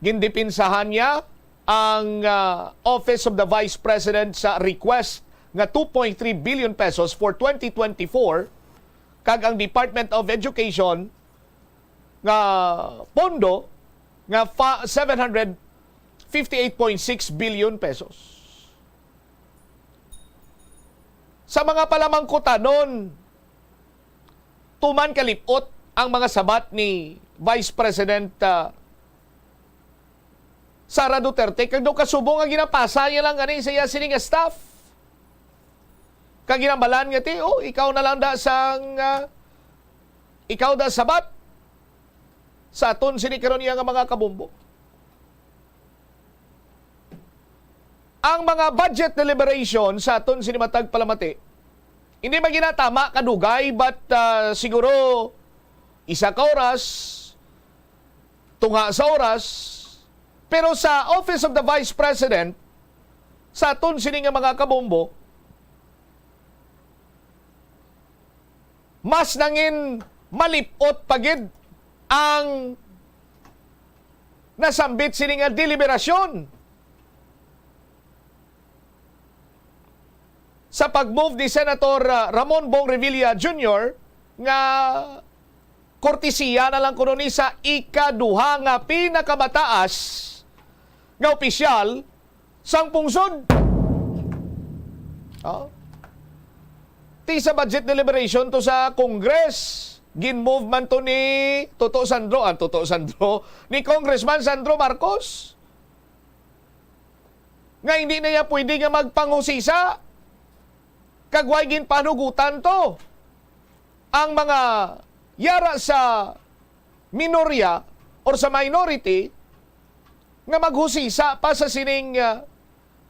gindipinsahan niya ang, uh, Office of the Vice President sa request nga two point three billion pesos for twenty twenty-four, kag ang Department of Education nga pondo nga fa-, seven hundred fifty-eight point six billion pesos. Sa mga palamangkutanon, tuman kalipot ang mga sabat ni Vice President, ah, Sara Duterte, kag daw kasubong nga ginapasa niya lang gani sa iya sini nga staff. Kag ginambalan nga ti, "Oh, ikaw na lang da sang, ah, ikaw da sabat sa aton sini karon iya nga mga kabombo." Ang mga budget deliberation sa aton sini matag palamati, hindi man ginatama kadugay, but, ah, siguro isa ka oras, tunga sa oras. Pero sa Office of the Vice President, sa aton sini nga mga kabombo, mas nangin malipot pa gid ang nasambit sini nga deliberasyon sa pag-move ni Senator, ah, Ramon Bong Revilla Junior nga kortesiya na lang kuno ni sa ikaduha nga pinakamataas nga opisyal sang pungsod. Oh. Ti sa budget deliberation to sa Congress, gin-move man to ni Toto Sandro, ah, Toto Sandro, ni Congressman Sandro Marcos, nga hindi na niya pwede nga magpanghusisa. Kag way ginpanugutan to ang mga yara sa minorya or sa minority nga maghusisa pa sa sining, ah,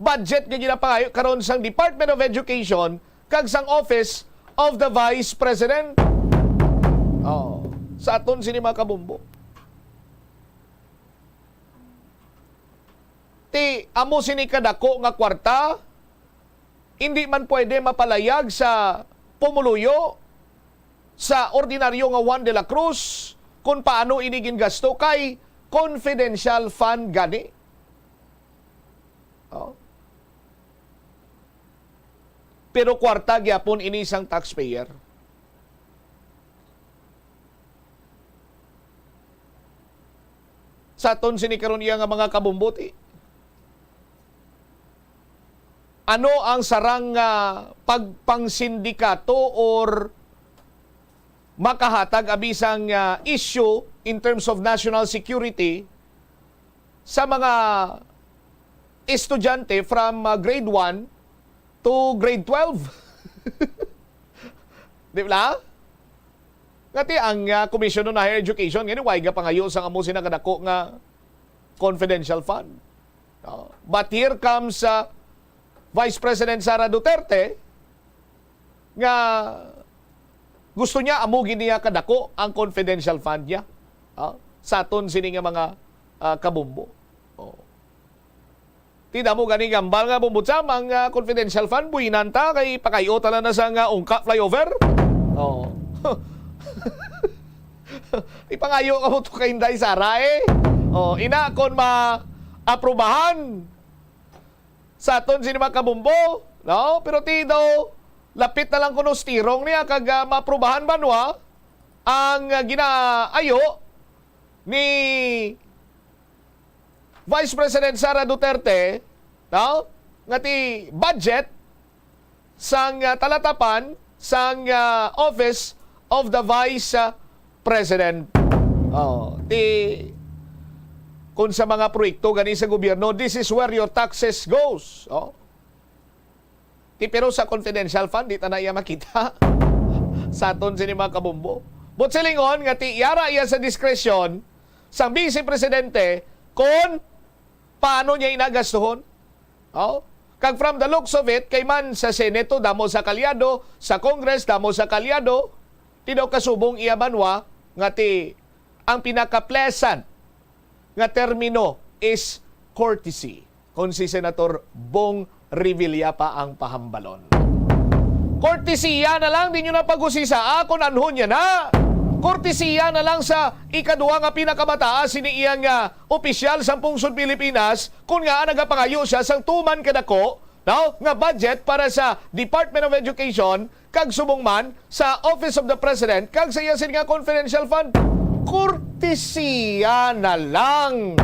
budget nga ginapangayo karon sang Department of Education kag sang Office of the Vice President. Oh, sa aton sini mga kabombo. Ti amo sini kadako nga kwarta, hindi man pwede mapalayag sa pumuluyo sa ordinaryo nga Juan de la Cruz kung paano ini gingasto kay confidential fund gani. Oh. Pero kwarta gyapon ini sang taxpayer. Sa aton sini karon iya nga mga kabombo ti, ano ang sarang nga pagpangsindikato or makahatag abi sang, ah, issue in terms of national security sa mga estudyante from, ah, grade one to grade twelve? Di ba? Ngati ang, ah, Commission on Higher Education ngani way gapangayo sang amo sina kadako nga confidential fund. No? But here comes, ah, Vice President Sara Duterte nga gusto niya amo gid niya kadako ang confidential fund niya, ah, sa aton sini nga mga, ah, kabombo. Oh. Di damo gani gambal nga, Bombo Cham, ang, ah, confidential fund, buhinan ta, kay pakayo ta lang na sa nga ungka flyover. Oh. Ipangayo ka mo to kay Inday Sara, eh. Oh, ina, kon ma-aprobahan sa aton sini mga kabombo, no? Pero ti daw, lapit na lang kuno stirong niya kag, ah, maaprubahan ba, no, ah, ang, ah, ginaayo ni Vice President Sara Duterte, no, nga ti budget sang, ah, talatapan sang, ah, Office of the Vice, ah, President. Oh, ti, kung sa mga proyekto gani sa gobyerno, this is where your taxes goes. Oh. Ti, pero sa confidential fund, di ta na iya makita sa aton sini mga kabombo. But silingon nga ti yara iya sa diskresyon sang Vice Presidente kung paano niya inagastuhon. Oh? Kag from the looks of it, kay man sa Senate to, damo sa kalyado, sa Congress, damo sa kalyado, ti daw kasubong iya banwa nga ti ang pinaka-pleasant nga termino is courtesy, kon si Senator Bong Revilla pa ang pahambalon. Kortesiya na lang, di nyo na pag-usisa, ah, kung anhon niya na. Kortesiya na lang sa ikaduha nga pinakamataas sini iyang, ah, opisyal sa pungsod Pilipinas, kung nga nagapangayo siya sang tuman kadako, no, nga budget para sa Department of Education, kag subong man sa Office of the President kag sa iya sini nga confidential fund. Kortesiya na lang.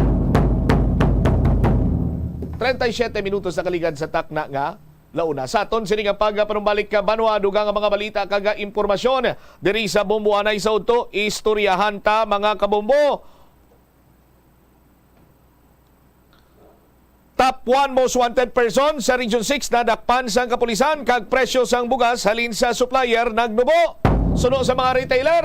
Treinta y siete minutos na kaligad sa takna nga launa. Sa aton sini nga pagpanumbalik ka banwa, dugang nga mga balita kag impormasyon diri sa Bombo Anay sa Udto, istoryahan ta, mga kabombo. Top one most wanted person sa Region six nadakpan sang kapulisan kag presyo sang bugas halin sa supplier nagnubo. Suno sa mga retailer,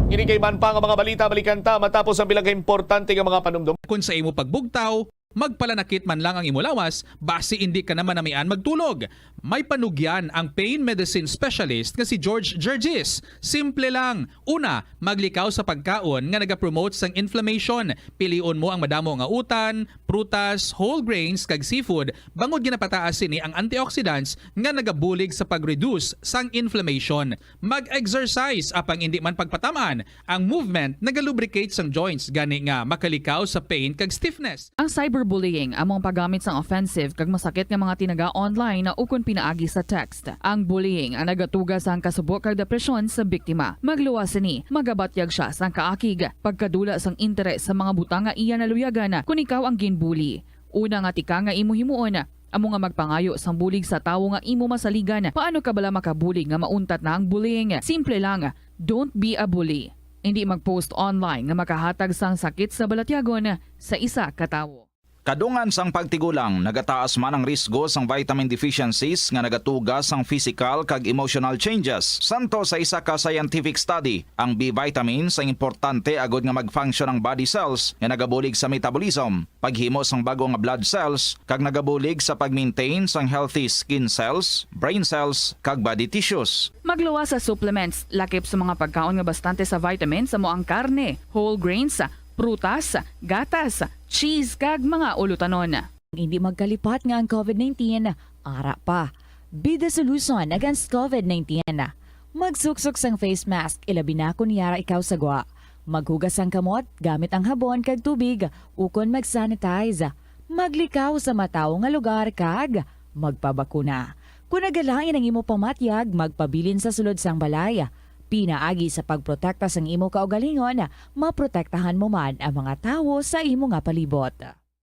ini kay man pa nga mga balita, balikan ta matapos ang pila ka importante nga mga panumdom. Kon sa imo pagbugtaw, magpalanakit man lang ang imo lawas, basi indi ka na manamian magtulog. May panugyan ang pain medicine specialist nga si George Gergis. Simple lang. Una, maglikaw sa pagkaon nga nagapromote sang inflammation. Pilion mo ang madamo nga utan, prutas, whole grains, kag seafood, bangod ginapataas sini ang antioxidants nga nagabulig sa pag-reduce sang inflammation. Mag-exercise, apang indi man pagpatam-an, ang movement nagalubricate sang joints, gani nga makalikaw sa pain kag stiffness. Ang cyberbullying amo ang paggamit sang offensive kag masakit nga mga tinaga online ukon pinaagi sa text. Ang bullying ang nagatuga sang kasubo kag depresyon sa biktima. Magluwas sini, magabatyag sia sang kaakig, pagkadula sang interes sa mga butang nga iya naluyagan kon ikaw ang ginbully. Una nga tika nga imo himuon, amo nga magpangayo sang bulig sa tawo nga imo masaligan. Paano ka bala makabulig nga mauntat na ang bullying? Simple lang, don't be a bully. Indi mag-post online nga makahatag sang sakit sa balatyagon sa isa ka tawo. Kadungan sang pagtigulang, nagataas man ang risgo sang vitamin deficiencies nga nagatuga sang physical kag emotional changes. Santo sa isa ka scientific study, ang B vitamins ang importante agod nga mag-function ang body cells nga nagabulig sa metabolism, paghimo sang bag-o nga blood cells, kag nagabulig sa pag-maintain sang healthy skin cells, brain cells, kag body tissues. Magluwas sa supplements, lakip sa mga pagkaon nga bastante sa vitamins, amo ang karne, whole grains, prutas, gatas, cheese, kag mga ulutanon. Hindi magkalipat nga ang covid nineteen ara pa. Be the solution against covid nineteen. Magsuksok sang face mask, ilabi na kon yara ikaw sa gwa. Maghugas sang kamot gamit ang habon kag tubig, ukon mag-sanitize. Maglikaw sa matawo nga lugar kag magpabakuna. Kon nagalain ang imo pamatyag, magpabilin sa sulod sang balay. Pinaagi sa pagprotekta sang imo kaugalingon, maprotektahan mo man ang mga tawo sa imo nga palibot.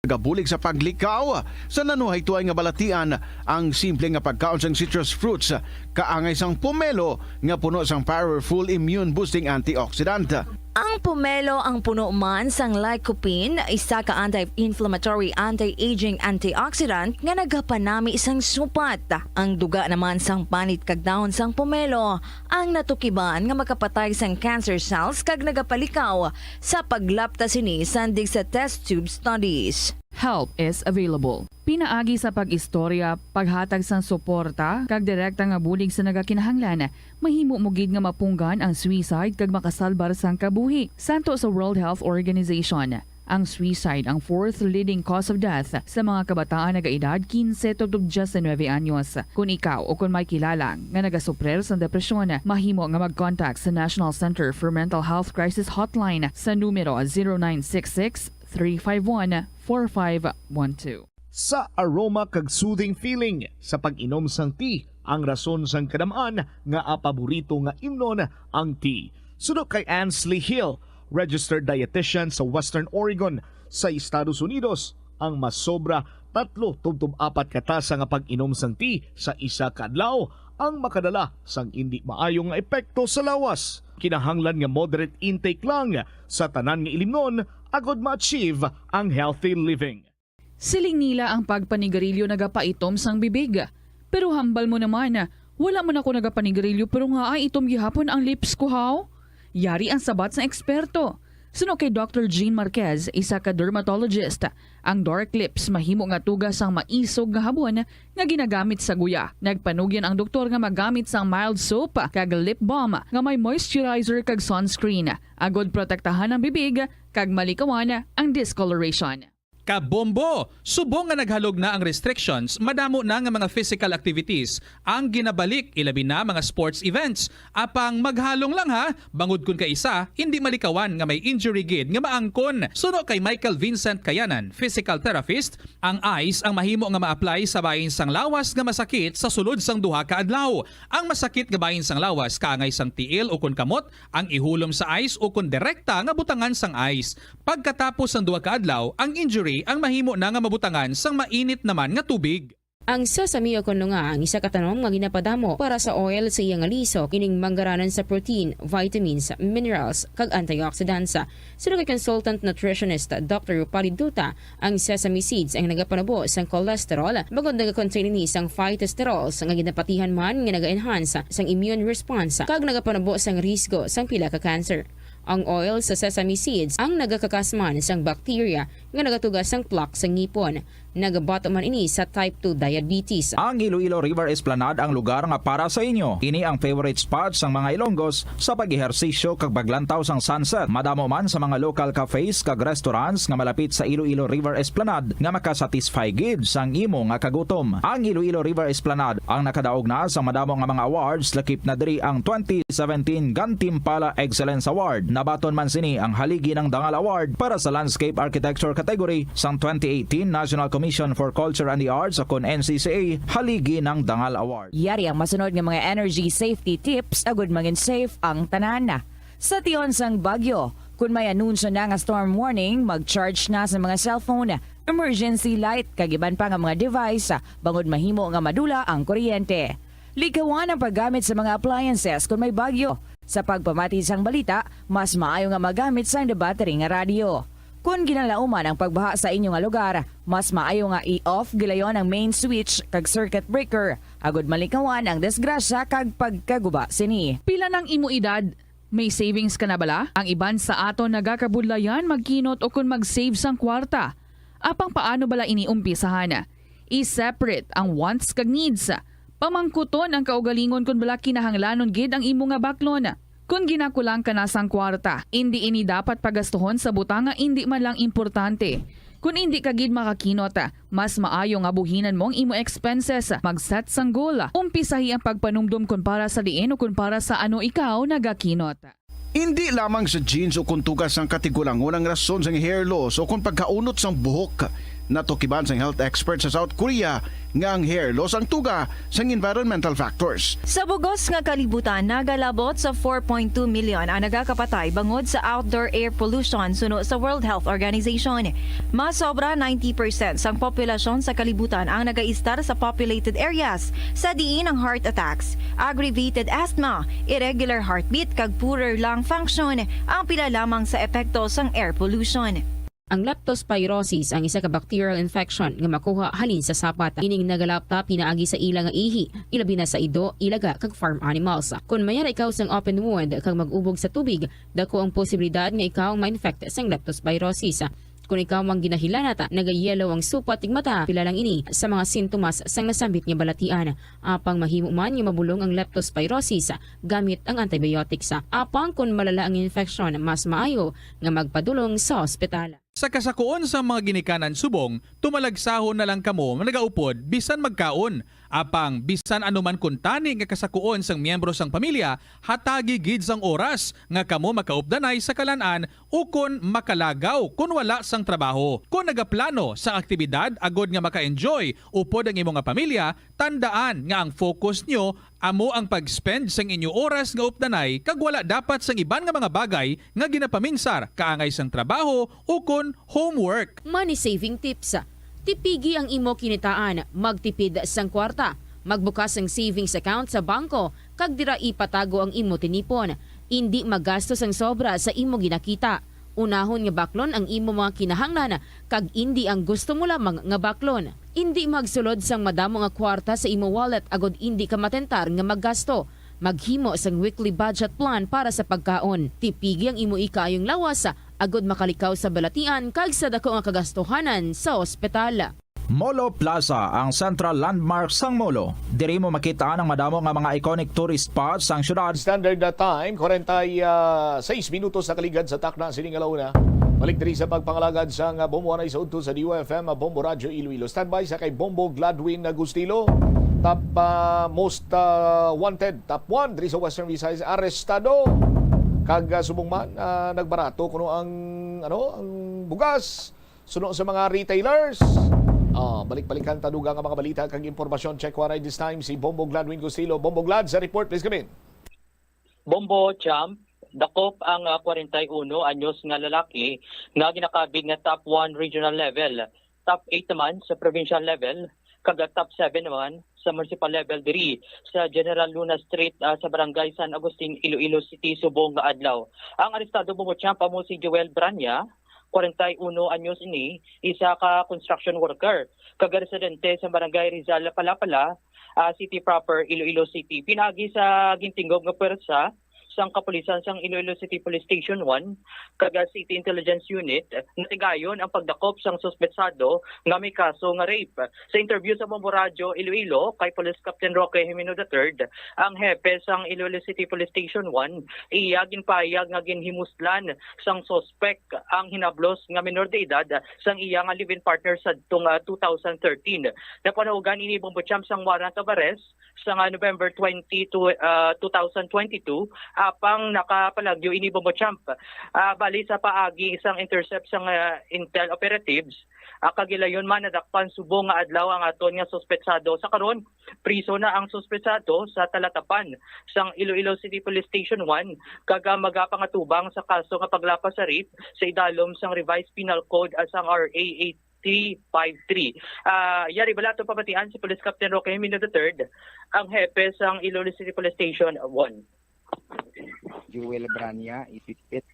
Nagabulig sa paglikaw sa nanuhaytoay nga balatian ang simple nga pagkaon sang citrus fruits, kaangay sang pomelo nga puno sang powerful immune boosting antioxidant. Ang pomelo ang puno man sang lycopene, isa ka anti-inflammatory, anti-aging antioxidant nga nagapanami sang supat. Ang duga naman sang panit kag dahon sang pomelo ang natukiban nga makapatay sang cancer cells kag nagapalikaw sa paglapta sini sandig sa test tube studies. Help is available. Pinaagi sa pag-istorya, paghatag sang suporta, kag direkta nga bulig sa nagakinahanglan, mahimo mo gid nga mapunggan ang suicide kag makasalbar sang kabuhi. Santo sa World Health Organization, Ang suicide ang fourth leading cause of death sa mga kabataan nagaedad quince tubtob diecinuebe anyos. Kung ikaw o kung may kilala nga nagasuprer sang depresyon, mahimo nga mag-contact sa National Center for Mental Health Crisis Hotline sa numero zero nine six six, three five one, four five one two. Sa aroma kag soothing feeling sa pag-inom sang tea, ang rason sang kadam-an nga paborito nga imnon ang tea. Suno kay Ansley Hill, registered dietitian sa Western Oregon sa Estados Unidos, ang masobra tatlo tubtob apat ka tasa nga pag-inom sang tea sa isa ka adlaw ang makadala sang indi maayo nga epekto sa lawas. Kinahanglan nga moderate intake lang sa tanan nga ilimnon agod ma-achieve ang healthy living. Siling nila ang pagpanigarilyo nagapaitom sang bibig. Pero hambal mo naman, wala man ako nagapanigarilyo pero nga ay itom gihapon ang lips ko, haw? Yari ang sabat sang eksperto. Suno kay Doctor Jean Marquez, isa ka dermatologist, ang dark lips mahimo nga tuga sang maisog nga habon nga ginagamit sa guya. Nagpanugyan ang doktor nga magamit sang mild soap kag lip balm nga may moisturizer kag sunscreen, agod protektahan ang bibig kag malikawan ang discoloration. Kabombo! Subong nga naghalog na ang restrictions, madamo na nga mga physical activities ang ginabalik, ilabi na mga sports events. Apang maghalong lang ha, bangod kun kaisa, hindi malikawan nga may injury gid nga maangkon. Suno kay Michael Vincent Kayanan, physical therapist, ang ice ang mahimo nga ma-apply sa bahin sang lawas nga masakit sa sulod sang duha ka adlaw. Ang masakit nga bahin sang lawas kaangay sang tiil ukon kamot ang ihulom sa ice ukon direkta nga butangan sang ice. Pagkatapos sang duha ka adlaw, ang injury ang mahimo na nga mabutangan sang mainit naman nga tubig. Ang sesame o kon lunga ang isa ka tanom nga ginapadamo para sa oil sa iya nga liso, ining manggaranan sa protein, vitamins, minerals, kag antioxidants. Suno kay consultant nutritionist Doctor Rupali Duta, ang sesame seeds ang nagapanubo sang cholesterol, bangod nagakontain ini sang phytosterols nga ginapatihan man nga naga-enhance sang immune response kag nagapanubo sang risgo sang pila ka cancer. Ang oil sa sesame seeds ang nagakakas man sang bacteria nga nagatuga sang plaque sa ngipon. Nagabato man ini sa type two diabetes. Ang Iloilo River Esplanade ang lugar nga para sa inyo. Ini ang favorite spot sang mga Ilonggos sa pag-ehersisyo kag paglantaw sang sunset. Madamo man sa mga local cafes kag restaurants nga malapit sa Iloilo River Esplanade nga makasatisfy gid sang imo nga kagutom. Ang Iloilo River Esplanade ang nakadaog na sa madamo nga mga awards, lakip na diri ang twenty seventeen Gantimpala Excellence Award. Nabaton man sini ang Haligi ng Dangal Award para sa Landscape Architecture category sang twenty eighteen National Commission for Culture and the Arts o kon N C C A Haligi ng Dangal Award. Yari ang masunod nga mga energy safety tips agud mangin safe ang tanan. Sa tion sang bagyo, kun may anunsyo na nga storm warning, mag-charge na sa mga cellphone, emergency light, kag iban pa nga mga device, bangod mahimo nga madula ang kuryente. Likawan ang paggamit sa mga appliances kun may bagyo. Sa pagpamati sang balita, mas maayo nga magamit sang debattery nga radyo. Kun ginalauman ang pagbaha sa inyo nga lugar, mas maayo nga i-off gilayon ang main switch kag circuit breaker, agud malikawan ang disgrasya kag pagkaguba sini. Pila nang imo edad? May savings ka na bala? Ang iban sa aton nagakabudlayan magkinot ukon mag-save sang kwarta. Apang paano bala ini umpisahan? I-separate ang wants kag needs. Pamangkuton ang kaugalingon kon bala kinahanglanon gid ang imo nga baklon. Kon ginakulang ka na sang kwarta, indi ini dapat pagastuhon sa butang nga indi man lang importante. Kon indi ka gid makakinot, mas maayo nga buhinan mo ang imo expenses, mag-set sang goal, umpisahi ang pagpanumdom kon para sa diin o kon para sa ano ikaw nagakinot. Indi lamang sa genes o kon tuga sang katigulangon ang rason sang hair loss o kon pagkaunot sang buhok. Natukiban sang health expert sa South Korea nga ang hair loss ang tuga sang environmental factors. Sa bug-os nga kalibutan, nagalabot sa four point two million ang nagakapatay bangod sa outdoor air pollution, suno sa World Health Organization. Mas sobra ninety percent sang populasyon sa kalibutan ang nagaistar sa populated areas, sa diin ang heart attacks, aggravated asthma, irregular heartbeat, kag poorer lung function ang pila lamang sa epekto sang air pollution. Ang leptospirosis ang isa ka bacterial infection nga makuha halin sa sapat. Ining nagalapta pinaagi sa ila nga ihi, ilabi na sa ido, ilaga, kag farm animals. Kon may ara ikaw sang open wound kag mag-ubog sa tubig, dako ang posibilidad nga ikaw ma-infect sang leptospirosis. Kon ikaw ang ginahilanat, nagayellow ang supat ug mata, pila lang ini sa mga sintomas sang nasambit nga balatian. Apang mahimo man nga mabulong ang leptospirosis gamit ang antibiotics. Apang kon malala ang infeksyon, mas maayo nga magpadulong sa ospital. Sa kasakuon sang mga ginikanan subong, tumalagsahon na lang kamo nagaupod bisan magkaon. Apang bisan ano man kuntani nga kasakuon sang miyembro sang pamilya, hatagi gid sang oras nga kamo makaupdanay sa kalan-an ukon makalagaw kon wala sang trabaho. Kon nagaplano sang aktibidad agod nga maka-enjoy upod ang imo nga pamilya, tandaan nga ang focus nyo amo ang pag-spend sang inyo oras nga updanay kag wala dapat sang iban nga mga bagay nga ginapaminsar kaangay sang trabaho ukon homework. Money saving tips. Tipigi ang imo kinitaan, magtipid sang kwarta, magbukas sang savings account sa bangko, kag dira ipatago ang imo tinipon. Indi magasto sang sobra sa imo ginakita. Unahon nga baklon ang imo mga kinahanglan, kag indi ang gusto mo lamang nga baklon. Indi magsulod sang madamo nga kwarta sa imo wallet agod indi ka matentar nga maggasto. Maghimo sang weekly budget plan para sa pagkaon. Tipigi ang imo ikaayong lawas agod makalikaw sa balatian kag sa daku nga kagastuhanan sa ospital. Molo Plaza, ang central landmark sang Molo. Diri mo makita ang madamo nga mga iconic tourist spots sang syudad. Standard na time, kwarenta y seis minutos na kaligad sa takna sining alauna. Balik diri sa pagpangalagad sang Bombo Anay sa udto sa D U F M, Bombo Radyo Iloilo. Standby sa kay Bombo Gladwin Agustilo. Top, ah, most, ah, wanted, top one diri sa Western Visayas, arestado. Kag, ah, subong man, ah, nagbarato kuno ang, ano, ang bugas. Suno sa mga retailers. Ah, balik-balikan ta dugang nga mga balita kag impormasyon. Check Waray this time si Bombo Gladwin Gustilo. Bombo Glad sa report, please come in. Bombo Champ, dakop ang, ah, kwarenta y uno anyos nga lalaki nga ginakabig nga top one regional level, top eight naman sa provincial level, kag, ah, top seven naman sa municipal level diri sa General Luna Street, ah, sa Barangay San Agustin, Iloilo City, subong nga adlaw. Ang arestado, Bombo Champ, amo si Joel Branya, kwarenta y uno anyos ini, isa ka construction worker, kag residente sa Barangay Rizal Palapala, ah, City Proper, Iloilo City. Pinaagi sa gintingog nga pwersa sang kapulisan sang Iloilo City Police Station one kag City Intelligence Unit, natigayon ang pagdakop sang suspetsado nga may kaso nga rape. Sa interview sa Bombo Radyo Iloilo kay Police Captain Roque Jimeno the third, ang hepe sang Iloilo City Police Station one, iya ginpahayag nga ginhimuslan sang suspek ang hinablos nga minor de edad sang iya nga live-in partner sadtong, ah, two thousand thirteen. Napanugan ini, Bombo Champ, sang warrant of arrest sang, ah, November twenty to, ah, two thousand twenty-two, apang nakapalagyo ini, Bombo Champ, ah, bali sa paagi sang intercept sang, ah, intel operatives, ah, kagilayon man nadakpan subong nga adlaw ang aton nga suspetsado. Sa karon, priso na ang suspetsado sa talatapan sang Iloilo City Police Station one, kag, ah, magapangatubang sa kaso nga paglapas sa rape sa idalom sang Revised Penal Code, ah, sang R A eight three five three. Ah, yari bala ato pamatian si Police Captain Roque Jimeno the third, ang hepe sang Iloilo City Police Station one. Jewel Brania, Ipitpit.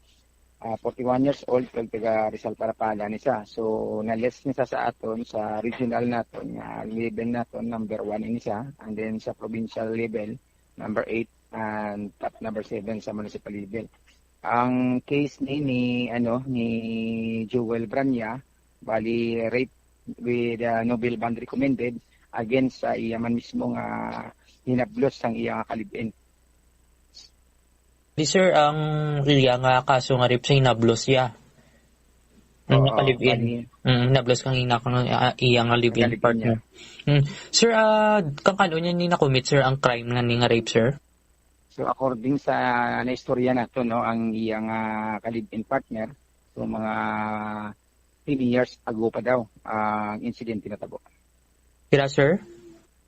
Ah, forty-one years old, kag taga Rizal Parapala ni siya. So, na-list ni siya sa aton, sa regional naton, nga level naton, number one ini siya. And then, sa provincial level, number eight, and top number seven sa municipal level. Ang case ni, ni, ano, ni Joel Brania, bali, rape with, ah, no bail bond recommended against sa iya man mismo nga hinablos sang iya nga ka-live-in. Di, sir, ang iya nga kaso nga rape sa hinablos iya. Ang Oo, naka-live-in. Bali. Mm, hinablos kang ina kang, ah, iya nga live-in Naka-live-in partner. Mm. Sir, ah, kang kano niya ni na-commit, sir, ang crime nga ni nga rape, sir? So, according sa naistorya nato, no, ang iya nga ka-live-in partner, so, mga ten years ago pa daw ang insidente natabo. Pira, sir?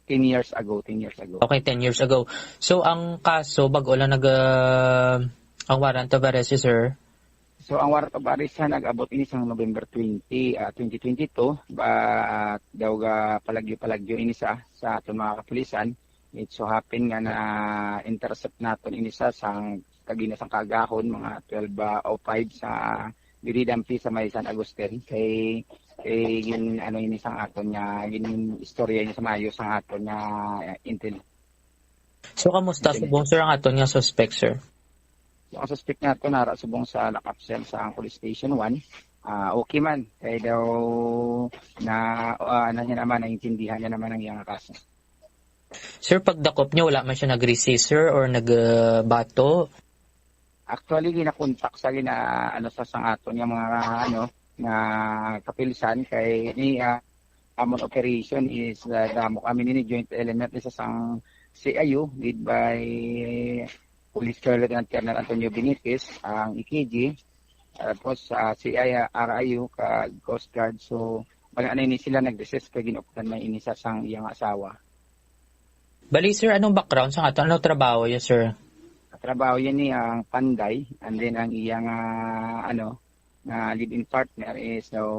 Ten years ago, ten years ago. Okay, ten years ago. So, ang kaso, bago lang nag, ah, ang warrant of arrest, sir? So, ang warrant of arrest siya nag-abot ini sang November twenty, ah, twenty twenty-two. Ba, ah, daw ga palagyo-palagyo ini sa, sa aton mga kapulisan. It so happen nga na-intercept naton ini sa sang kagina sang kaagahon, mga twelve, ah, oh five sa diri dampi sa may San Agustin. Kay, kay gin, ano ini sang aton nga, gin istorya ini sa maayo sang aton nga, eh, intel. So, kamusta Intel. subong, sir, ang aton nga suspect, sir? So, ang suspect nato nara subong sa lock-up cell sa police station one. Ah, okay man. Kay daw na, ah, ano niya naman, naintindihan niya naman ang iyang kaso. Sir, pagdakop niya, wala man siya nag-resist, sir, or nag, ah, bato? Actually, ginakontak sa gina, ano, sa, sa aton nga mga, ano, nga kapulisan kay ni, ah, amon operation is, ah, damo kami nini joint element isa sang C I U led by Police Colonel Lieutenant Colonel Antonio Benitez, ang E K G, tapos sa C I R I U kag Coast Guard. So, wala na ini sila nag-desist kay ginuptan na ini sa sang iyang asawa. Bali, sir, anong background sa ato? Anong trabaho niya, sir? Trabaho yan ni ang panday, and then ang iyang, ah, ano, na live-in partner is daw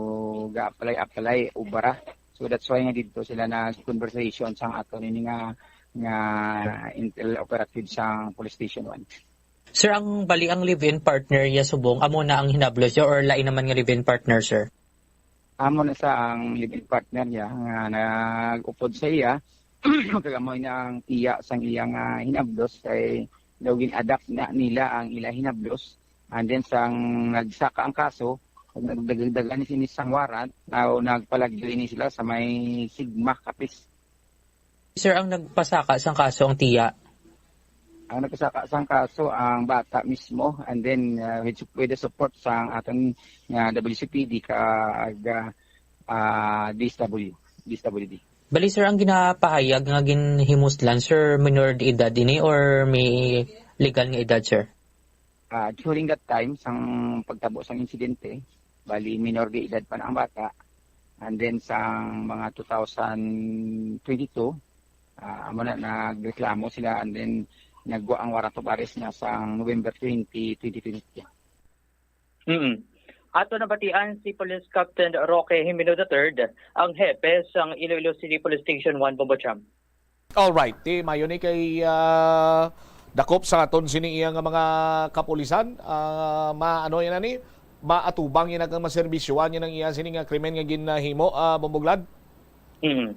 ga-apply, apply, ubra. So that's why nga dito sila nag-conversation sang ato nini nga, nga intel operative sang Police Station one. Sir, ang bali ang live-in partner niya subong, amo na ang hinablos niya or lain naman nga live-in partner, sir? Amo na sa ang live-in partner niya nga nag-upod sa iya, kag amo na ang tiya sang iya nga hinablos kay daw gin-adapt na nila ang ila hinablos. And then sang nagsaka ang kaso, nagdagdagan ni sini sang warrant, now nagpalagyo ini sila sa may Sigma, Capiz. Sir, ang nagpasaka sang kaso ang tiya? Ang nagpasaka sang kaso ang bata mismo, and then, uh, with, with the support sang aton nga W C P D kag, uh, uh, D S W, D S W D. Bali, sir, ang ginapahayag nga ginhimuslan, sir, minor de edad ini or may legal nga edad, sir? Ah, during that time, sang pagtabo sang insidente, bali minor de edad pa na ang bata. And then sang mga two thousand twenty-two, ah, amo na nagreklamo sila and then nagwa ang warrant of arrest niya sang November twenty, twenty twenty-two. Mm. Ato nabatian si Police Captain Roque Jimeno the third, ang hepe sang Iloilo City Police Station one, Bombo Cham. Alright, ti mayo ni kay ah, dakop sa aton sini iya nga mga kapulisan. Ah, maano yan ani? Maatubang yan ang maserbisyuan yan ang iya sini nga krimen nga ginahimo, ah, Bombo Glad? Mm.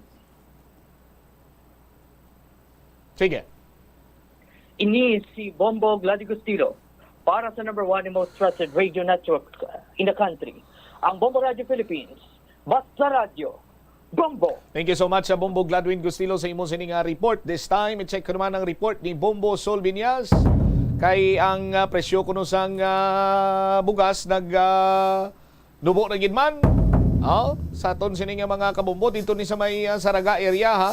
Sige. Ini si Bombo Glad Igustilo para sa number one and most trusted radio network in the country, ang Bombo Radio Philippines. Basta Radyo, Bombo! Thank you so much sa Bombo Gladwin Gustilo sa imo sini nga report. This time, i-check ko naman ang report ni Bombo Sol Viñas. Kay ang ah, presyo kuno sang ah, bugas nag ah, nubo na gid man. Oh, sa aton sini nga mga kabombo dito ni sa may ah, Saraga area ha.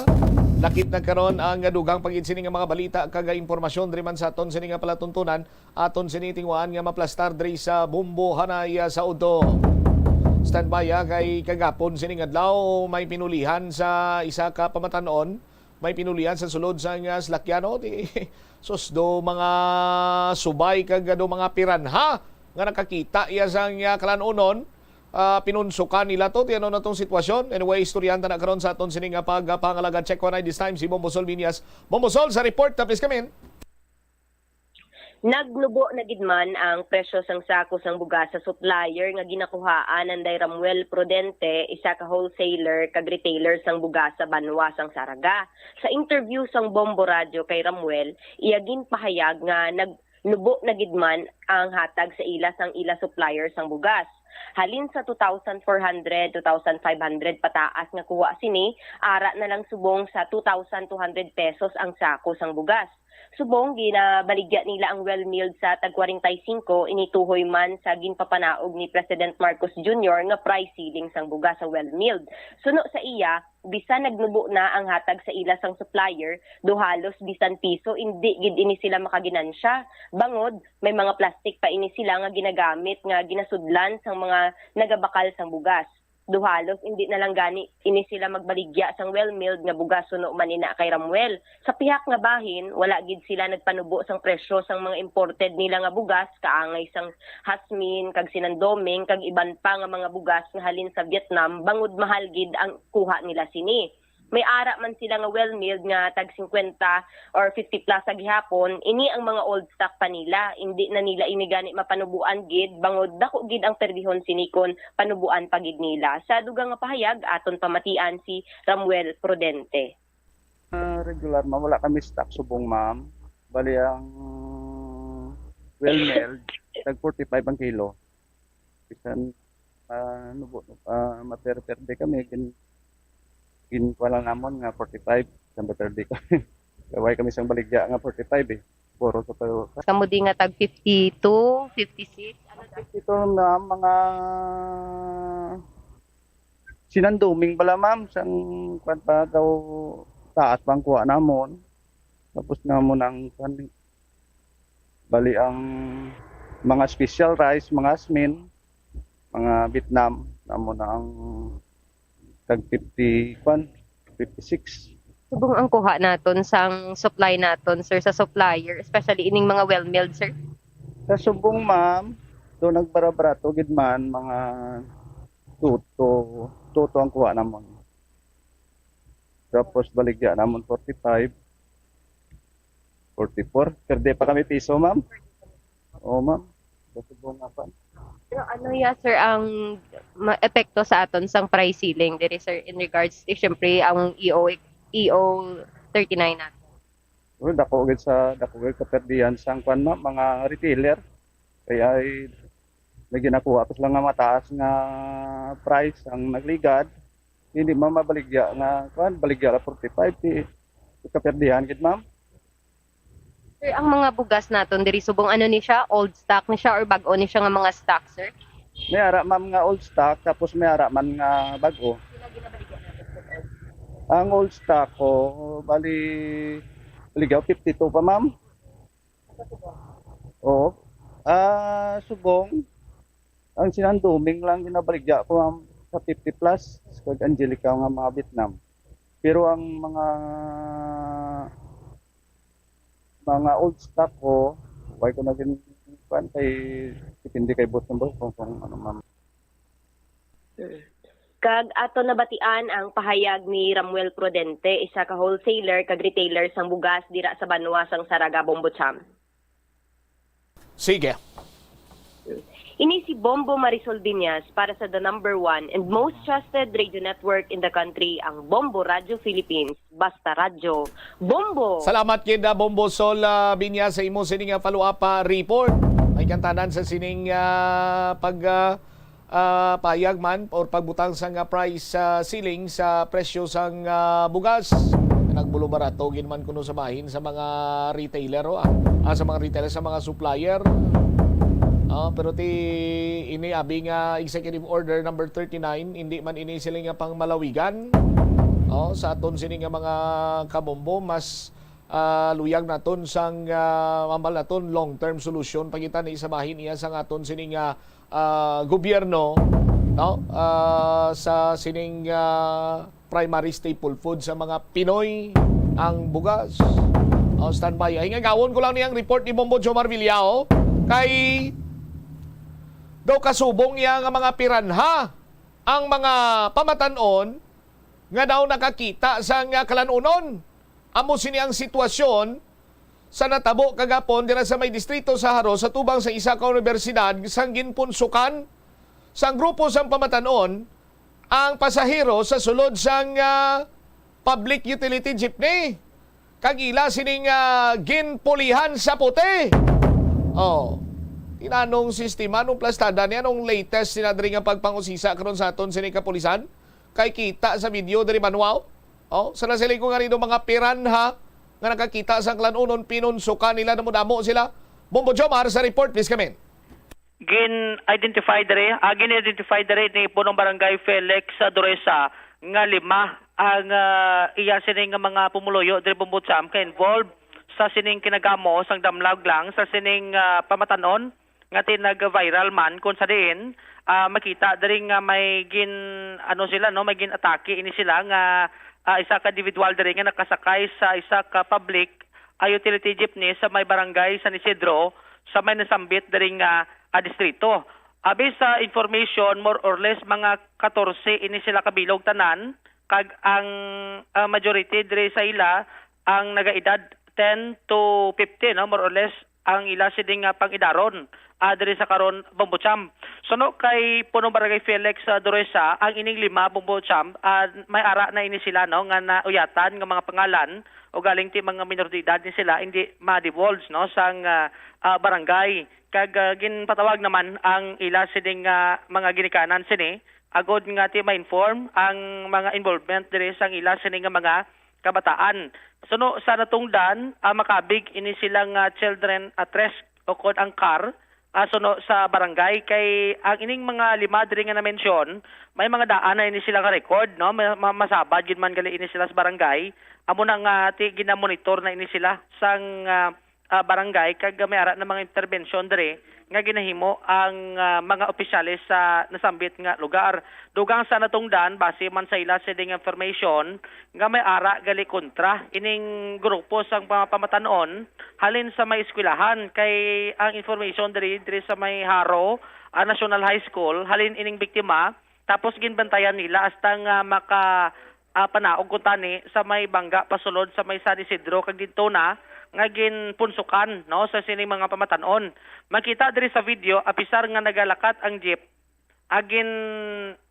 Lakip na karon ang ah, dugang pagid sini nga mga balita kag ah, impormasyon diri man sa aton sini nga palatuntunan. Aton sini tinguhaan nga maplastar diri sa Bombo Hanay, ah, sa udto. Standby, ah, kay kagapon sining adlaw may pinulihan sa isa ka pamatan-on, may pinulihan sa sulod sang ah, Slakyano. Di, sus, do mga subay kag do mga piranha nga nakakita iya sang ah, kalan-unon, ah, pinunsukan nila to. Ti ano na tong sitwasyon? Anyway, istoryahan ta na karon sa aton sini nga pagpangalagad. Check ko na this time si Bombo Sol Viñas. Bombo Sol, sa report na, please come in. Nagnubo na gid man ang presyo sang sako sang bugas sa supplier nga ginakuhaan nanday Ramuel Prudente, isa ka wholesaler kag retailer sang bugas sa banwa sang Saraga. Sa interview sang Bombo Radyo kay Ramuel, iya ginpahayag nga nagnubo na gid man ang hatag sa ila sang ila supplier sang bugas. Halin sa two thousand four hundred, two thousand five hundred pataas nga kuha sini, ara na lang subong sa two thousand two hundred pesos ang sako sang bugas. Subong ginabaligya nila ang well milled sa tag kwarenta y singko, ini tuhoy man sa ginpapanaog ni President Marcos Junior nga price ceiling sang bugas sa well milled. Suno sa iya, bisan nagnubo na ang hatag sa ila sang supplier, do halos bisan piso indi gid ini sila makaginansya. Bangod, may mga plastic pa ini sila nga ginagamit nga ginasudlan sang mga nagabakal sang bugas. Do halos indi na lang gani ini sila magbaligya sang well milled nga bugas suno man ina kay Ramuel. Sa pihak nga bahin, wala gid sila nagpanubo sang presyo sang mga imported nila nga bugas, kaangay sang Jasmine kag Sinandoming kag iban pa nga mga bugas nga halin sa Vietnam, bangod mahal gid ang kuha nila sini. May ara man sila nga well milled nga tag fifty or fifty plus sa gihapon, ini ang mga old stock pa nila. Indi na nila ini gani mapanubuan gid, bangod dako gid ang perdihon sini kon panubuan pa gid nila. Sa dugang nga pahayag, aton pamatian si Ramuel Prudente. Ah, regular, ma'am. Wala kami stock subong, ma'am. Bali, ang well milled, tag forty-five ang kilo. Bisan, ah, ano po, ah, maperde kami, gin, gin, wala namon nga forty-five, bisan maperde kami. Kaway kami sang baligya nga forty-five eh. Puro sa tayo. Kamo di nga tag fifty-two, fifty-six, ano na? Ito na mga sinanduming bala, ma'am, sang kwan pa daw, taas pa ang kuha namon. Tapos nga mo nang kwan, bali ang mga special rice, mga asmin, mga Vietnam, namo na ang tag fifty, kwan, fifty-six. Subong ang kuha naton sang supply naton, sir, sa supplier, especially ining mga well milled, sir? Sa subong, ma'am, do nagbara-barato gid man, mga two to, two to ang kuha namon. Tapos baligya namon forty-five, forty-four. Perde pa kami piso, ma'am. Oo, ma'am. Sa subong nga pa. Pero ano ya, sir, ang ma-, epekto sa aton sang price ceiling diri, sir, in regards to, syempre, ang E O, E O thirty-nine natin? Well, dako gid sa, dako gid kaperdihan sang kwan, ma'am, mga retailer. Kaya ay, may ginakuha pa sila nga mataas nga price ang nagligad. Hindi, ma'am, mabaligya nga, kwan, baligya la forty-five, di kaperdihan gid, ma'am. Sir, ang mga bugas naton diri subong, ano ni siya? Old stock ni siya or bag-o ni siya nga mga stock, sir? May ara, ma'am, nga old stock, tapos may ara man nga bag-o. Sila ginabaligya natin, sir. Ang old stock ko, bali, ligaw fifty-two pa, ma'am. Oo. Ah, subong, ang sinanduming lang ginabaligya ko, ma'am, sa fifty plus, kag Angelica nga mga Vietnam. Pero ang mga, mga old stock ko, why ko na gin-, kuwan, kay depende kay boss number kung, kung ano, ma'am. Mm. Kag ato nabatian ang pahayag ni Ramuel Prudente, isa ka wholesaler kag retailer sang bugas dira sa banwa sang Saraga, Bombo Cham. Sige. Ini si Bombo Marisol Binyas para sa the number one and most trusted radio network in the country, ang Bombo Radyo Philippines. Basta Radyo, Bombo! Salamat gid, ah, Bombo Sol, ah, Binyas, sa imo sini nga follow-up, ah, report. May kantanan sa sining, ah, pag, ah, ah, payag man or pagbutang sa nga price, ah, ceiling sa presyo sang, ah, bugas. Nagbulo barato gid man kuno sa bahin sa mga retailer, oh, ah. Ah, sa mga retailer, sa mga supplier. Ah, pero ti ini abi nga executive order number thirty-nine, hindi man ini sila nga pangmalawigan. Oh, sa aton sini nga mga kabombo, mas, ah, luyag naton sang, ah, mambal naton long-term solution pa kita ni sa bahin iya sang aton sini nga, ah, gobyerno, no? Ah, sa sining, ah, primary staple food sa mga Pinoy ang bugas. Oh, standby. Ay, ngagawon ko lang niyang report ni Bombo Jomar Villao kay daw kasubong niya nga mga piranha ang mga pamatanon nga daw nakakita sang, ah, kalanunon. Amo sini ang sitwasyon sa natabo kagapon dira sa may distrito sa Jaro, sa tubang sa isa ka unibersidad, sang ginpunsukan sang grupo sang pamatanon ang pasahero sa sulod sang, ah, public utility jeepney, kag ila sining, ah, ginpulihan sa puti. Oh, tinanong sistema nung plastada niya nung latest sina diri nga pagpangusisa karon sa aton sini kapulisan? Kay kita sa video diri, Manuel. Oh, sa nasiling ko nga rin mga piranha nga nakakita sa kalanunon, pinunsukan nila, damo-damo sila. Bombo Jomar sa report, please come in. Gin-identify diri, ah, gin-identify diri ni Punong Barangay Felix, ah, Duresa nga lima ang, ah, iya sini nga mga pumuluyo diri, Bombo Cham, ka involved sa sining kinagamo sang damlag lang sa sining, ah, pamatanon nga ti nag-viral man, kung sa diin, ah, makita diri nga may gin-, ano sila, no, may gin-atake ini sila nga, ah, isa ka individual diri nga nakasakay sa isa ka public, ah, utility jeepney sa may barangay San Isidro, sa may nasambit diri nga, ah, distrito. Abi sa information, more or less mga katorse ini sila kabilog tanan, kag ang, ah, majority diri sa ila ang nagaedad ten to fifteen, no, more or less ang ila sini nga pang-idaron, ah, diri sa karon, Bombo Cham. Suno kay Punong Barangay Felix, ah, Duresa, ang ining lima, Bombo Cham, ah, may ara na ini sila, no, nga nauyatan nga mga pangalan, ugaling ti mga minor de edad ni sila, hindi ma-divulge, no, sang, ah, ah, barangay. Kag, ah, ginpatawag naman ang ila sining, ah, mga ginikanan sini, agod nga ti ma-inform ang mga involvement diri sang ila sini nga mga kabataan. Suno sa natungdan, ah, makabig ini sila nga children at risk, ukon ang car, ah, suno sa barangay, kay ang ining mga lima diri nga na-mention, may mga daan na ini sila nga record, no? Ma-, ma-, masabad gid man gali ini sila sa barangay. Amo na nga ti ginamonitor na ini sila sang, ah, ah, barangay, kag may ara na mga interbensyon diri nga ginahimo ang, ah, mga opisyales sa nasambit nga lugar. Dugang sa natungdan, base man sa ila sini nga information, nga may ara gali kontra ining grupo sang mga pamatan-on halin sa may eskwelahan, kay ang information diri, diri sa may Jaro, ah, National High School, halin ining biktima, tapos ginbantayan nila hasta nga maka, ah, panaog kuntani sa may bangga pasulod sa may San Isidro, kag didto na nga ginpunsukan, no, sa sining mga pamatan-on. Makita diri sa video, apisar nga nagalakat ang jeep, agin,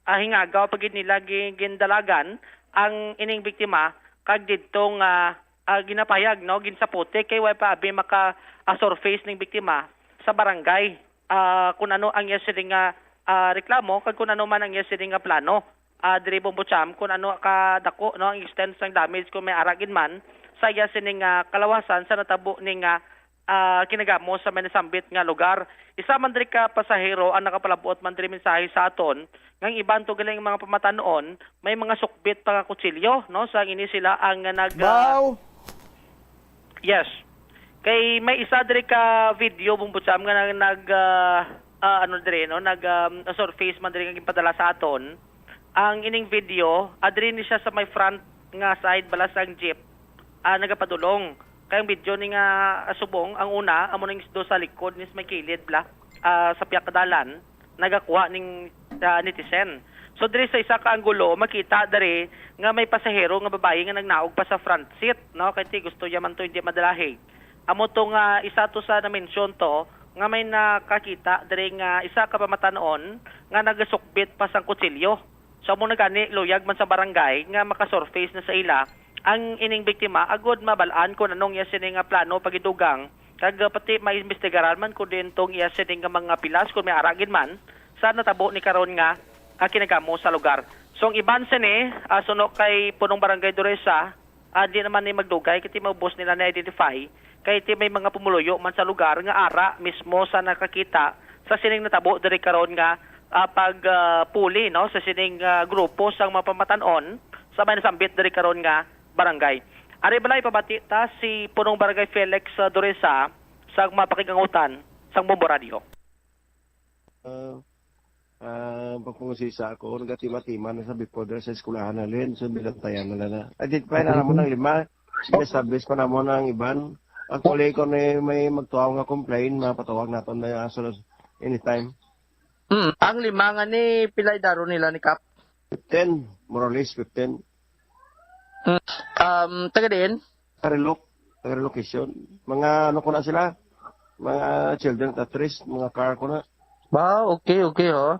ah, hingagaw pa gid nila gi-, gindalagan ang ining biktima, kag didto nga, ah, ginapayag, no, ginsaputi kay way pa abi maka, ah, surface ning biktima sa barangay, ah, kun ano ang iya sini nga, ah, reklamo, kag kun ano man ang iya sini nga plano, ah, diri, Bombo Cham, kun ano ka dako, no, ang extent sang damage, kung may ara gid man sa iya sini nga kalawasan sa natabo ni nga, ah, kinagamo sa may nasambit nga lugar. Isa man diri ka pasahero ang nakapalabot man diri mensahe sa aton nga ang iban to galing mga pamatan-on may mga sukbit pa nga kutsilyo, no, sa ini sila ang nag, ah, Baw! Yes. Kay may isa diri ka video, Bombo Cham, nga nag, nag, ah, ah, ano diri, no, nag, um, surface man diri nga ginpadala sa aton. Ang ining video, ah, diri ni siya sa may front nga side bala sang jeep, ah, nagapadulong. Kay ang video ni nga, ah, subong, ang una, amo ning do sa likod, ni sa may kilid bala, ah, sa pihak dalan, nagakuha ning, ah, netizen. So, diri sa isa ka anggulo, makita diri nga may pasahero nga babayi nga nagnaog pa sa front seat, no? Kay ti gusto niya man to hindi madalahi. Amo to nga isa to sa na-mention to nga may nakakita diri nga isa ka pamatan-on nga nagasukbit pa sang kutsilyo. So, amo na gani, luyag man sa barangay nga makasurface na sa ila ang ining biktima, agud mabal-an kung anong iya sini nga plano pagidugang, kag, ah, pati maimbestigaran man kung diin tong iya sini nga mga pilas, kung may ara gid man sa natabo ni karon nga, ah, kinagamo sa lugar. So, ang iban sini, ah, suno kay punong barangay Duresa, ah, di naman ni magdugay, kay ti maubos nila na-identify, kay ti may mga pumuluyo man sa lugar nga ara mismo sa nakakita sa sining natabo diri karon nga, ah, pag, ah, puli, no, sa sining, ah, grupo sang mga pamatan-on sa may nasambit diri karon nga barangay. Ari bala, ipabati ta si Punong Barangay Felix, ah, Duresa sa mga pakigangutan sang Bombo Radio. Ah, ah, pagpangusisa ako, nagatima-tima na sa before dira sa eskwelahan na, Len. So, binantayan na lang na. Identify na namon ang lima. Establish pa namon ang iban. Actually, kung may, may magtuaw nga complain, mapatawag naton na as soon as anytime. Hmm, ang lima nga ni, pila edad nila ni Kap? Fifteen, more or less fifteen. Hmm, um, taga diin? Taga-relocate, taga-relocation. Mga ano ko na sila, mga children at risk, mga car ko na. Wow, okay, okay, ho.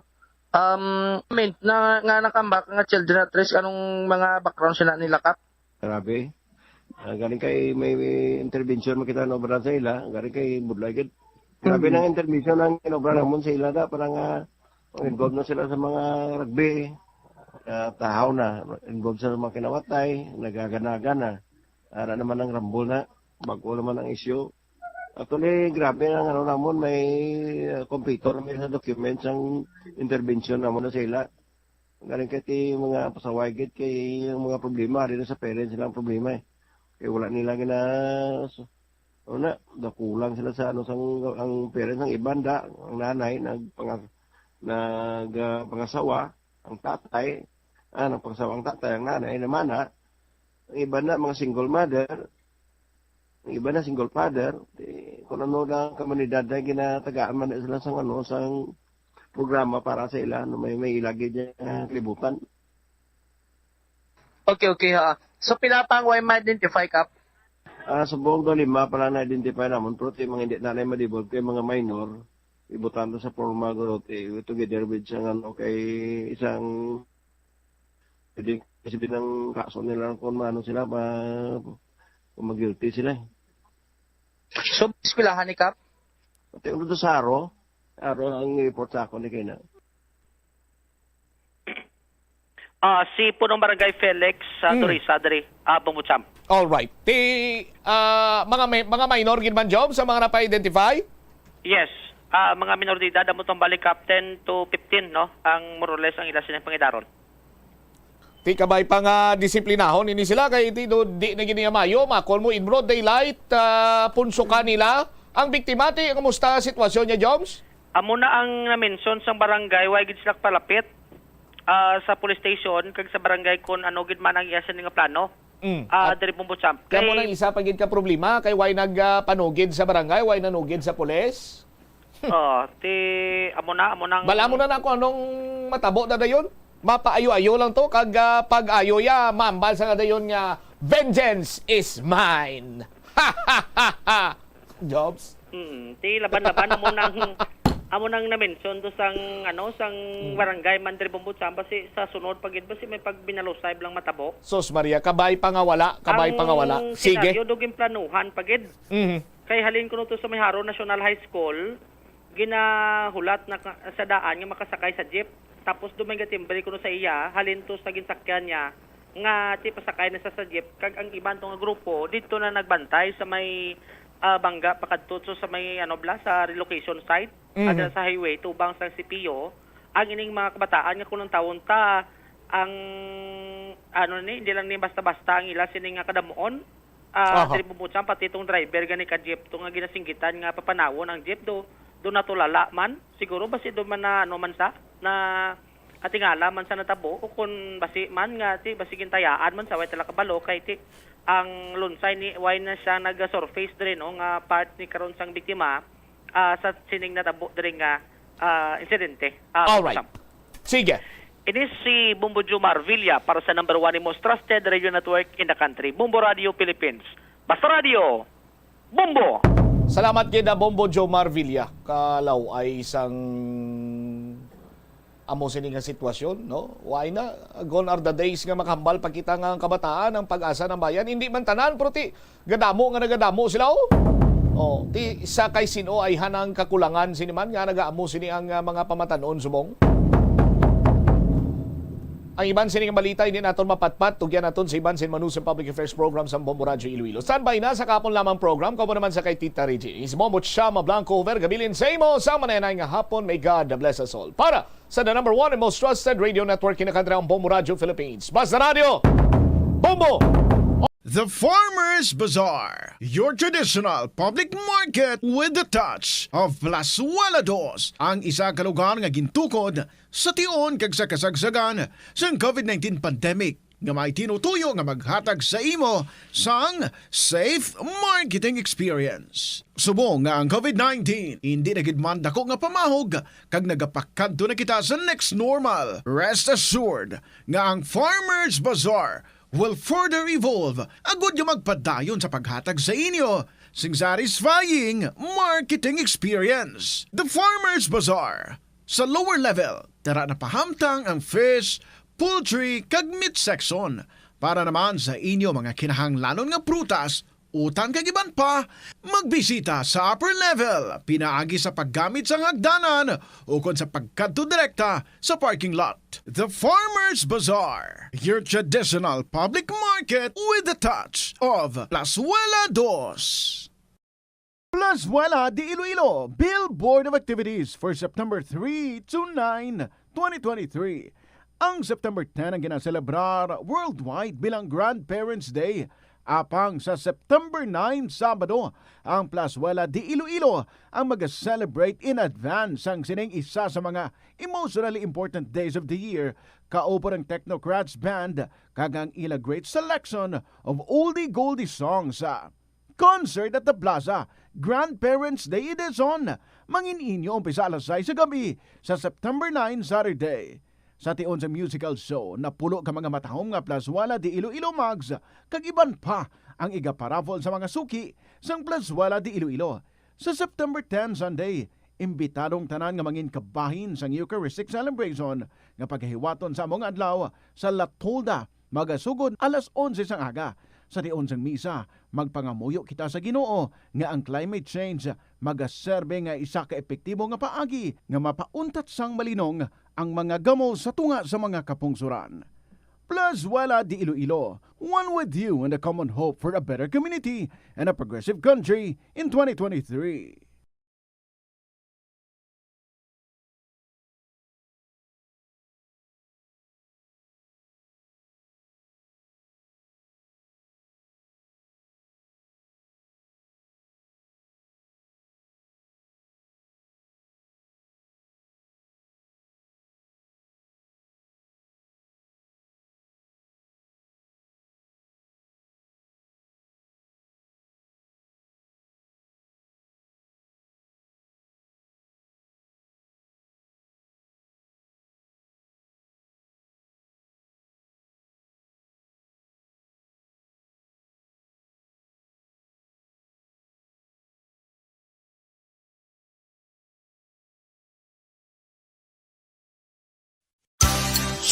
Um, I mean, na, nga nakambak nga children at risk, anong mga background sila nila, Kap? Grabe. Ah, galing kay may, may intervention makita na obra sa ila, galing kay budlay gid. Grabe Mm. nang intervention ang inobra namon sa ila na, parang, ah, involved na sila sa mga rugby. Ah, tahaw na, involved sa mga kinawatay, nagaganaga na. Ara naman ang rambol na, bago naman ang issue. Actually, grabe ang ano namon, may, ah, computer, may sa documents ang intervention namon na sa ila. Galing kay ti mga pasaway gid kay ang mga problema, ari na sa parents nila ang problema eh. Kay wala nila gina-, so, ano na, nakulang sila sa ano, sang, ang parents, ang iban da, ang nanay, nagpanga-, nag, ah, pangasawa, ang tatay, ah, nagpangasawa ang tatay, ang nanay, namana, ang iban na, mga single mother, ang iban na, single father, di, kung ano lang kamunidad na ginatagaan man na sila sang ano, sang programa para sa ila, no, may, may ilagid niya, ah, kalibutan. Okay, okay, ha. So, pila pa ang way ma-identify, Kap? Ah, subong do lima pa lang na-identify namon, pero ti mga hindi na lang madibot kay mga minor, ibutan to sa formal group, eh, together with sang ano, kay isang, pwede kasi din ang kaso nila kung maano sila, ma-, kung mag-guilty sila eh. So, eskwelahan ni Kap? Pati ang Rosaro, aro ang report sa ako ni Kena. Ah, si Punong Barangay Felix, ah, Mm. Dorisa, diri, ah, Bumbucham. All right. Ti, ah, mga may, mga minor gid man, Job, sa mga napa-identify? Yes. Ah, mga minor de edad, amo tong balik ka ten to fifteen, no? Ang more or less ang ila sini pangidaron. Ti kabay pa nga disiplinahon ini sila kay ti do, di na gid niya mayo, makon mo in broad daylight, ah, punsukan nila ang biktima. Ti, kumusta ang sitwasyon niya, Joms? Amo na ang na-mention sang barangay, way gid sila palapit, ah, sa police station kag sa barangay kung ano gid man ang iya sini nga plano. Mm. Ah, At diri Bombo Champ. Kamo Kay nang isa pa gid ka problema kay way nag, ah, panugid sa barangay, way nanugid sa pulis. Oh, ti, amo na, amo nang Bala mo na na kung anong matabo na dayon. Mapaayo-ayo lang to, kag, ah, pag-ayo ya, mambal sa nga dayon nga, "Vengeance is mine." Jobs? Mm, ti laban-laban amo nang, amo nang na-mention to sang, ano, sang Mm. barangay man diri Bombo Champ, basi sa sunod pa gid, basi may pagbinalusay lang matabo. Sus Maria, kabay pa nga wala, kabay pa nga wala. Ang Sige. senaryo, do ginplanuhan pa gid. Mhm. Kay halin kuno to sa may Jaro National High School, ginahulat na ka, sa daan nga makasakay sa jeep. Tapos do may gatimbre kuno sa iya, halin to sa ginsakyan niya, nga ti pasakay na sa, sa jeep, kag ang iban to nga grupo, didto na nagbantay sa may, ah, bangga, pakadto to sa may, ano, bala, sa relocation site, Mhm. adra sa highway, tubang sa C P O, ang ining mga kabataan nga kung ang tawon ta, ang, ano ni, hindi lang ni basta-basta ang ila sini nga kadamuon, ah, Aha. diri Bombo Champ, pati itong driver gani ka jeep to nga ginasinggitan nga papanawon ang jeep do, do natulala man. Siguro basi do man na, ano man sa, na atingala man sa natabo o kun basi man nga ti, basi gintayaan man sa way tala kabalo kay ti, ang lunsay ni, way na siya nag-surface diri, no, nga part ni karon sang biktima, ah, sa sining natabo diri nga, ah, insidente. Ah, Alright. Bombo Champ. Sige. Ini si Bombo Jomar Villa para sa number one and most trusted radio network in the country, Bombo Radio Philippines. Basta Radio, Bombo! Salamat gid na Bombo Jomar Villa. Kalaw ay isang amo sini nga sitwasyon, no? Why na? Gone are the days nga makahambal pa kita nga ang kabataan ang pag-asa ng bayan. Hindi man tanan, pero ti, gadamo nga nagadamo sila, oh. Oh, ti sa kay sino ay hanang kakulangan sini man nga nagaamo sini ang, ah, mga pamatanon subong. Ang iban sini nga balita hindi naton mapatpat, tugyan naton sa iban sin Manus sa Public Affairs Program sa Bombo Radyo Iloilo. Standby na sa kapon lamang program, kamo naman sa kay Tita Reggie. Si Bombo Chama Blanco, over gabilin sa imo sa manenay nga hapon. May God bless us all. Para sa the number one and most trusted radio network in the country, ang Bombo Radyo Philippines. Basta Radyo, Bombo! The Farmers Bazaar, your traditional public market with the touch of Plazuela Dos, ang isa ka lugar nga gintukod sa tion kag sa kasagsagan sang covid nineteen pandemic, nga may tinutuyo nga maghatag sa imo sang safe marketing experience. Subong nga ang covid nineteen hindi na gid man dako nga pamahog kag nagapakadto na kita sa next normal, rest assured nga ang Farmers Bazaar will further evolve agud nga magpadayon sa paghatag sa inyo sing satisfying marketing experience. The Farmers Bazaar, sa lower level, tara na pahamtang ang fish, poultry, kag meat section. Para naman sa inyo mga kinahanglanon nga prutas, utan kag iban pa, magbisita sa upper level pinaagi sa paggamit sang hagdanan ukon sa pagkadto direkta sa parking lot. The Farmers Bazaar, your traditional public market with the touch of Plazuela Dos. Plazuela de Iloilo, Billboard of Activities for September three to nine, twenty twenty-three. Ang September ten ang ginaselebrar worldwide bilang Grandparents' Day. Apang sa September nine, Sabado, ang Plazuela de Iloilo ang mag-celebrate in advance sang sining isa sa mga emotionally important days of the year, kaupo ang Technocrats Band kag ang ila great selection of oldie goldie songs. Concert at the Plaza, Grandparents' Day Edition, mangin-inyo umpisa alas sais sa gabi sa September nine, Saturday. Sa tion sa musical show, napulo ka mga matahom nga Plazuela de Iloilo mugs kag iban pa ang igaparaffle sa mga suki sang Plazuela de Iloilo. Sa September ten, Sunday, imbitadong tanan nga mangin kabahin sang Eucharistic celebration nga pagahiwaton sa amo nga adlaw sa La Tolda, magasugod alas onse sang aga. Sa tion sang misa, magpangamuyo kita sa Ginoo nga ang climate change magaserbe nga isa ka epektibo nga paagi nga mapauntat sang malinong ang mga gamo sa tunga sa mga kapungsoran. Plazuela de Iloilo, one with you in the common hope for a better community and a progressive country in twenty twenty-three.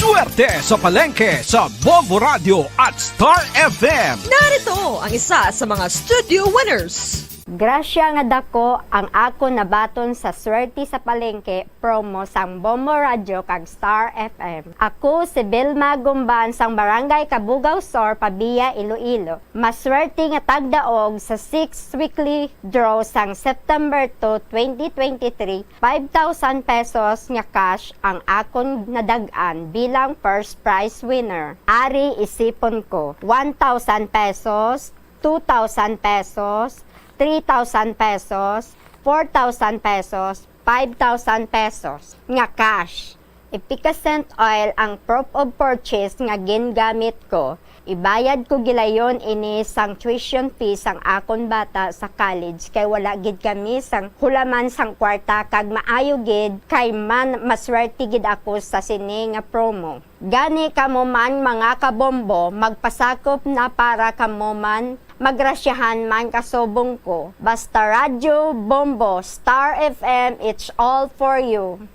Swerte sa palengke sa Bombo Radio at Star F M. Narito ang isa sa mga studio winners. Grasya nga dako ang akon nabaton sa Swerte sa Palengke promo sang Bombo Radyo kag Star F M. Ako si Vilma Gumban sang Barangay Cabugao Sur, Pavia, Iloilo. Maswerte nga tagdaog sa sixth weekly draw sang September two, twenty twenty-three, five thousand pesos nga cash ang akon nadag-an bilang first prize winner. Ari isipon ko, one thousand pesos, two thousand pesos, three thousand pesos, four thousand pesos, five thousand pesos nga cash. Epicascent oil ang proof of purchase nga gingamit ko. Ibayad ko gilayon ini sang tuition fee sang akon bata sa college, kay wala gid kami sang hulaman sang kwarta, kag maayo gid kay man maswerte gid ako sa sini nga promo. Gani kamo man, mga kabombo, magpasakop na para kamo man magrasyahan man kasubong ko. Basta Radyo Bombo, Star F M, it's all for you.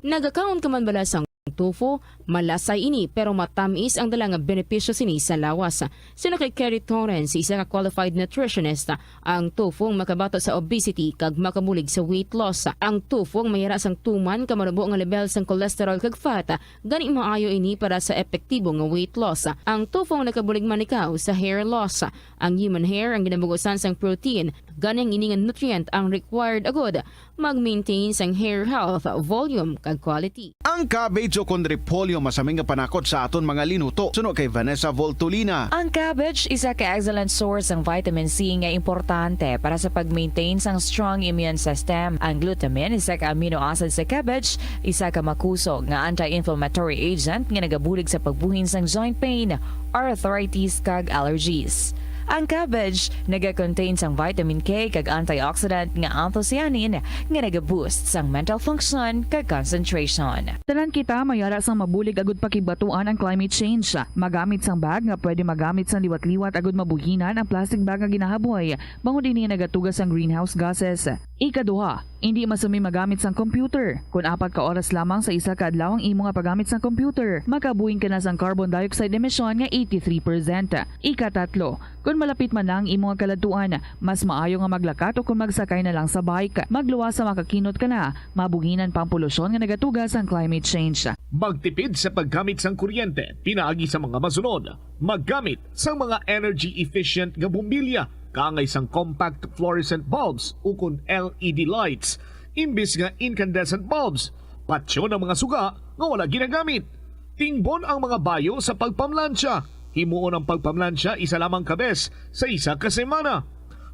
Nagakaon ka man bala sang tofu? Malasay ini pero matamis ang dala nga benepisyo sini sa lawas. Suno kay Kerry Torrens, isa ka qualified nutritionist, ang tofu ang makabato sa obesity kag makabulig sa weight loss. Ang tofu ang mayara sang tuman ka manubo nga lebel sang cholesterol kag fat, gani maayo ini para sa epektibo nga weight loss. Ang tofu ang nakabulig man ikaw sa hair loss. Ang human hair ang ginabugusan sang protein, gani ang ini nga nutrient ang required agud mag-maintain sang hair health, volume, kag quality. Ang cabbage o kon repolyo masami nga panakot sa aton mga linuto, suno kay Vanessa Voltolina. Ang cabbage isa ka excellent source sang vitamin C nga importante para sa pag-maintain sang strong immune system. Ang glutamine, isa ka amino acid sa cabbage, isa ka makusog nga anti-inflammatory agent nga nagabulig sa pagbuhin sang joint pain, arthritis, kag allergies. Ang cabbage naga-contain sang vitamin K kag antioxidant nga anthocyanin nga naga-boost sang mental function kag concentration. Tanan kita mayara sang mabulig agud pakigbatuan ang climate change. Magamit sang bag nga pwede magamit sang liwat-liwat agud mabuhinan ang plastic bag nga ginahaboy, bangod ini nagatuga sang greenhouse gases. Ikaduha, indi masami magamit sang computer. Kon apat ka oras lamang sa isa ka adlaw ang imo nga paggamit sang computer, makabuhin ka na sang carbon dioxide emission nga eighty-three percent. Ikatatlo, kon malapit man na ang imo nga kaladtuan, mas maayo nga maglakat o kon magsakay na lang sa bike. Magluwas sa makakinot ka na, mabuhinan pa ang polusyon nga nagatuga sang climate change. Magtipid sa paggamit sang kuryente pinaagi sa mga masunod. Maggamit sang mga energy-efficient nga bombilya kaangay sang compact fluorescent bulbs ukon L E D lights imbis nga incandescent bulbs. Patyon ang mga suga nga wala ginagamit. Tingbon ang mga bayo sa pagpamlansya. Himuon ang pagpamlansya isa lamang ka bes sa isa ka semana.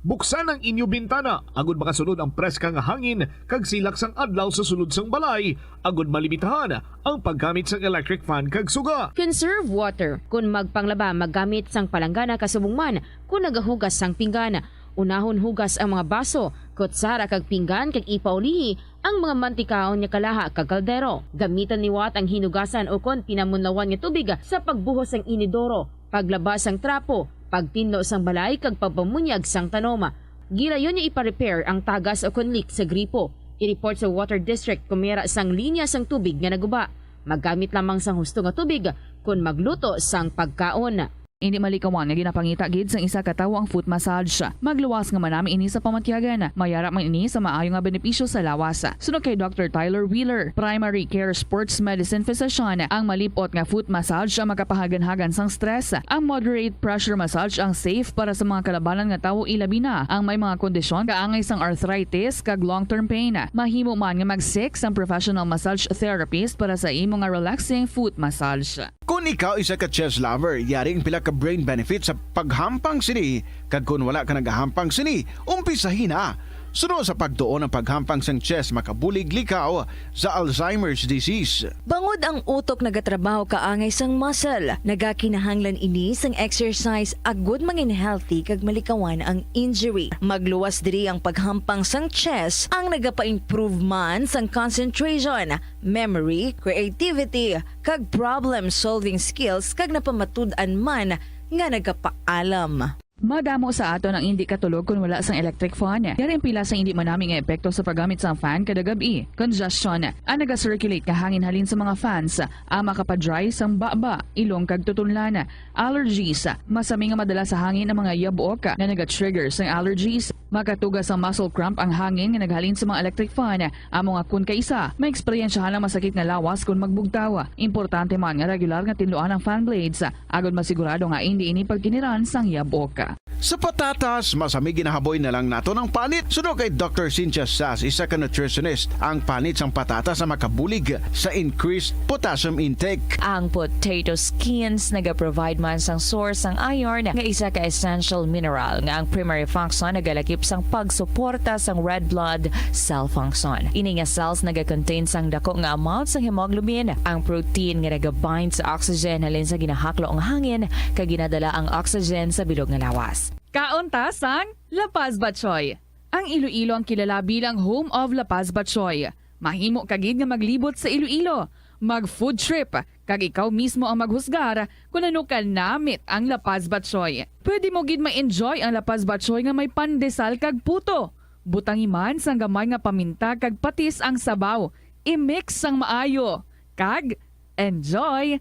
Buksan ang inyo bintana agud makasulod ang preska nga hangin kag silak sang adlaw sa sulod sang balay, agud malimitahan ang paggamit sang electric fan kag suga. Conserve water. Kon magpanglaba, maggamit sang palanggana kasubong man kon nagahugas sang pinggan. Unahon hugas ang mga baso, kutsara kag pinggan kag ipaulihi ang mga mantikaon nga kalaha kag kaldero. Gamitan liwat ang hinugasan ukon pinamunlawan nga tubig sa pagbuhos sang inidoro, paglaba sang trapo, pagtinlo sang balay kag pagpamunyag sang tanom. Gilayon nga ipa-repair ang tagas ukon leak sa gripo. I-report sa water district kon mayara sang linya sang tubig nga naguba. Maggamit lamang sang husto nga tubig kon magluto sang pagkaon. Indi malikawan nga ginapangita gid sang isa ka tawo ang foot massage. Magluwas nga manami ini sa pamatyagan. Mayara man ini sa maayo nga benepisyo sa lawas. Suno kay Doctor Tyler Wheeler, primary care sports medicine physician, ang malip-ot nga foot massage ang makapahaganhagan sang stress. Ang moderate pressure massage ang safe para sa mga kalabanan nga tawo, ilabi na ang may mga kondisyon kaangay sang arthritis kag long-term pain. Mahimo man nga mag-seek sang professional massage therapist para sa imo nga relaxing foot massage. Kon ikaw isa ka chess lover, yari ang pila ka brain benefits sa paghampang sini, kag kon wala ka nagahampang sini, umpisahi na. Suno sa pagtuon, ang paghampang sang chess makabulig likaw sa Alzheimer's disease. Bangod ang utok nagatrabaho kaangay sang muscle, nagakinahanglan ini sang exercise agud mangin healthy kag malikawan ang injury. Magluwas diri ang paghampang sang chess, ang nagapa-improve man sang concentration, memory, creativity, kag problem-solving skills, kag napamatud-an man nga nagapaalam. Madamo sa aton ang indi katulog kon wala sang electric fan. Yari ang pila sa indi manami nga epekto sa paggamit sang fan kada gab-i. Congestion. Ang naga-circulate nga hangin halin sa mga fans, ang makapa-dry sang baba, ilong kag tutunlan. Allergies. Masami nga madala sa hangin ang mga yabok nga naga-trigger sang allergies. Makatuga sang muscle cramp ang hangin nga naghalin sa mga electric fan. Amo nga kon kaisa, maeksperiensyahan ang masakit nga lawas kon magbugtaw. Importante man nga regular nga tinluan ang fan blades, agod masigurado nga indi ini pagkiniran sang yabok. Sa patatas, masami ginahaboy na lang naton ang panit. Suno kay Doctor Cynthia Sas, isa ka nutritionist, ang panit sang patatas ang makabulig sa increased potassium intake. Ang potato skins nagaprovide man sang source sang iron, nga isa ka essential mineral nga ang primary function nagalakip sang pagsuporta sang red blood cell function. Ini nga cells nagakontain sang dako nga amount sang hemoglobin, ang protein nga nagabind sa oxygen halin sa ginahaklo nga hangin kag ginadala ang oxygen sa bilog nga lawas. Kaon ta sang La Paz Batchoy. Ang Iloilo ang kilala bilang home of La Paz Batchoy. Mahimo ka gid nga maglibot sa Iloilo, mag-food trip, kag ikaw mismo ang maghusgar kon ano ka namit ang La Paz Batchoy. Pwede mo gid ma-enjoy ang La Paz Batchoy nga may pandesal kag puto. Butangi man sang gamay nga paminta kag patis ang sabaw. I-mix sang maayo. Kag enjoy!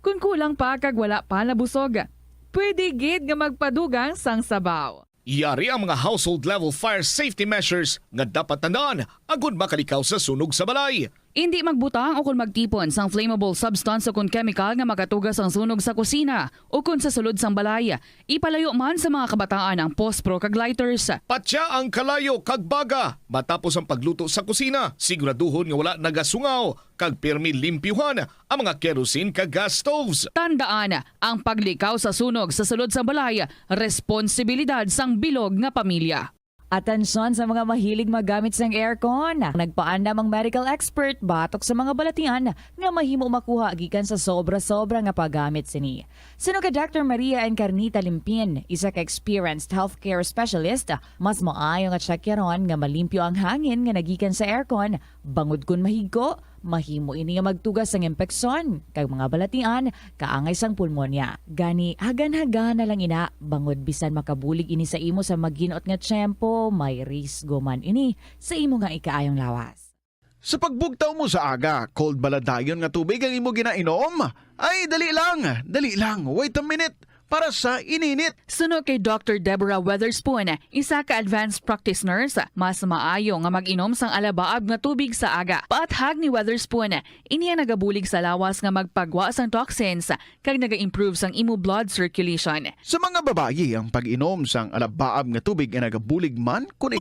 Kon kulang pa kag wala pa nabusog, pwede gid nga magpadugang sang sabaw. Yari ang mga household level fire safety measures nga dapat tandaan agud makalikaw sa sunog sa balay. Indi magbutang o kon magtipon sang flammable substance o kon chemical nga makatuga sang sunog sa kusina o kon sa sulod sang balay. Ipalayo man sa mga kabataan ang pospro kag lighters. Patya ang kalayo kag baga matapos ang pagluto sa kusina. Siguraduhon nga wala nagasungaw kag pirmi limpyuhan ang mga kerosene kag gas stoves. Tandaan, ang paglikaw sa sunog sa sulod sang balay, responsibilidad sang bilog nga pamilya. Atensyon sa mga mahilig maggamit sang aircon. Nagpaandam ang medical expert batok sa mga balatian nga mahimo makuha gikan sa sobra-sobra nga paggamit sini. Suno kay Doctor Maria Encarnita Limpin, isa ka experienced healthcare specialist, mas maayo nga tsakyaron nga malimpyo ang hangin nga nagikan sa aircon, bangod kon mahigko, mahimo ini nga magtuga sang impeksyon kag mga balatian kaangay sang pulmonya. Gani, hagan-hagana lang ina, bangod bisan makabulig ini sa imo sa maginot nga tiyempo, may risgo man ini sa imo nga ikaayong lawas. Sa pagbugtaw mo sa aga, cold bala dayon nga tubig ang imo ginainom? Ay, dali lang, dali lang, wait a minute, para sa ininit. Suno kay Doctor Deborah Weatherspoon, isa ka advanced practice nurse, mas maayo nga mag-inom sang alabaab nga tubig sa aga. Paathag ni Weatherspoon, ini ang nagabulig sa lawas nga magpagwa sang toxins kag naga-improve sang imo blood circulation. Sa mga babayi, ang pag-inom sang alabaab nga tubig ay nagabulig man kon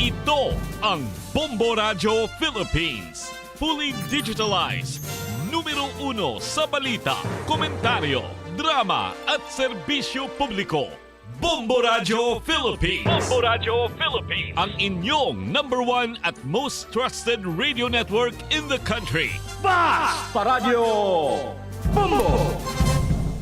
Ito ang Bombo Radyo Philippines. Fully digitalized. Numero uno sa balita, komentaryo, drama at serbisyo publiko. Bombo Radyo Philippines. Bombo Radyo Philippines. Ang inyong number one at most trusted radio network in the country. Basta Radyo Bombo!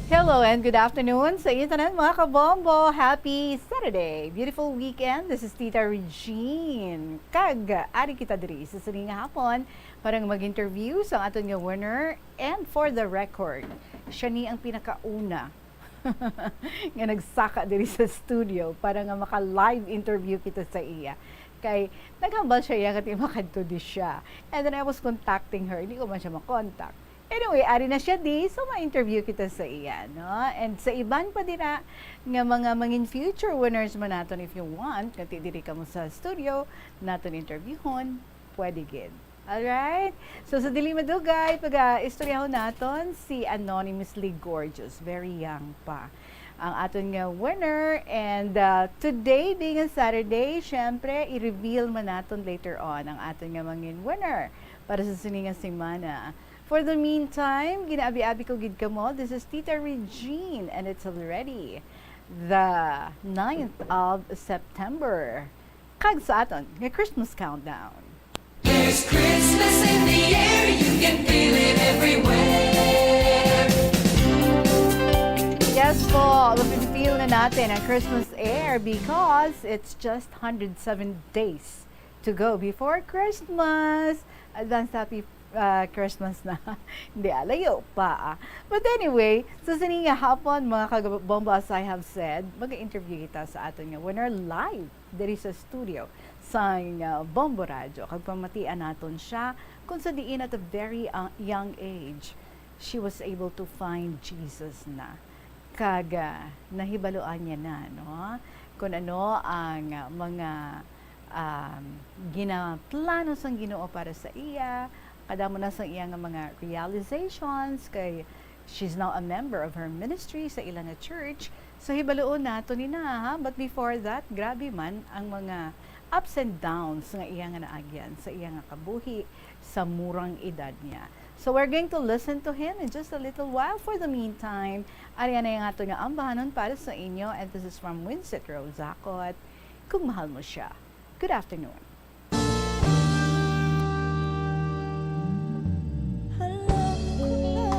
Hello and good afternoon sa inyo tanan, mga kabombo. Happy Saturday! Beautiful weekend. This is Tita Regine. Kag ari kita diri sa sini nga hapon para nga mag-interview sa aton nga winner. And for the record, siya ni ang pinakauna nga nagsaka diri sa studio para nga maka-live interview kita sa iya. Kay naghambal siya iya nga ti makadto di siya. And then I was contacting her, hindi ko man siya makontak. Anyway, ari na siya di, so ma-interview kita sa iya, no? And sa iban pa dira nga mga mangin future winners man naton, if you want, nga ti diri kamo sa studio, naton interviewhon, pwede gid. Alright? So, sa dili madugay, pag-istoryahon naton si Anonymously Gorgeous. Very young pa ang aton nga winner. And, uh, today, being a Saturday, syempre, i-reveal man naton later on ang aton nga mangin winner para sa sini nga semana. For the meantime, ginaabi-abi ko gid kamo. This is Tita Regine, and it's already the ninth of September. Kag sa aton nga Christmas countdown. There's Christmas in the air, you can feel it everywhere. Yes po, mapipil na natin ang Christmas air because it's just hundred seven days to go before Christmas. Advance happy ah, Christmas na. Hindi, ah, layo pa, ah. But anyway, sa sini nga hapon, mga kagabombo, as I have said, mag-interview kita sa aton nga winner live diri sa studio sang, ah, Bombo Radio. Kag pamatian naton siya kung sa diin at a very, ah, young age, she was able to find Jesus na. Kag, ah, nahibaluan niya na, no? Kung ano ang, ah, mga, um, ginaplano sang Ginoo para sa iya, kadamo na sang iya nga mga realizations, kay she's now a member of her ministry sa ila nga church. So, hibaluon nato ni na, ha? But before that, grabe man ang mga ups and downs nga iya nga naagyan sa iya nga kabuhi sa murang edad niya. So, we're going to listen to him in just a little while. For the meantime, ari na ang aton nga ambahanon para sa inyo. And this is from Winsett Rose Zacot, Kung Mahal Mo Siya. Good afternoon. Alam ko na,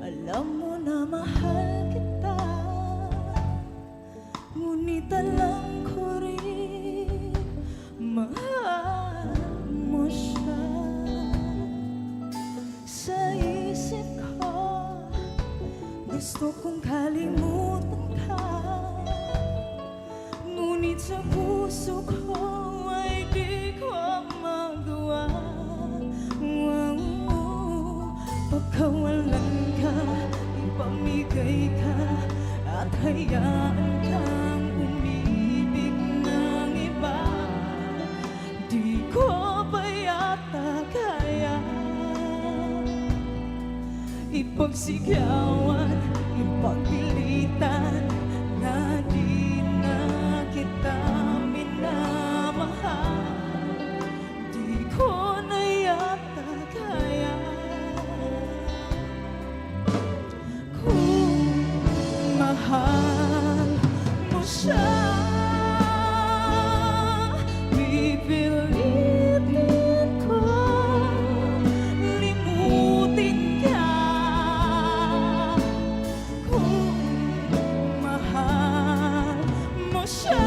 alam mo na mahal kita. Ngunit alam ko rin, mahal mo siya. Sa isip ko, gusto kong kalimutan ka. Ngunit sa puso ko ay di ko magawa. Wow. Pagkawalan ka, ipamigay ka, at hayaan kang umibig ng iba. Di ko pa yata kaya ipagsigawan, ipagpilitan na di na kita minamahal. Di ko na yata kaya. Kung mahal mo siya, pipilitin ko limutin ka. Kung mahal mo siya,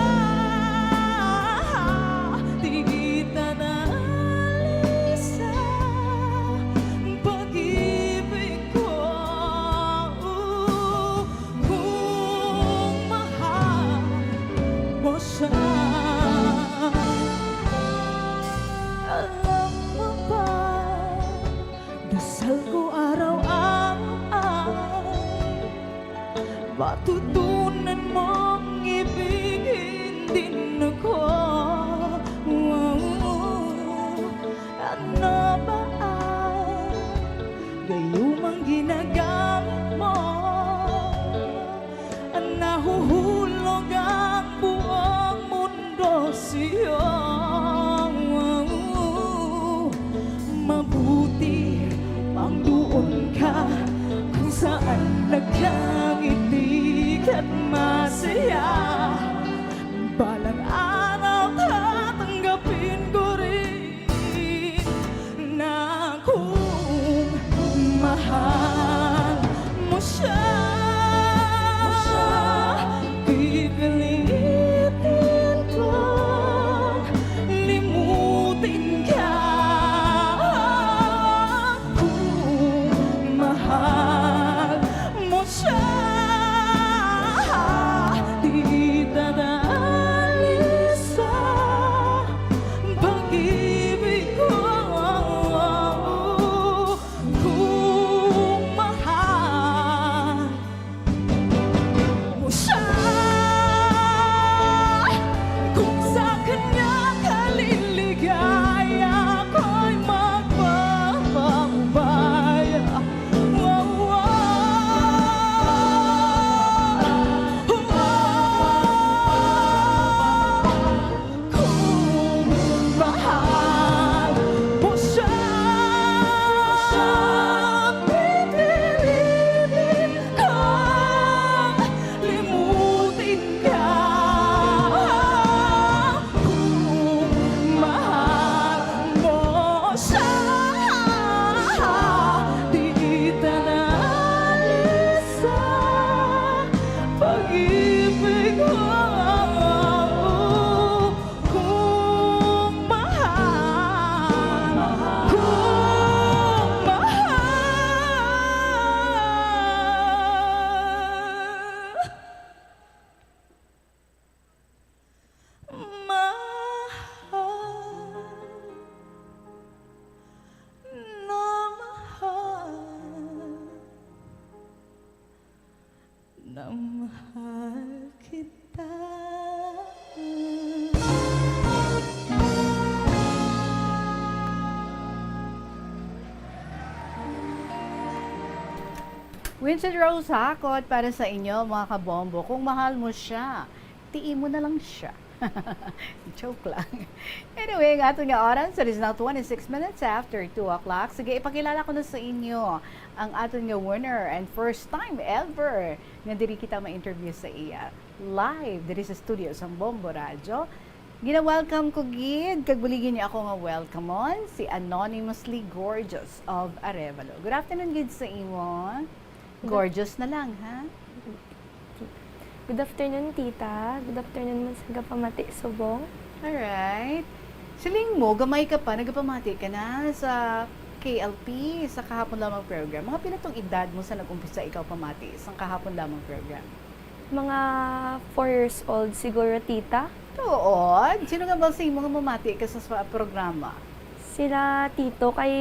di kita na alis sa pag-ibig ko. Kung mahal mo siya, alam mo ba, dasal ko araw-araw, matutunan mong ibigin din ako. Wow. Ano ba ang gayumang ginagamit mo? Nahuhulog ang buong mundo sa'yo. Mabuti pang doon ka kung saan nagkangiti ka't masaya. Balang araw tatanggapin ko rin na kung mahal mo siya, pipilitin kong limutin ka. Kung mahal mo siya, Quincy Rose Hakot para sa inyo, mga kabombo. Kung mahal mo siya, tii mo na lang siya. Joke lang. Anyway, ang aton nga oras, it is now twenty-six minutes after two o'clock. Sige, ipakilala ko na sa inyo ang aton nga winner and first time ever nga diri kita ma-interview sa iya. Live, diri sa studio sa Bombo Radio. Gina-welcome ko gid, kag buligi niyo ako nga welcome-on, si Anonymously Gorgeous of Arevalo. Good afternoon gid sa imo. Good af- Gorgeous na lang, ha? Good afternoon, tita. Good afternoon man sa gapamati subong. Alright. Siling mo, gamay ka pa, nagapamati ka na sa K L P, sa Kahapon Lamang program. Mga pila tong edad mo sa nag-umpisa ikaw pamati sa Kahapon Lamang program? Mga four years old siguro, tita. Tuod? Sino nga ba sa imo nga mamati ka sa, sa programa? Sila tito, kay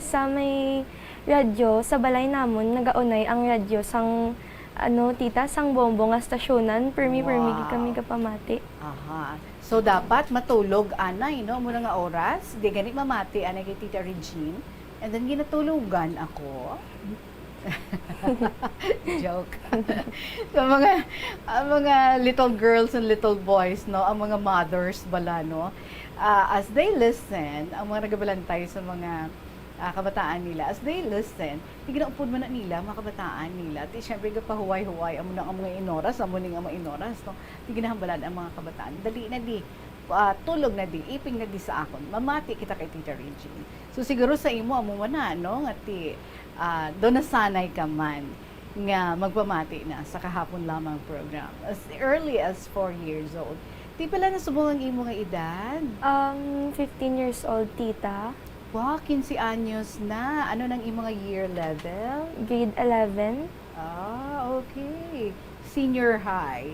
sa may radyo, sa balay namon, nagaunay ang radyo sang, ano, tita, sang Bombo nga stasyonan. Permi, permi gid kami Wow. gapamati. Aha. So, dapat matulog, anay, no? Muna nga oras, di gani mamati, anay kay Tita Regine. And then, ginatulogan ako. Joke. Sa mga, ang mga little girls and little boys, no? Ang mga mothers bala, no? Ah, as they listen, ang mga nagabalantay sa mga, ah, kabataan nila, as they listen, di ginaupod man na nila, mga kabataan nila. Di, syempre, gapahuway-huway, amo na ang mga inoras, amo ning ang mga inoras, no? Di ginahambalan ang mga kabataan. Dali na di, ah, tulog na di, iping na di sa akon. Mamati kita kay Tita Regine. So, siguro sa imo, amo man na, no? Nga ti, ah, do nasanay ka man nga magpamati na sa Kahapon Lamang program. As early as four years old. Ti, pila na subong ang imo nga edad? Um, fifteen years old, tita. Wow, quince anyos na. Ano nang imo nga year level? Grade eleven. Ah, okay. Senior high.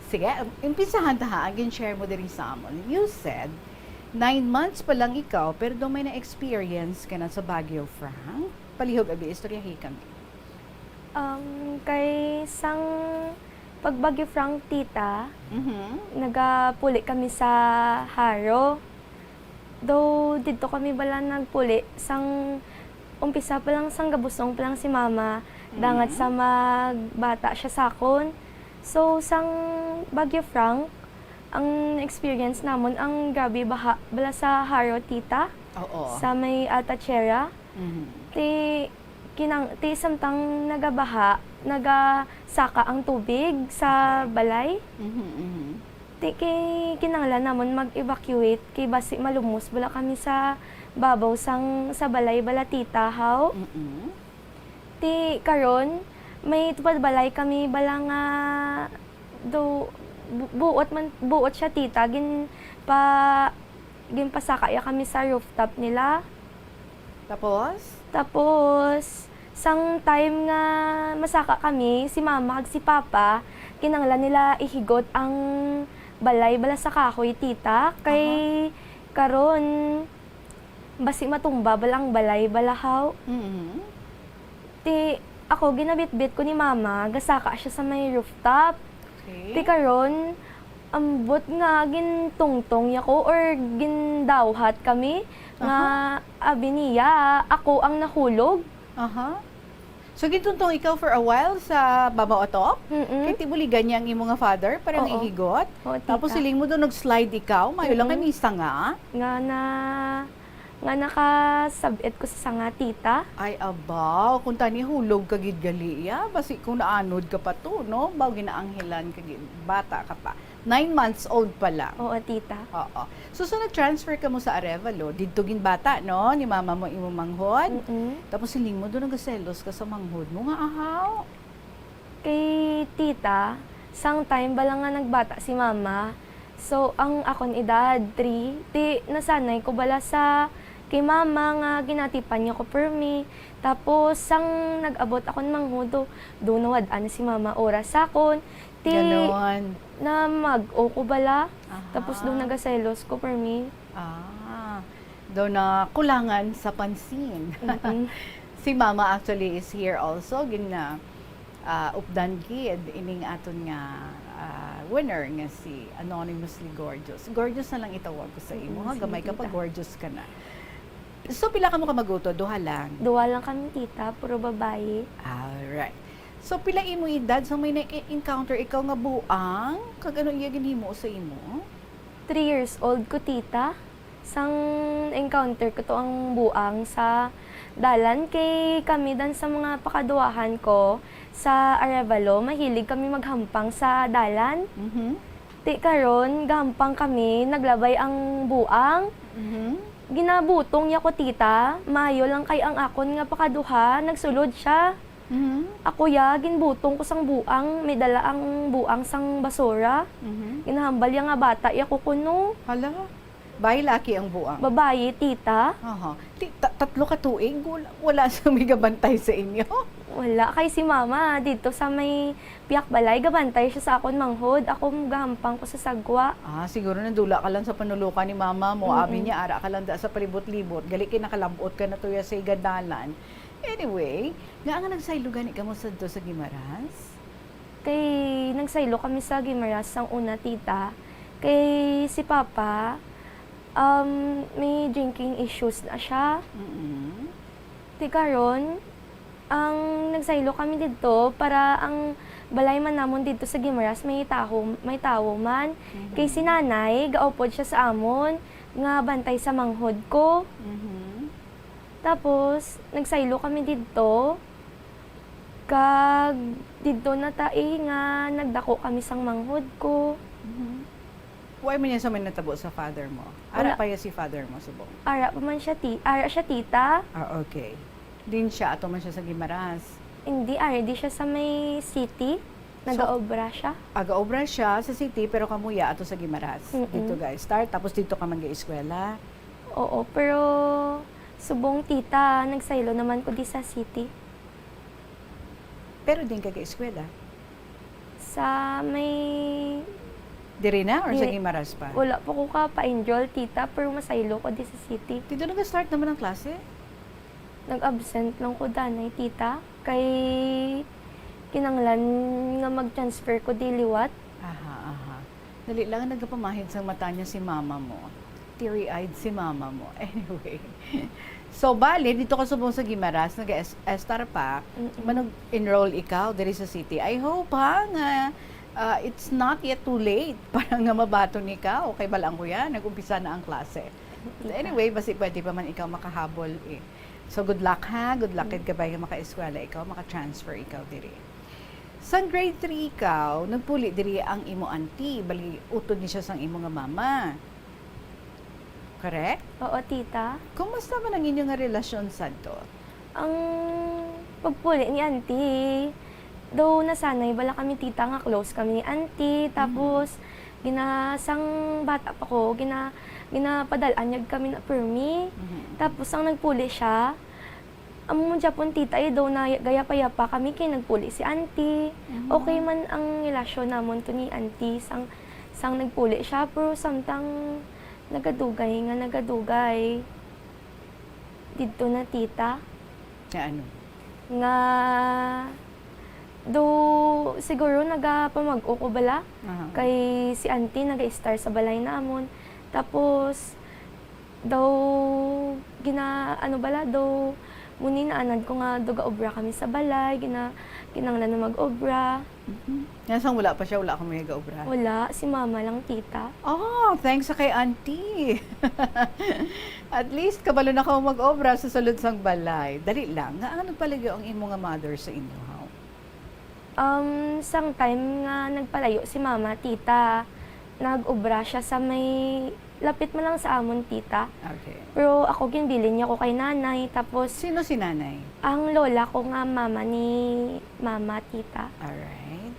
Sige, um, umpisahan ta ha, ang gin-share mo diri sa amon. You said, nine months pa lang ikaw, pero daw may na-experience ka na sa Baguio, Frank? Palihog abi, istoryahi kami. Um, kay sang pag Baguio, Frank, tita, Mhm. nagapuli kami sa Jaro. Though didto kami bala nagpuli, sang umpisa pa lang, sang gabusong pa lang si mama, dangat Mhm. sa magbata siya sa akon. So, sang Baguio, Frank, ang experience namon, ang grabe baha bala sa Jaro, tita, Oo. sa may Alta Tierra. Mhm. Ti, kinang-, ti samtang nagabaha, nagasaka ang tubig sa Okay. balay. Mhm, mhm. Ti, ki-, kinahanglan namon mag-evacuate, kay basi malumos bala kami sa babaw sang, sa balay bala, tita, haw. Mm-mm. Ti karon, may tupad balay kami bala nga do-, bu-, buot man, buot siya, tita, ginpa-, ginpasaka ya kami sa rooftop nila. Tapos? Tapos, sang time nga masaka kami, si mama kag si papa, kinahanglan nila ihigot ang balay bala sa kahoy, tita. Kay Aha. karon, basi matumba bala ang balay bala, haw. Mm-hmm. Ti, ako, ginabitbit ko ni mama, gasaka siya sa may rooftop. Okay. Ti karon, ambot nga gintungtong niya ko or gindawhat kami nga Aha. abi niya, ako ang nahulog. Aha. So, gintungtong ikaw for a while sa babaw atop? Mm-mm. Kay ti buligan niya ang imo nga father para nga Oo. ihigot? Oo, Tapos tita. siling mo do nag-slide ikaw? Mayo lang kay Mm-mm. may sanga. Nga na, nga nakasab-it ko sa sanga, tita. Ay, abaw. Kung tani hulog ka gid gali, ya. Basi kung naanod ka pa to, no? Baw ginaanghilan ka gid. Bata ka pa. Nine months old pa lang. Oo, tita. Oo. So, so nag-transfer ka mo sa Arevalo, didto ginbata, no? Ni mama mo imo manghod. Mm-mm. Tapos siling mo, do nagaselos ka sa manghod mo nga ahaw. Kay tita, sang time bala nga nagbata si mama, so ang akon edad, three, ti nasanay ko bala sa kay mama nga ginatipan niya ko permi. Tapos, sang nag-abot akon manghod, do, do nawad-an na si mama oras sa akon. Ti Ganon. namag-o ko bala. Aha. Tapos do nagaselos ko permi. Ah, do na kulangan sa pansin. Mm-mm. Si Mama actually is here also. Gin, ah, ah, updan gid ining aton nga, ah, winner nga si Anonymously Gorgeous. Gorgeous na lang itawag ko sa imo, Mm-mm, ha? sige, Gamay ka pa, tita. gorgeous ka na. So, pila ka mo ka magutod? Duha lang? Duha lang kami, tita. Puro babayi. Alright. So, pila imo edad sa may na-encounter ikaw nga buang? Kag ano iya ginhimo sa imo? Three years old ko, tita. Sang encounter ko to ang buang sa dalan, kay kami dan sa mga pakaduahan ko sa Arevalo, mahilig kami maghampang sa dalan. Mhm. Ti karon, gahampang kami, naglabay ang buang. Mhm. Ginabutong niya ko, tita. Maayo lang kay ang akon nga pakaduha, nagsulod siya. Mhm. Ako ya, ginbutong ko sang buang, may dala ang buang sang basura. Mhm. Ginahambal ya nga bata ya ko kuno. Hala. Bayi, laki ang buang? Babayi, tita. Aha. Ti-, ta-, tatlo ka tuig, wala, wala sa may gabantay sa inyo? Wala. Kay si mama, dito sa may piyak balay, gabantay siya sa akon manghod. Ako, gahampang ko sa sagwa. Ah, siguro nadula ka lang sa panulukan ni mama mo. Mm-mm. Abi niya, ara ka lang da sa palibot-libot. Gali kay nakalabot ka na to ya sa igadalan. Anyway, nga nga nagsaylo gani kamo sadto sa Guimaras? Kay nagsaylo kami sa Guimaras sang una, tita. Kay si papa, um, may drinking issues na siya. Mm-mm. Ti karon, ang nagsaylo kami didto para ang balay man namon didto sa Guimaras may tawo, may tawo man. Mhm. Kay si nanay, gaupod siya sa amon nga bantay sa manghod ko. Mhm. Tapos, nagsaylo kami didto. Kag didto na ta, eh, nga nagdako kami sang manghod ko. Mhm. Why man yan sa may natabo sa father mo? Ara Wala. pa ya si father mo, subong? Ara pa man siya, ti-, ara siya, tita. Ah, okay. Din siya, ato man siya sa Guimaras. Hindi, ara di siya sa may city. Nagaobra siya. Aga-obra siya sa city, pero kamuya ato sa Guimaras. Mm-mm. Dito guys, start. Tapos dito ka mag-eskwela. Oo, pero subong, tita, nagsaylo naman ko di sa city. Pero din ka ga-eskwela? Sa may... Diri na or sa Diri. Guimaras pa? Wala po ko ka pa-enroll, tita, pero masaylo ko di sa city. Dito nag-start naman ang klase? Nag-absent lang ko danay, tita. Kay kinanglan nga mag-transfer ko di liwat. Aha, aha. Dali lang, nagapamahid sang mata niya si mama mo. Teary-eyed si mama mo. Anyway. So, bali, dito ka subong sa Guimaras, nag-estar pa, Mm-mm. manag-enroll ikaw diri sa city. I hope, ha, nga ah, it's not yet too late para nga mabaton ikaw. Kay balaan ko yan, nag-umpisa na ang klase. Tita. Anyway, basi pwede pa man ikaw makahabol eh. So, good luck ha. Good luck, Mm. kay kabay nga maka-eskwela ikaw, maka-transfer ikaw diri. Sang grade three ikaw, nagpuli diri ang imo auntie. Bali, utod ni siya sang imo nga mama. Correct? Oo, tita. Kumusta man ang inyo nga relasyon sadto? Ang pagpuli ni auntie, daw nasanay bala kami, tita, nga close kami ni auntie. Tapos, gina, sang bata pa ko, gina, ginapadal-an niya kami na permi. Mhm. Tapos, ang nagpuli siya, amo man gyapon, tita, eh, daw na gayapa-yapa kami kay nagpuli si auntie. Mhm. Okay man ang relasyon namon to ni auntie sang, sang nagpuli siya, pero samtang nagadugay nga nagadugay didto na, tita. Nga ano? Nga do siguro nagapamag-o ko bala. Aha. Kay si auntie naga-star sa balay namon. Tapos daw gina, ano bala, daw muni naanad ko nga do gaobra kami sa balay, gina, kinanglan na mag-obra. Mhm. Nga sang wala pa siya, wala ka may gaobra? Wala, si mama lang, tita. Oh, thanks sa kay auntie. At least, kabalo na ka mag-obra sa sulod sang balay. Dali lang, nga ano palagi ang imo nga mother sa inyo, haw? Um, sang time nga nagpalayo si mama, tita, nag-obra siya sa may lapit man lang sa amon, tita. Okay. Pero ako, ginbilin niya ko kay nanay. Tapos, Sino si nanay? Ang lola ko nga mama ni mama, tita. Alright.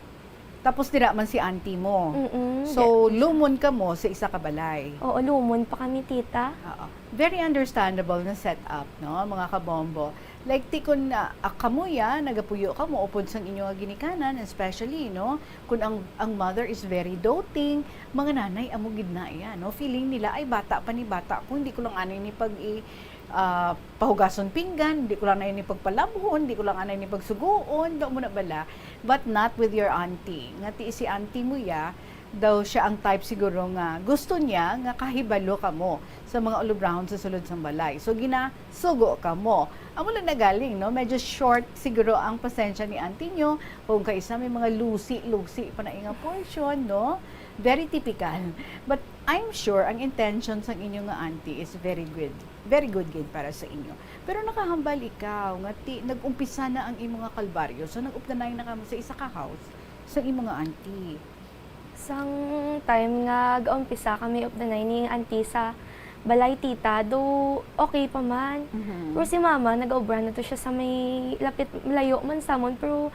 Tapos dira man si auntie mo. Mm-mm, So, di- lumon ka mo sa isa ka balay. Oo, lumon pa kami, tita. Oo. Very understandable na setup, no, mga kabombo. Like, ti kun, ah, ah, kamo ya, nagapuyo kamo upod sang inyo nga ginikanan, especially, no, kun ang, ang mother is very doting, mga nanay, amo gid na iya, no, feeling nila, "Ay, bata pa ni, bata ko, hindi ko lang anay ni pag i-, ah, pahugason pinggan, hindi ko lang anay ni pagpalabhon, hindi ko lang anay ni pagsugoon," daw mo na bala. But not with your auntie. Nga ti si auntie mo ya, Daw siya ang type siguro nga gusto niya nga kahibalo kamo sa mga ulubrahon sa sulod sang balay. So, ginasugo kamo. Amo lang nagaling, no? Medyo short siguro ang pasensya ni auntie nyo. Kung kaisa may mga lusi-lusi pa na nga portion, no? Very typical. But I'm sure ang intention sang inyo nga auntie is very good. Very good gid para sa inyo. Pero nakahambal ikaw nga ti nag-umpisa na ang imo nga kalbaryo. So, nag-updanay na kamo sa isa ka house sa imo nga auntie. Sang time nga gaumpisa kami updanay ni auntie sa balay, tita, do okay pa man. Mhm. Pero si mama, nag-obra na to siya sa may lapit, malayo man sa amon, pero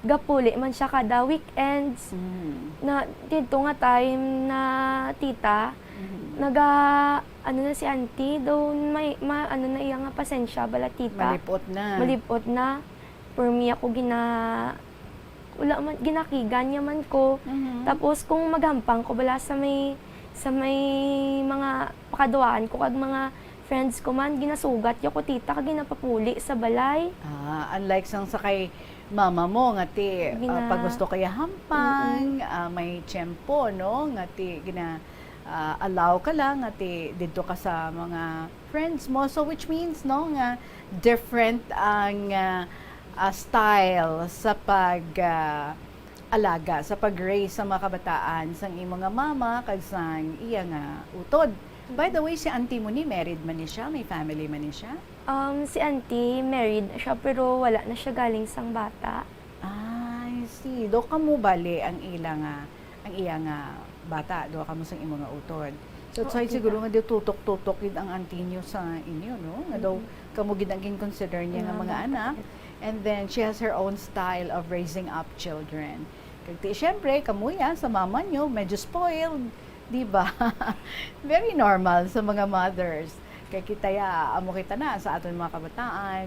gapuli man siya kada weekends. Mm. Na, didto nga time na, tita, Mhm. naga, ano na si auntie, do may, ma-, ano na iya nga pasensya, bala, tita. Malipot na. Malipot na. For me, ako gina-, wala man, ginakigan niya man ko. Mhm. Tapos, kung maghampang ko bala sa may, sa may mga pakaduwaan ko kag mga friends ko man, ginasugat niya ko, tita, kag ginapapuli sa balay. Ah, unlike sang sa kay mama mo nga ti, ah, Gina- pag gusto kaya hampang, Mm-mm. ah, may tiyempo, no? Nga ti gina-, ah, allow ka lang nga ti didto ka sa mga friends mo. So, which means, no, nga different ang, ah, ah, style sa pag, ah, alaga, sa pag-raise sa mga kabataan sang imo nga mama kag sang iya nga utod. By the way, si auntie mo ni married man ni siya, may family man ni siya? Um, si auntie married siya, pero wala na siya galing sang bata. I see. Do kamo bali ang ila nga, ang iya nga bata, do kamo sang imo nga utod. So, that's Oo, why tita. Siguro nga di tutok-tutok gid ang auntie niyo sa inyo, no? Nga daw Mm-mm. kamo gid ang gin-consider niya nga Mga mga bata. Anak. And then, she has her own style of raising up children. Kag ti, syempre, kamo ya, sa mama niyo, medyo spoiled, di ba? Very normal sa mga mothers. Kay kita ya, amo kita na sa aton mga kabataan,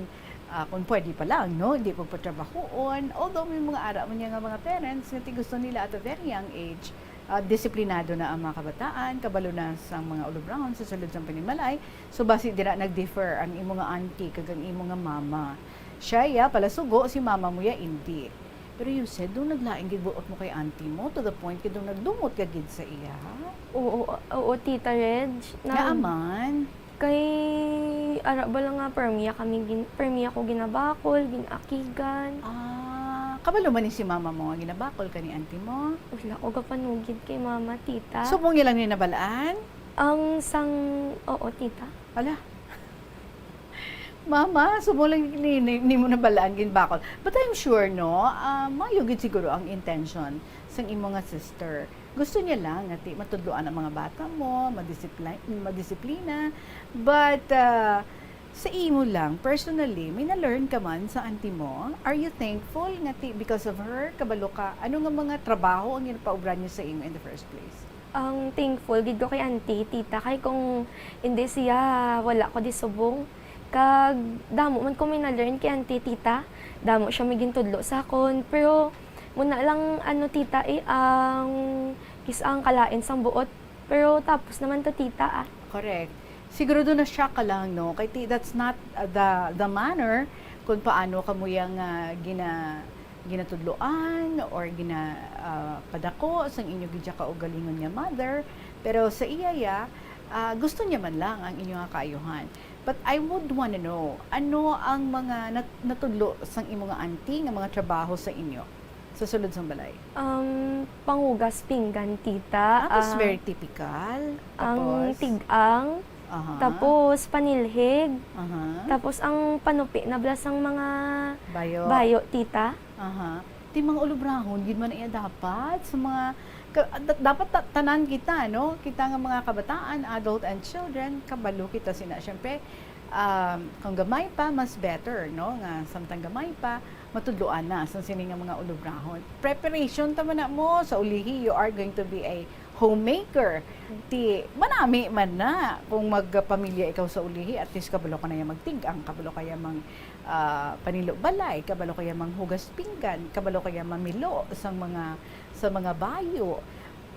ah, kung pwede pa lang, no? Di pagpatrabahoon. Although may mga ara man niya nga mga parents nga ti gusto nila at a very young age, ah, disiplinado na ang mga kabataan, kabalo na sa mga ulubrahon sa sulod sang panimalay. So, basi dira nag-differ ang imo nga auntie kag ang imo nga mama. Siya ya, palasugo, si mama mo ya, indi. Pero you said, daw naglain gid buot mo kay auntie mo, to the point kay daw nagdumot ka gid sa iya. Oo, oo, Tita Reg. Nga Nag-, aman? Kay, ara ba lang nga, permi kami gin-, permi ako ginabakol, ginakigan. Ah, kabalo man ni si mama mo nga ginabakol ka ni auntie mo? Wala ko gapanugid kay mama, tita. So, mo niya lang ni nabalaan? Ang sang, oo, tita. Ala. Mama, so mo lang ni, ni, ni mo nabalaan ginbakol. But I'm sure, no, ah, mayo gid siguro ang intention sang imo nga sister. Gusto niya lang nga ti matudloan ang mga bata mo, madisipli-, madisiplina. But, ah, sa imo lang, personally, may na-learn ka man sa auntie mo? Are you thankful nga ti because of her, kabalo ka, ano nga mga trabaho ang ginapaubran niya sa imo in the first place? Ang thankful gid ko kay auntie, tita, kay kung hindi siya, wala ko di subong. Kag damo man ko may na-learn kay auntie, tita. Damo siya may gintudlo sa akon. Pero muna lang, ano, tita, eh, ang kis-, ang kalain sang buot. Pero tapos naman to, tita, ah. Correct. Siguro doon na-shock ka lang, no? Kay ti-, that's not, uh, the, the manner kung paano kamo yang, ah, gina-, ginatudloan or gina-, ah, padako sang inyo gid kaugalingon nga mother. Pero sa iya ya, ah, gusto niya man lang ang inyo nga kaayuhan. But I would wanna know, ano ang mga nat-, natudlo sang imo nga auntie nga mga trabaho sa inyo, sa sulod sang balay? Um, panghugas pinggan, tita. Ah, that's Ah, very typical. Ang Tapos? Tig-ang, Aha. tapos panilhig, Aha. tapos ang panupi na bala sang mga Bayo. bayo, tita. Aha. Ti mga ulubrahon, gid man iya dapat sa mga, ka-, da-, dapat ta-, tanan kita, no? Kita nga mga kabataan, adult and children, kabalo kita sina. Siyempre, um, kung gamay pa, mas better, no? Nga samtang gamay pa, matudloan na sa sini nga mga ulubrahon. Preparation ta man na mo sa ulihi, you are going to be a homemaker. Ti, manami man na kung magpamilya ikaw sa ulihi, at least kabalo ka na ya magtig-ang, kabalo ka ya mang, ah, panilo balay, kabalo ka ya manghugas pinggan, kabalo ka ya mamilo sang mga, sa mga bayo.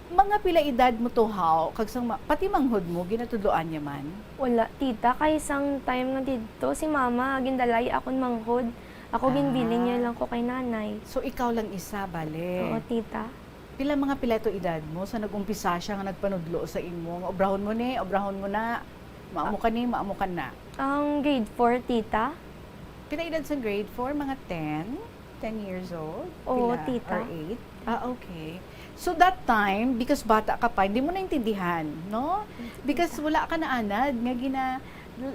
Mga pila edad mo to, haw? Kag sang ma-, pati manghod mo, ginatudloan niya man? Wala, tita, kay sang time nga didto, si mama gindalay akon manghod. Ako, ginbilin niya Ah. lang ko kay nanay. So, ikaw lang isa, bale? Oo, tita. Pila, mga pila to edad mo sa nag-umpisa siya nga nagpanudlo sa imo nga, "Obrahon mo ni, obrahon mo na, maamo ka ni, maamo ka na"? Ang grade four, tita. Pila edad sa grade four? Mga ten? Ten years old? Oo, Pila? Tita. Or eight? Ah, okay. So that time, because bata ka pa, hindi mo naintindihan, no? Hindi, Because tita. Wala ka na anad nga gina-,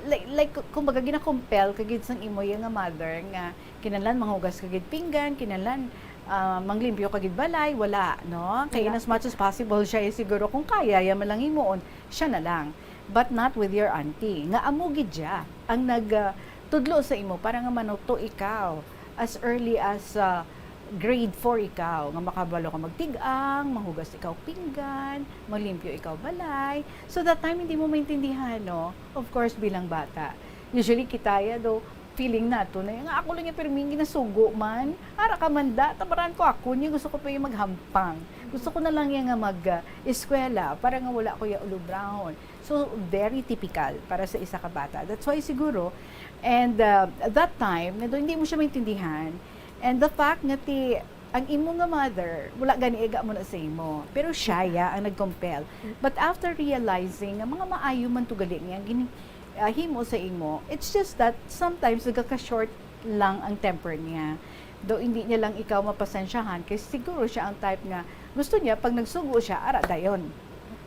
like, like, kumbaga, gina-compel ka gid sang imo iya nga mother nga kinahanglan manghugas ka gid pinggan, kinahanglan, ah, manglimpyo ka gid balay, wala, no? Kay Wala. In as much as possible, siya, eh, siguro kung kaya, iya man lang himuon, siya na lang. But not with your auntie, nga amo gid siya ang nag, ah, tudlo sa imo para nga manuto ikaw as early as, ah, grade four ikaw, nga makabalo ka magtig-ang, manghugas ikaw pinggan, manglimpyo ikaw balay. So that time, hindi mo maintindihan, no? Of course, bilang bata. Usually, kita ya do, feeling nato na, "Nga ako lang yung pirming ginasugo man. Ara ka man da, tabaran ko ako niya, gusto ko pa yung maghampang. Gusto ko na lang yung nga mag, ah, eskwela para nga wala ko yung ulubrahon." So, very typical para sa isa ka bata. That's why siguro, and, ah, that time, nga doon hindi mo siya maintindihan. And the fact nga ti, ang imo nga mother, wala gani iga mo na sa imo. Pero siya ya ang nag-compel. But after realizing nga mga maayo man to gali niya, gini-, ah, himo sa imo, it's just that sometimes nagaka-short lang ang temper niya. Though hindi niya lang ikaw mapasensyahan, kay siguro siya ang type nga gusto niya pag nagsugo siya, ara dayon.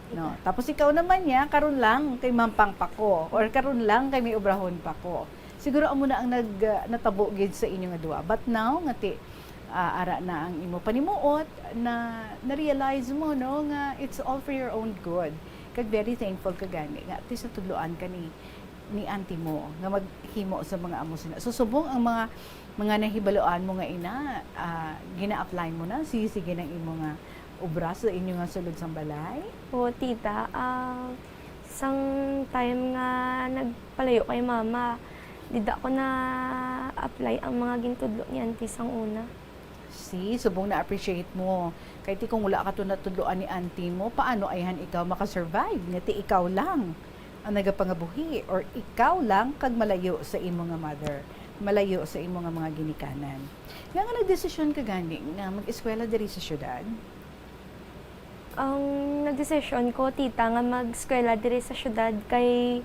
No? Tapos ikaw naman niya, "Karon lang kay mampang pa ko," or, "Karon lang kay may obrahon pa ko." Siguro amo na ang nag-, ah, natabo gid sa inyo nga duha. But now, nga ti, ah, ara na ang imo panimuot, na, na-realize mo, no, nga it's all for your own good. Kag very thankful ka gani nga at least natudloan ka ni, ni auntie mo nga maghimo sa mga amo sina. So, subong ang mga, mga nahibaluan mo nga ina, ah, gina-apply mo na, sige, sige, ng imo nga obra sa inyo nga sulod sang balay? Oo, tita. Ah, sang time nga nagpalayo kay mama, dida ko na-apply ang mga gintudlo ni auntie sang una. See, subong na-appreciate mo. Kay ti kung wala ka to natudloan ni auntie mo, paano ayhan ikaw makasurvive? Nga ti ikaw lang ang nagapangabuhi or ikaw lang kag malayo sa imo nga mother, malayo sa imo nga mga ginikanan. Nga nga nagdesisyon ka gani nga mag-eskwela diri sa syudad? Ang nagdesisyon ko, tita, nga mag-eskwela diri sa syudad kay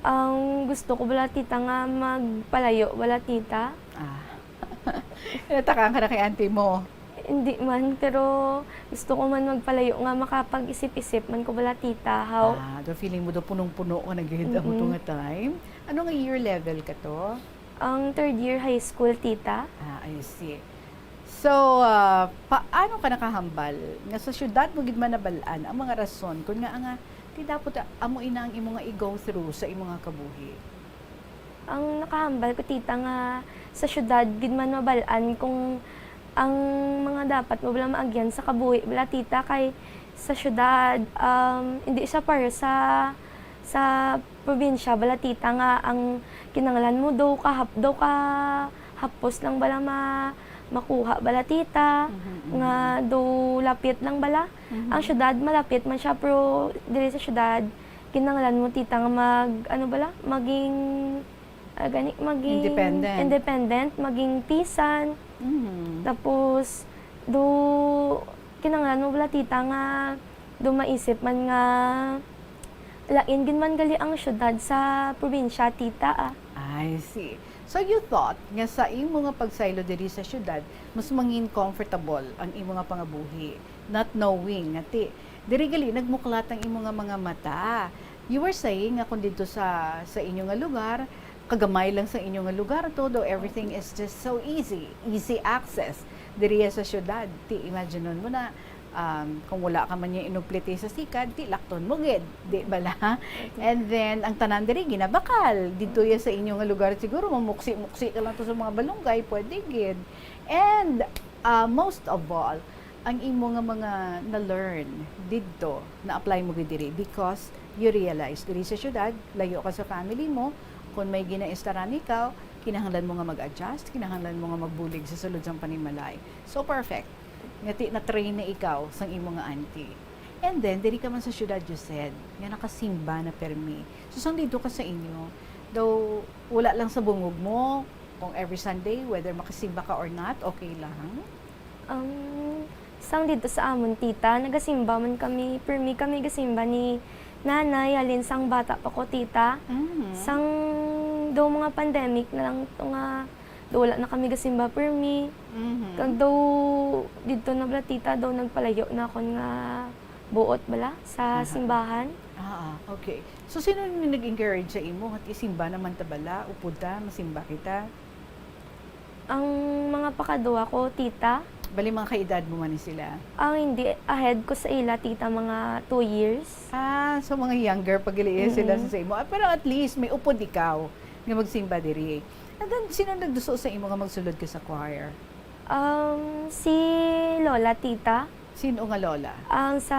ang gusto ko bala, tita, nga magpalayo bala, tita. Ah. Natakaan ka na kay auntie mo? Hindi man, pero gusto ko man magpalayo nga makapag-isip-isip man ko bala, tita. How? Ah, do feeling mo do punong-puno ka na gid amo to Mm-mm. nga time? Ano nga year level ka to? Ang third year high school, tita. Ah, I see. So, ah, paano ka nakahambal nga sa syudad mo gid man nabal-an ang mga rason kun ngaa nga ti dapat amo ina ang imo nga i-go through sa imo nga kabuhi? Ang nakahambal ko, tita, nga sa syudad gid man mabal-an kung ang mga dapat mo bala maagyan sa kabuhi bala, tita, kay sa syudad, um, hindi siya pareho sa, sa probinsya bala, tita, nga ang kinahanglan mo daw kahap-, daw kahapos lang bala ma-, makuha bala, tita, Mhm, mhm. nga daw lapit lang bala. Mhm. Ang syudad malapit man siya, pero diri sa syudad kinahanglan mo, tita, nga mag, ano bala, maging, ah, gani, maging Independent. independent, maging pisan. Mhm. Tapos, do, kinahanglan mo bala, tita, nga do maisip man nga lain gid man gali ang syudad sa probinsya, tita, ah. I see. So you thought nga sa imo nga pagsaylo diri sa syudad, mas mangin comfortable ang imo nga pangabuhi, not knowing nga ti, diri gali nagmuklat ang imo nga mga mata. You were saying nga kung didto sa, sa inyo nga lugar, kagamay lang sa inyo nga lugar to, though everything is just so easy, easy access. Diri sa syudad, ti, imaginon mo na, um, kung wala ka man niya inugpliti sa sikad, ti, lakton mo gid, di bala? Okay. And then, ang tanan diri ginabakal. Didto ya sa inyo nga lugar, siguro mamuksi-muksi ka lang to sa mga balunggay, pwede gid. And, uh, most of all, ang imo nga mga na-learn didto, na-apply mo gid diri because you realize diri sa syudad, layo ka sa family mo, kung may ginaestaran ikaw, kinahanglan mo nga mag-adjust, kinahanglan mo nga magbulig sa sulod sang panimalay. So, perfect. Nga ti-, na-train na ikaw sang imo nga auntie. And then, diri ka man sa syudad, you said, nga nakasimba na permi. So, sang didto ka sa inyo, daw wala lang sa bungog mo, kung every Sunday, whether makasimba ka or not, okay lang? Um, Sang dito sa amon, tita, nagasimba man kami, permi kami gasimba ni nanay, halin sang bata pa ko, tita. Mhm. Sang daw mga pandemic na lang to nga daw wala na kami gasimba permi. Mhm. Kag daw dito na bala, tita, daw nagpalayo na akon nga buot bala sa Aha. simbahan. Ah, ah, okay. So, sino ni nag-encourage sa imo? Nga isimba naman ta bala, upod ta, masimba kita? Ang mga pakaduha ko, tita. Bali, mga kaedad mo man ni sila? Ang hindi, ahead ko sa ila, tita, mga two years. Ah, so mga younger pa gali sila Mm-mm. sa, sa imo. Ah, pero at least may upod ikaw nga magsimba diri. And then, sino nagduso sa imo nga magsulod ka sa choir? Um, si Lola, tita. Sino nga Lola? Ang sa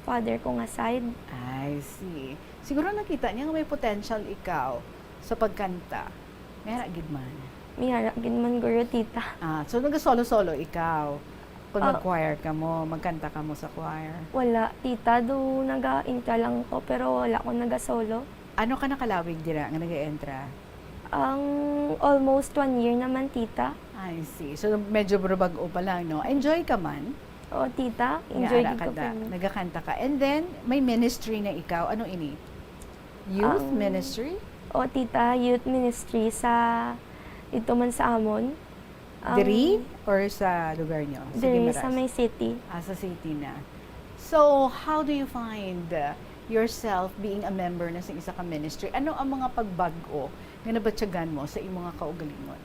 father ko nga side. I see. Siguro nakita niya nga may potential ikaw sa pagkanta. May ara gid man. May ara gid man, guro, tita. Ah, so nagasolo-solo ikaw kung Ah. mag-choir ka mo, magkanta ka mo sa choir? Wala, tita. Do naga-entra lang ko, pero wala ko nagasolo. Ano ka nakalawig dira nga naga-entra? Ang almost one year naman, tita. I see. So, medyo bag-o pa lang, no? Enjoy ka man? Oo, tita. Nga Enjoy ara gid ka ko da, kani. Nagakanta ka. And then, may ministry na ikaw. Ano ini? Youth Ang ministry? Oo, tita. Youth ministry sa, dito man sa amon. Ang Diri or sa lugar nyo? Sa Diri, Guimaras? Sa may city. Ah, sa city na. So, how do you find, uh, yourself being a member na sa isa ka ministry? Ano ang mga pagbag-o nga nabatyagan mo sa imong mga kaugalingon?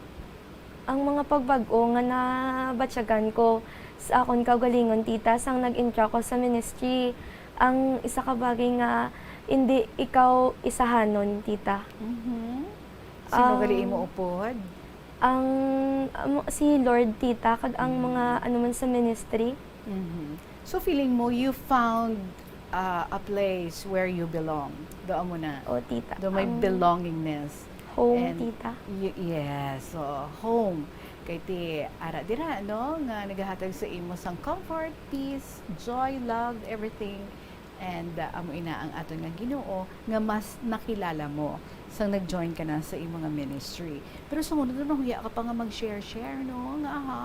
Ang mga pagbag-o nga nabatyagan ko sa akon kaugalingon, tita, sang nag-entra ko sa ministry, ang isa ka bagay nga hindi ikaw isahanon, tita. Mhm. Sino Ang gali imo upod? Ang, amo, si Lord, tita, kag ang Mm. mga ano man sa ministry. Mhm. So, feeling mo, you found, uh, a place where you belong? Do amo na? O, tita. Do may Ang belongingness. Home, And tita. Y-, yes, so, home. Kay ti, ara dira, no, nga nagahatag sa imo sang comfort, peace, joy, love, everything. And, uh, amo ina ang aton nga Ginoo nga mas nakilala mo sang nag-join ka na sa imo nga ministry. Pero sa una, nahuya ka pa nga mag-share-share, no? Nga, aha?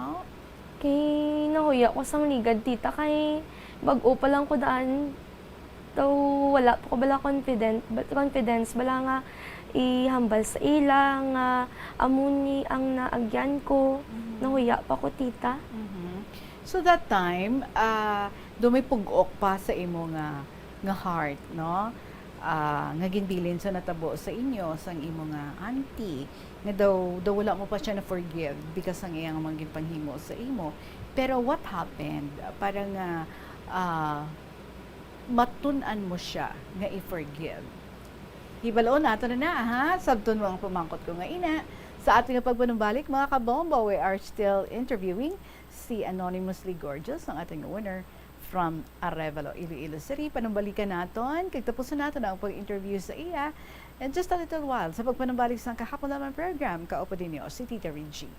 Kay nahuya ko sang ligad, tita, kay bag-o pa lang ko daan. Daw wala pa ko bala confident, ba-, confidence bala nga ihambal sa ila nga amo ni ang naagyan ko. Mhm. Nahuya pa ko, tita. Mhm. So that time, ah, do may pug-ok pa sa imo nga, nga heart, no? Ah, nga ginbilin sa natabo sa inyo, sang imo nga auntie, nga daw, daw wala mo pa siya na-forgive because sang iyang mga ginpanghimo sa imo. Pero what happened para nga, ah, matun-an mo siya nga i-forgive? Hibal-on nato na na, ha? Sabton mo ang pamangkot ko nga ina. Sa aton nga pagpanumbalik, mga kabombo, we are still interviewing si Anonymously Gorgeous, ang aton nga winner from Arevalo, Iloilo City. Panumbalikan naton, kag tapuson naton ang pag-interview sa iya in just a little while sa pagpanumbalik sang Kahapon Lamang program. Kaupod ninyo si Tita Reggie.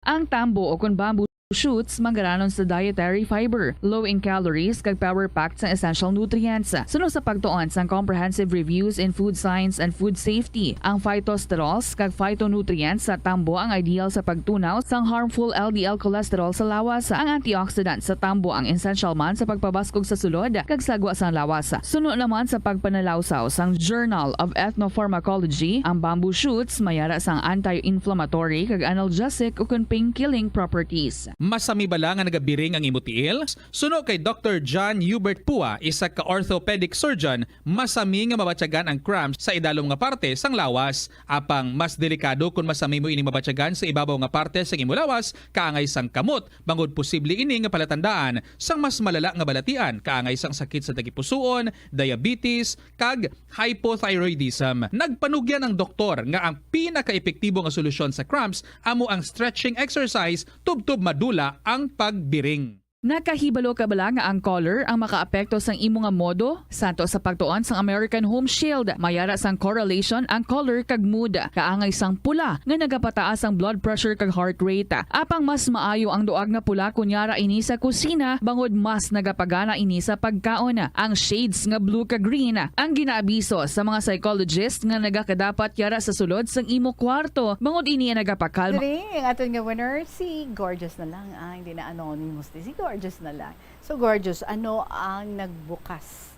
Ang tambo o kon bamboo shoots manggaranon sa dietary fiber, low in calories, kag power-packed sang essential nutrients. Suno sa pagtuon sang Comprehensive Reviews in Food Science and Food Safety, ang phytosterols kag phytonutrients sa tambo ang ideal sa pagtunaw sang harmful L D L cholesterol sa lawas. Ang antioxidant sa tambo ang essential man sa pagpabaskog sa sulod kag sagwa sang lawas. Suno naman sa pagpanalawsaw sang Journal of Ethnopharmacology, ang bamboo shoots may ara sang anti-inflammatory kag analgesic ukon pain-killing properties. Masami bala nga nagabiring ang imo tiil? Suno kay Doktor John Hubert Pua, isa ka orthopedic surgeon, masami nga mabatyagan ang cramps sa idalom nga parte sang lawas. Apang mas delikado kon masami mo ini mabatyagan sa ibabaw nga parte sang imo lawas, kaangay sang kamot, bangod posible ini nga palatandaan sang mas malala nga balatian, kaangay sang sakit sa tagipusoon, diabetes, kag hypothyroidism. Nagpanugyan ang doktor nga ang pinakaepektibo nga solusyon sa cramps amo ang stretching exercise tubtob madula ang pagbiring. Nakahibalo ka bala nga ang color ang makaapekto sang imo nga modo? Santo sa pagtuon sang American Home Shield, may ara sang correlation ang color kag mood. Kaangay sang pula nga nagapataas ang blood pressure kag heart rate. Apang mas maayo ang duag nga pula kon yara ini sa kusina, bangod mas nagapagana ini sa pagkaon. Ang shades nga blue kag green ang ginaabiso sa mga psychologist nga nagakadapat yara sa sulod sang imo kwarto, bangod ini ang nagapakalma. Diri, ang aton nga winner, si Gorgeous na lang. Ah, hindi na anonymous ni, si Gorgeous na lang. So, Gorgeous, ano ang nagbukas,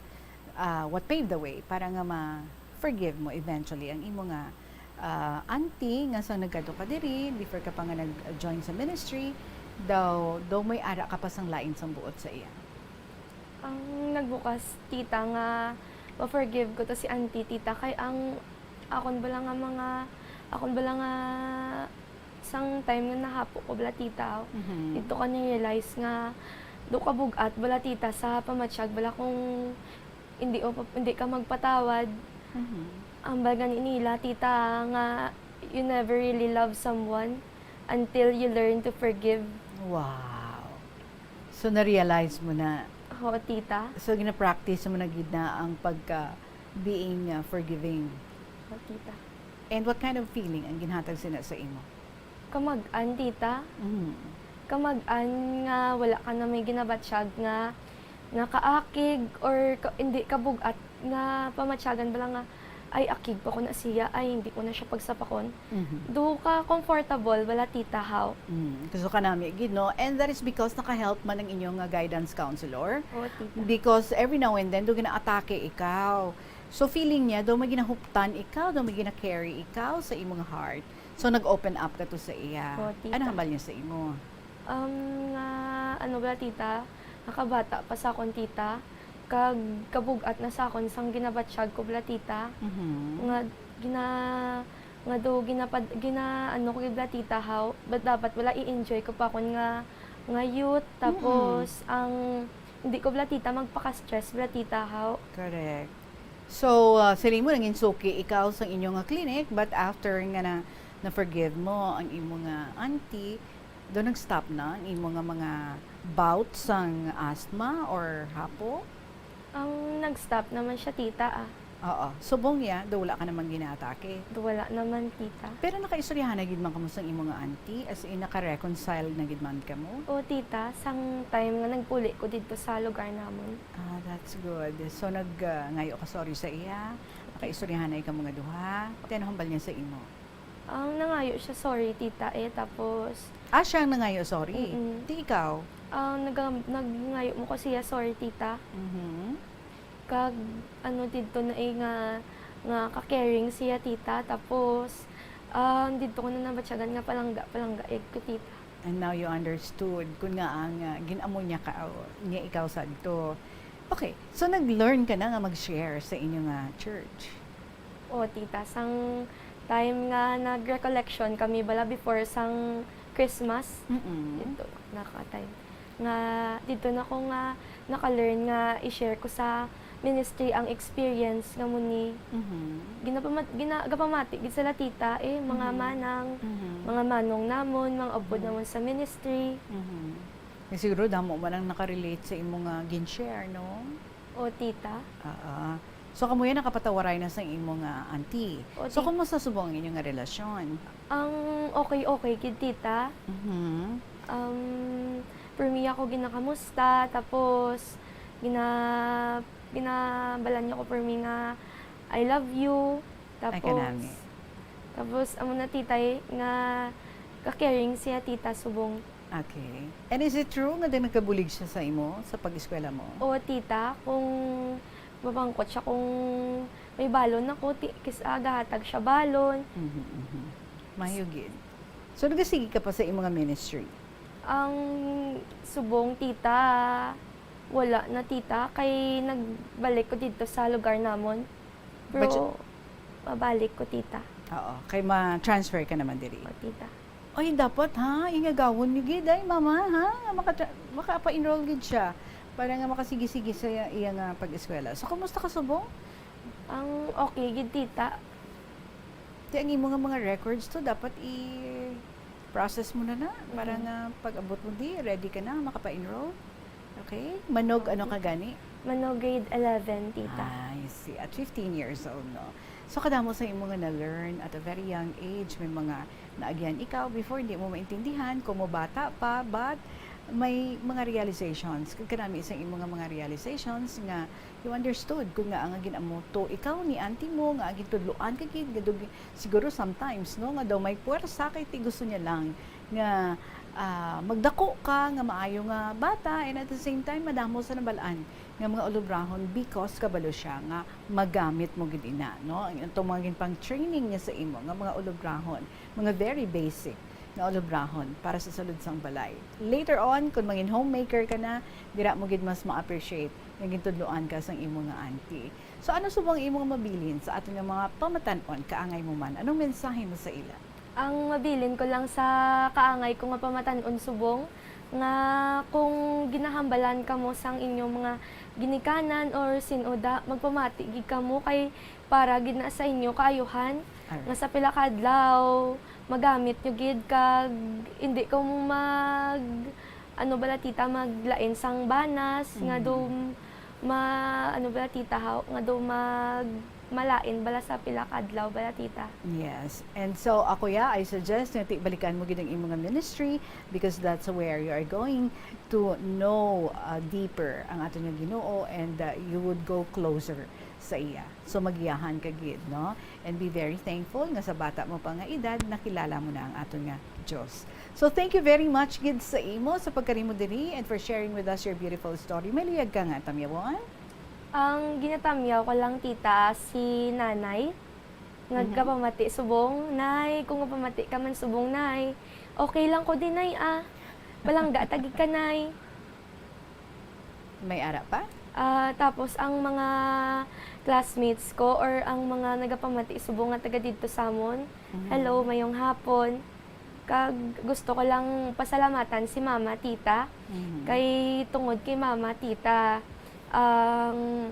ah, what paved the way para nga ma-forgive mo eventually ang imo nga, ah, auntie nga sang nagkadto ka diri, before ka pa nga nag-join sa ministry, daw, daw may ara ka pa sang lain sang buot sa iya? Ang nagbukas, tita, nga ma-forgive ko to si auntie, tita, kay ang akon bala nga mga, akon bala nga sang time nga nahapo ko bala, tita, Mhm. dito ko na-realize nga do ka bug-at bala, tita, sa pamatyag bala kung hindi o pa-, hindi ka magpatawad. Mhm. Ambal gani nila, tita, nga you never really love someone until you learn to forgive. Wow. So, na-realize mo na? Oo, tita. So, gina-practice mo na gid na ang pagka being, uh, forgiving? Oo, tita. And what kind of feeling ang ginhatag sina sa imo? Kamag-an, tita. Mm. Kamag-an nga wala ka na may ginabatyag nga, nga kaakig or ka, hindi ka bug-at nga pamatyagan bala nga, "Ay, akig pa ko na siya, ay, hindi ko na siya pagsapakon." Mhm. Do ka comfortable bala, tita, haw? Mm, gusto ka nami gid, no? And that is because naka-help man ang inyong, uh, guidance counselor. Oo, tita. Because every now and then, do gina-atake ikaw. So, feeling niya, daw may ginahuptan ikaw, daw may gina-carry ikaw sa imong heart. So, nag-open up ka to sa iya. Oo, tita. Ano hambal niya sa imo? Um, nga, ano bala, tita, nakabata pa sa akon, tita, kag kabug-at na sa akon sang ginabatyag ko bala, tita. Mhm. Nga gina-, nga do ginapad-, gina-, ano ko gid bala, tita, haw, but dapat bala i-enjoy ko pa akon nga, nga youth, Mm-mm. tapos ang hindi ko bala, tita, magpaka-stress bala, tita, haw. Correct. So, ah, siling mo, nangin suki ikaw sa inyo nga clinic, but after nga na, na-forgive mo ang imo nga auntie, do nag-stop na ang imo nga mga bout sang asthma or hapo? Ang nag-stop naman siya, tita, ah. Oo. Subong ya, do wala ka naman ginaatake? Do wala naman, tita. Pero nakaistoryahan na gid man kamo sang imo nga auntie? As in, naka-reconcile na gid man kamo? O, tita, sang time nga nagpuli ko didto sa lugar namon. Ah, that's good. So, nag, ah, ngayo ka sorry sa iya? Nakaistoryahan na kamo nga duha? Then, hambal niya sa imo? Ang nangayo siya sorry, tita, eh, tapos Ah, siya ang nangayo sorry? Mm-mm. Di ikaw? Ang naga-, nagngayo mo ko siya sorry, tita. Mhm. Kag, ano, didto na, eh, nga, nga ka-caring siya, tita. Tapos, ah, didto ko na nabatyagan nga palangga, palangga, eh, ko, tita. And now you understood kung nga ang, ah, gin-amo niya ka, niya ikaw sadto. Okay, so nag-learn ka na nga mag-share sa inyo nga church? O, tita, sang time nga nag-recollection kami bala before sang Christmas, Mm-mm. didto na ka time. Nga didto na ko nga naka-learn nga i-share ko sa ministry ang experience nga mo ni Mhm. ginapamat-, gina-, gapamati gid sila, tita, eh, mga Mhm. manang, Mhm. mga manong namon, mga upod Mhm. namon sa ministry. Mhm. Eh, siguro damo man ang nakarelate sa imo nga gin-share, no? O, tita. Ah, ah. So, kamo yan nakapatawaray na sa imo nga auntie. O, So, ti- kumusta subong ang inyo nga relasyon? Ang okay-okay gid, tita. Mhm. Um, permi ako ginakamusta, tapos gina-, ginabalan niya ko permi nga, "I love you." Ay, Tapos, kanami. tapos, amo na, tita, eh, nga ka-caring siya, tita, subong. Okay. And is it true nga din nagkabulig siya sa imo sa pag-eskwela mo? Oo, tita. Kung mapangkot siya, kung may balon ako, ti-, kis-, ah, gahatag siya balon. Mhm, mhm. Mayo gid. So, nagasigi ka pa sa imo nga ministry? Ang subong, tita, wala na, tita. Kay nagbalik ko didto sa lugar namon. Pero But y- mabalik ko, tita. Oo, kay ma-transfer ka naman diri. O, tita. Ay, dapat, ha? Ingagawon niyo gid, ay, mama, ha? Nga makatra-, makapa-enroll gid siya para nga makasigi-sigi sa iya, iya nga pag-eskwela. So, kumusta ka subong? Ang okay gid, tita. Ti ang imo nga mga records to, dapat i-process mo na na para Mm. nga pag-abot mo di, ready ka na, makapa-enroll. Okay? Manog, ano ka gani? Mano grade eleven, tita. I see. At fifteen years old, no? So, kadamo sa imo nga na-learn at a very young age, may mga naagyan ikaw before, hindi mo maintindihan kung mo bata pa, but may mga realizations. Kag kanami sa imo nga mga realizations nga you understood kung nga ang gin-amo to ikaw ni auntie mo, nga gintudloan ka gid, nga dug-, siguro sometimes, no, nga daw may puwersa kay ti gusto niya lang nga ah, magdako ka nga maayo nga bata, and at the same time madamo sa nabal-an nga mga ulobrahon because kabalo siya nga magamit mo gid ina, no? Ang itong mga ginpang-training niya sa imo nga mga ulobrahon, mga very basic nga ulobrahon para sa sulod sang balay. Later on, kung mangin homemaker ka na, dira mo gid mas ma-appreciate nga gintudloan ka sang imo nga auntie. So ano subong imo nga mabilin sa aton nga mga pamatan-on, kaangay mo man? Anong mensahe mo sa ila? Ang mabilin ko lang sa kaangay ko nga pamatan-on subong nga kung ginahambalan kamo sang inyong mga ginikanan or sin-o da, magpamati gid kamo kay para gid na sa inyo kaayuhan. Nga Alright. Sa pila ka adlaw magamit nyo gid kag hindi ko mag ano bala tita maglain sang banas nga Mhm. do ma ano bala tita haw nga do mag malain bala sa pila ka adlaw bala tita. Yes. And so, ako ya, I suggest nga ti balikan mo gid ang imo nga ministry because that's where you are going to know uh, deeper ang aton nga Ginoo, and uh, you would go closer sa iya. So, magiyahan ka gid, no? And be very thankful nga sa bata mo pa nga edad, nakilala mo na ang aton nga Dios. So, thank you very much gid sa imo sa pagkarimo diri and for sharing with us your beautiful story. May luyag ka nga tamyawon? Ang ginatamyaw ko lang tita si nanay. Nagkapamati subong, nay, kung mapamati ka man subong, nay, okay lang ko din, nay, ah. Palangga tagi ka, nay. May ara pa? Ah, tapos ang mga classmates ko or ang mga nagapamati subong nga taga didto sa amon, Mhm. hello, mayong hapon. Kag gusto ko lang pasalamatan si mama, tita. Mhm. Kay tungod kay mama, tita, ang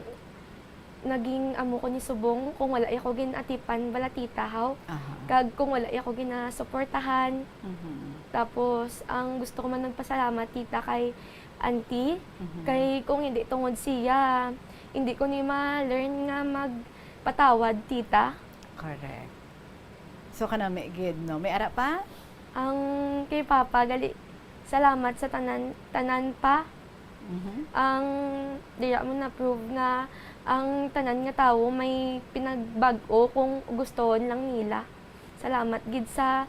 naging amo ko ni subong kung wala ako gin-atipan bala tita haw. Aha. Kag kung wala ako ginasuportahan. Mhm. Tapos ang gusto ko man magpasalamat tita kay auntie, Mhm. kay kung hindi tungod siya, hindi ko ni ma-learn nga magpatawad tita. Correct. So, kanami gid, no? May ara pa? Ang kay papa gali salamat sa tanan tanan pa. Mhm. Ang diya mo na-prove nga ang tanan nga tawo may pinagbag-o kung gustohon lang nila. Salamat gid sa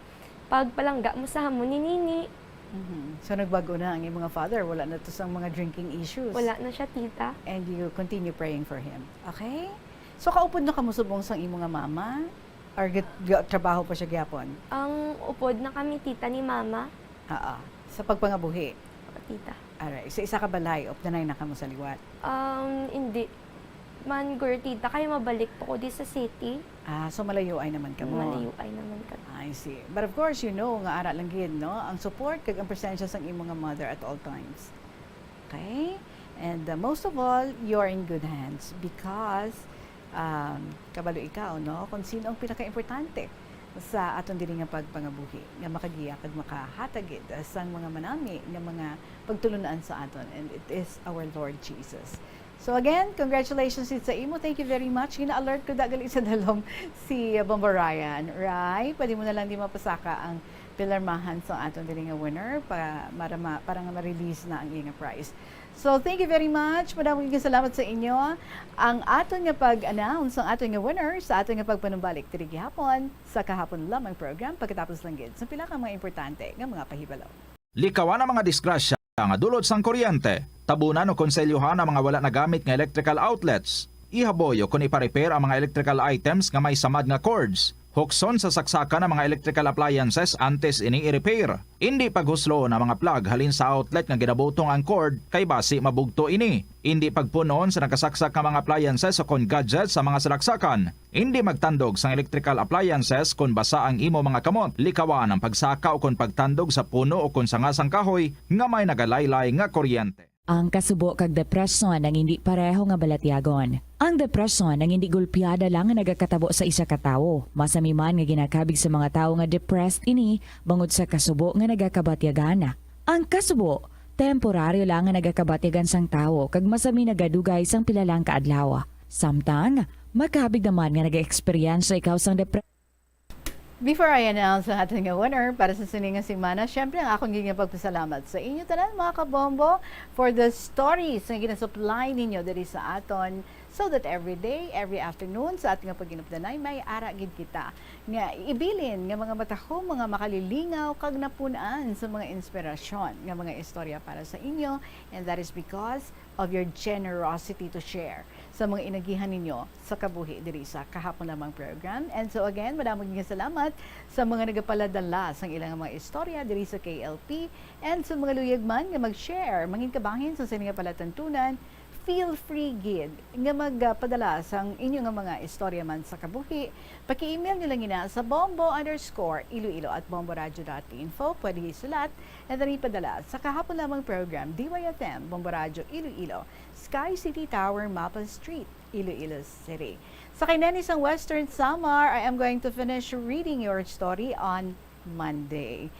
pagpalangga mo sa hamon ni Nini. Mhm. So, nagbago na ang imo nga father. Wala na to sang mga drinking issues. Wala na siya, tita. And you continue praying for him. Okay? So, kaupod na kamo subong sang imo nga mama? Or git- ga- trabaho pa siya gyapon? Ang upod na kami, tita, ni mama. Oo. Sa pagpangabuhi? Tita. Alright. Sa isa ka balay, updanay na kamo sa liwat? Um, hindi man, guro, tita, kay mabalik po ko di sa city. Ah, so malayo ay naman kamo. Malayo ay naman kami. I see. But of course, you know, nga ara lang gid, no? Ang support kag ang presensya sang imo nga mother at all times. Okay? And uh, most of all, you're in good hands because um, kabalo ikaw, no? Kung sino ang pinaka-importante sa aton diri nga pagpangabuhi, nga makagiya kag makahatag gid sang mga manami nga mga pagtulun-an sa aton, and it is our Lord Jesus. So again, congratulations gid sa imo. Thank you very much. Gina-alert ko da gali sa dalom si uh, Bombo Ryan. Right? Pwede mo na lang di mapasaka ang pilarmahan sa aton diri nga winner pa, para, ma, para nga ma-release na ang iyang prize. So, thank you very much. Madamo nga salamat sa inyo. Ang aton nga pag-announce, ang aton nga winner sa aton nga pagpanumbalik diri gihapon sa kahapon lamang program, pagkatapos lang gid sa pila ka mga importante nga mga pahibalo. Likawan ang mga disgrasya nga dulot sang kuryente. Tabunan o konselyohan ang mga wala nagamit nga electrical outlets. Ihaboy o kon ipa-repair ang mga electrical items nga may samad nga cords. Hukson sa saksakan ang mga electrical appliances antes ini i-repair. Indi paghusloon ang mga plug halin sa outlet nga ginabutong ang cord kay basi mabugto ini. Indi pagpun-on sa nakasaksak nga mga appliances o kon gadgets sa mga salaksakan. Indi magtandog sang electrical appliances kon basa ang imo mga kamot. Likawan ang pagsaka o kon pagtandog sa puno o kon sanga sang kahoy nga may nagalaylay nga kuryente. Ang kasubo kag depresyon ang indi pareho nga balatyagon. Ang depresyon ang indi gulpiada lang nga nagakatabo sa isa ka tawo. Masami man nga ginakabig sa mga tawo nga depressed ini bangod sa kasubo nga nagakabatyagan. Ang kasubo temporaryo lang nga nagakabatyag sang tawo kag masami nagadugay sang pila lang ka adlaw. Samtang, makabig naman nga nag-eksperyensya ikaw sang depre- Before I announce ang aton nga winner para sa sini nga semana, syempre ang akon gid nga pagpasalamat sa inyo tanan, mga kabombo, for the stories nga ginasupply ninyo diri sa aton, so that every day, every afternoon sa aton nga paghinupdanay may ara gid kita nga ibilin nga mga matahom, mga makalilingaw kag napun-an sa mga inspirasyon nga mga istorya para sa inyo, and that is because of your generosity to share sa mga inagihan ninyo sa kabuhi diri sa Kahapon Lamang program. And so again, madamo nga salamat sa mga nagapaladala sang ilang mga istorya diri sa K L P, and sa mga luyag man nga mag-share, mangin kabahin sa sini nga palatuntunan, feel free gid nga magpadala sang inyo nga mga istorya man sa kabuhi. Paki-email nyo lang ina sa bombo underscore iloilo at bomboradio dot info. Pwede isulat and then ipadala sa Kahapon Lamang program, D Y F M, Bombo Radio Iloilo, Sky City Tower, Mapa Street, Iloilo City. Sa kay Neni sang Western Samar, I am going to finish reading your story on Monday.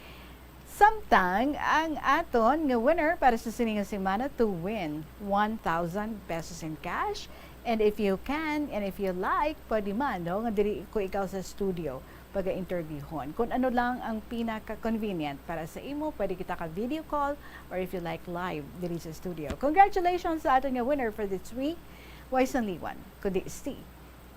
Samtang ang aton nga winner para sa sini nga semana to win one thousand pesos in cash. And if you can, and if you like, pwede man, no, nga diri ko ikaw sa studio pag-interviewhon. Kung ano lang ang pinaka-convenient para sa imo, pwede kita ka video call, or if you like, live diri sa studio. Congratulations sa aton nga winner for this week, way sang liwan, kundi si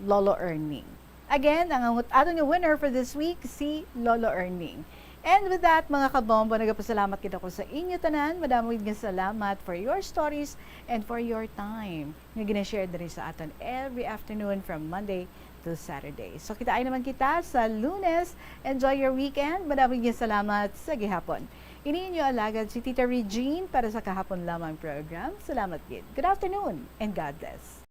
Lolo Erning. Again, ang aton nga winner for this week, si Lolo Erning. And with that, mga kabombo, nagapasalamat kita ko sa inyo tanan. Madamo gid nga salamat for your stories and for your time nga gina-share diri sa aton every afternoon from Monday to Saturday. So, kita ay naman kita sa Lunes. Enjoy your weekend. Madamo gid nga salamat sa gihapon. Ini inyo alagad si Tita Regine para sa Kahapon Lamang program. Salamat gid. Good afternoon and God bless.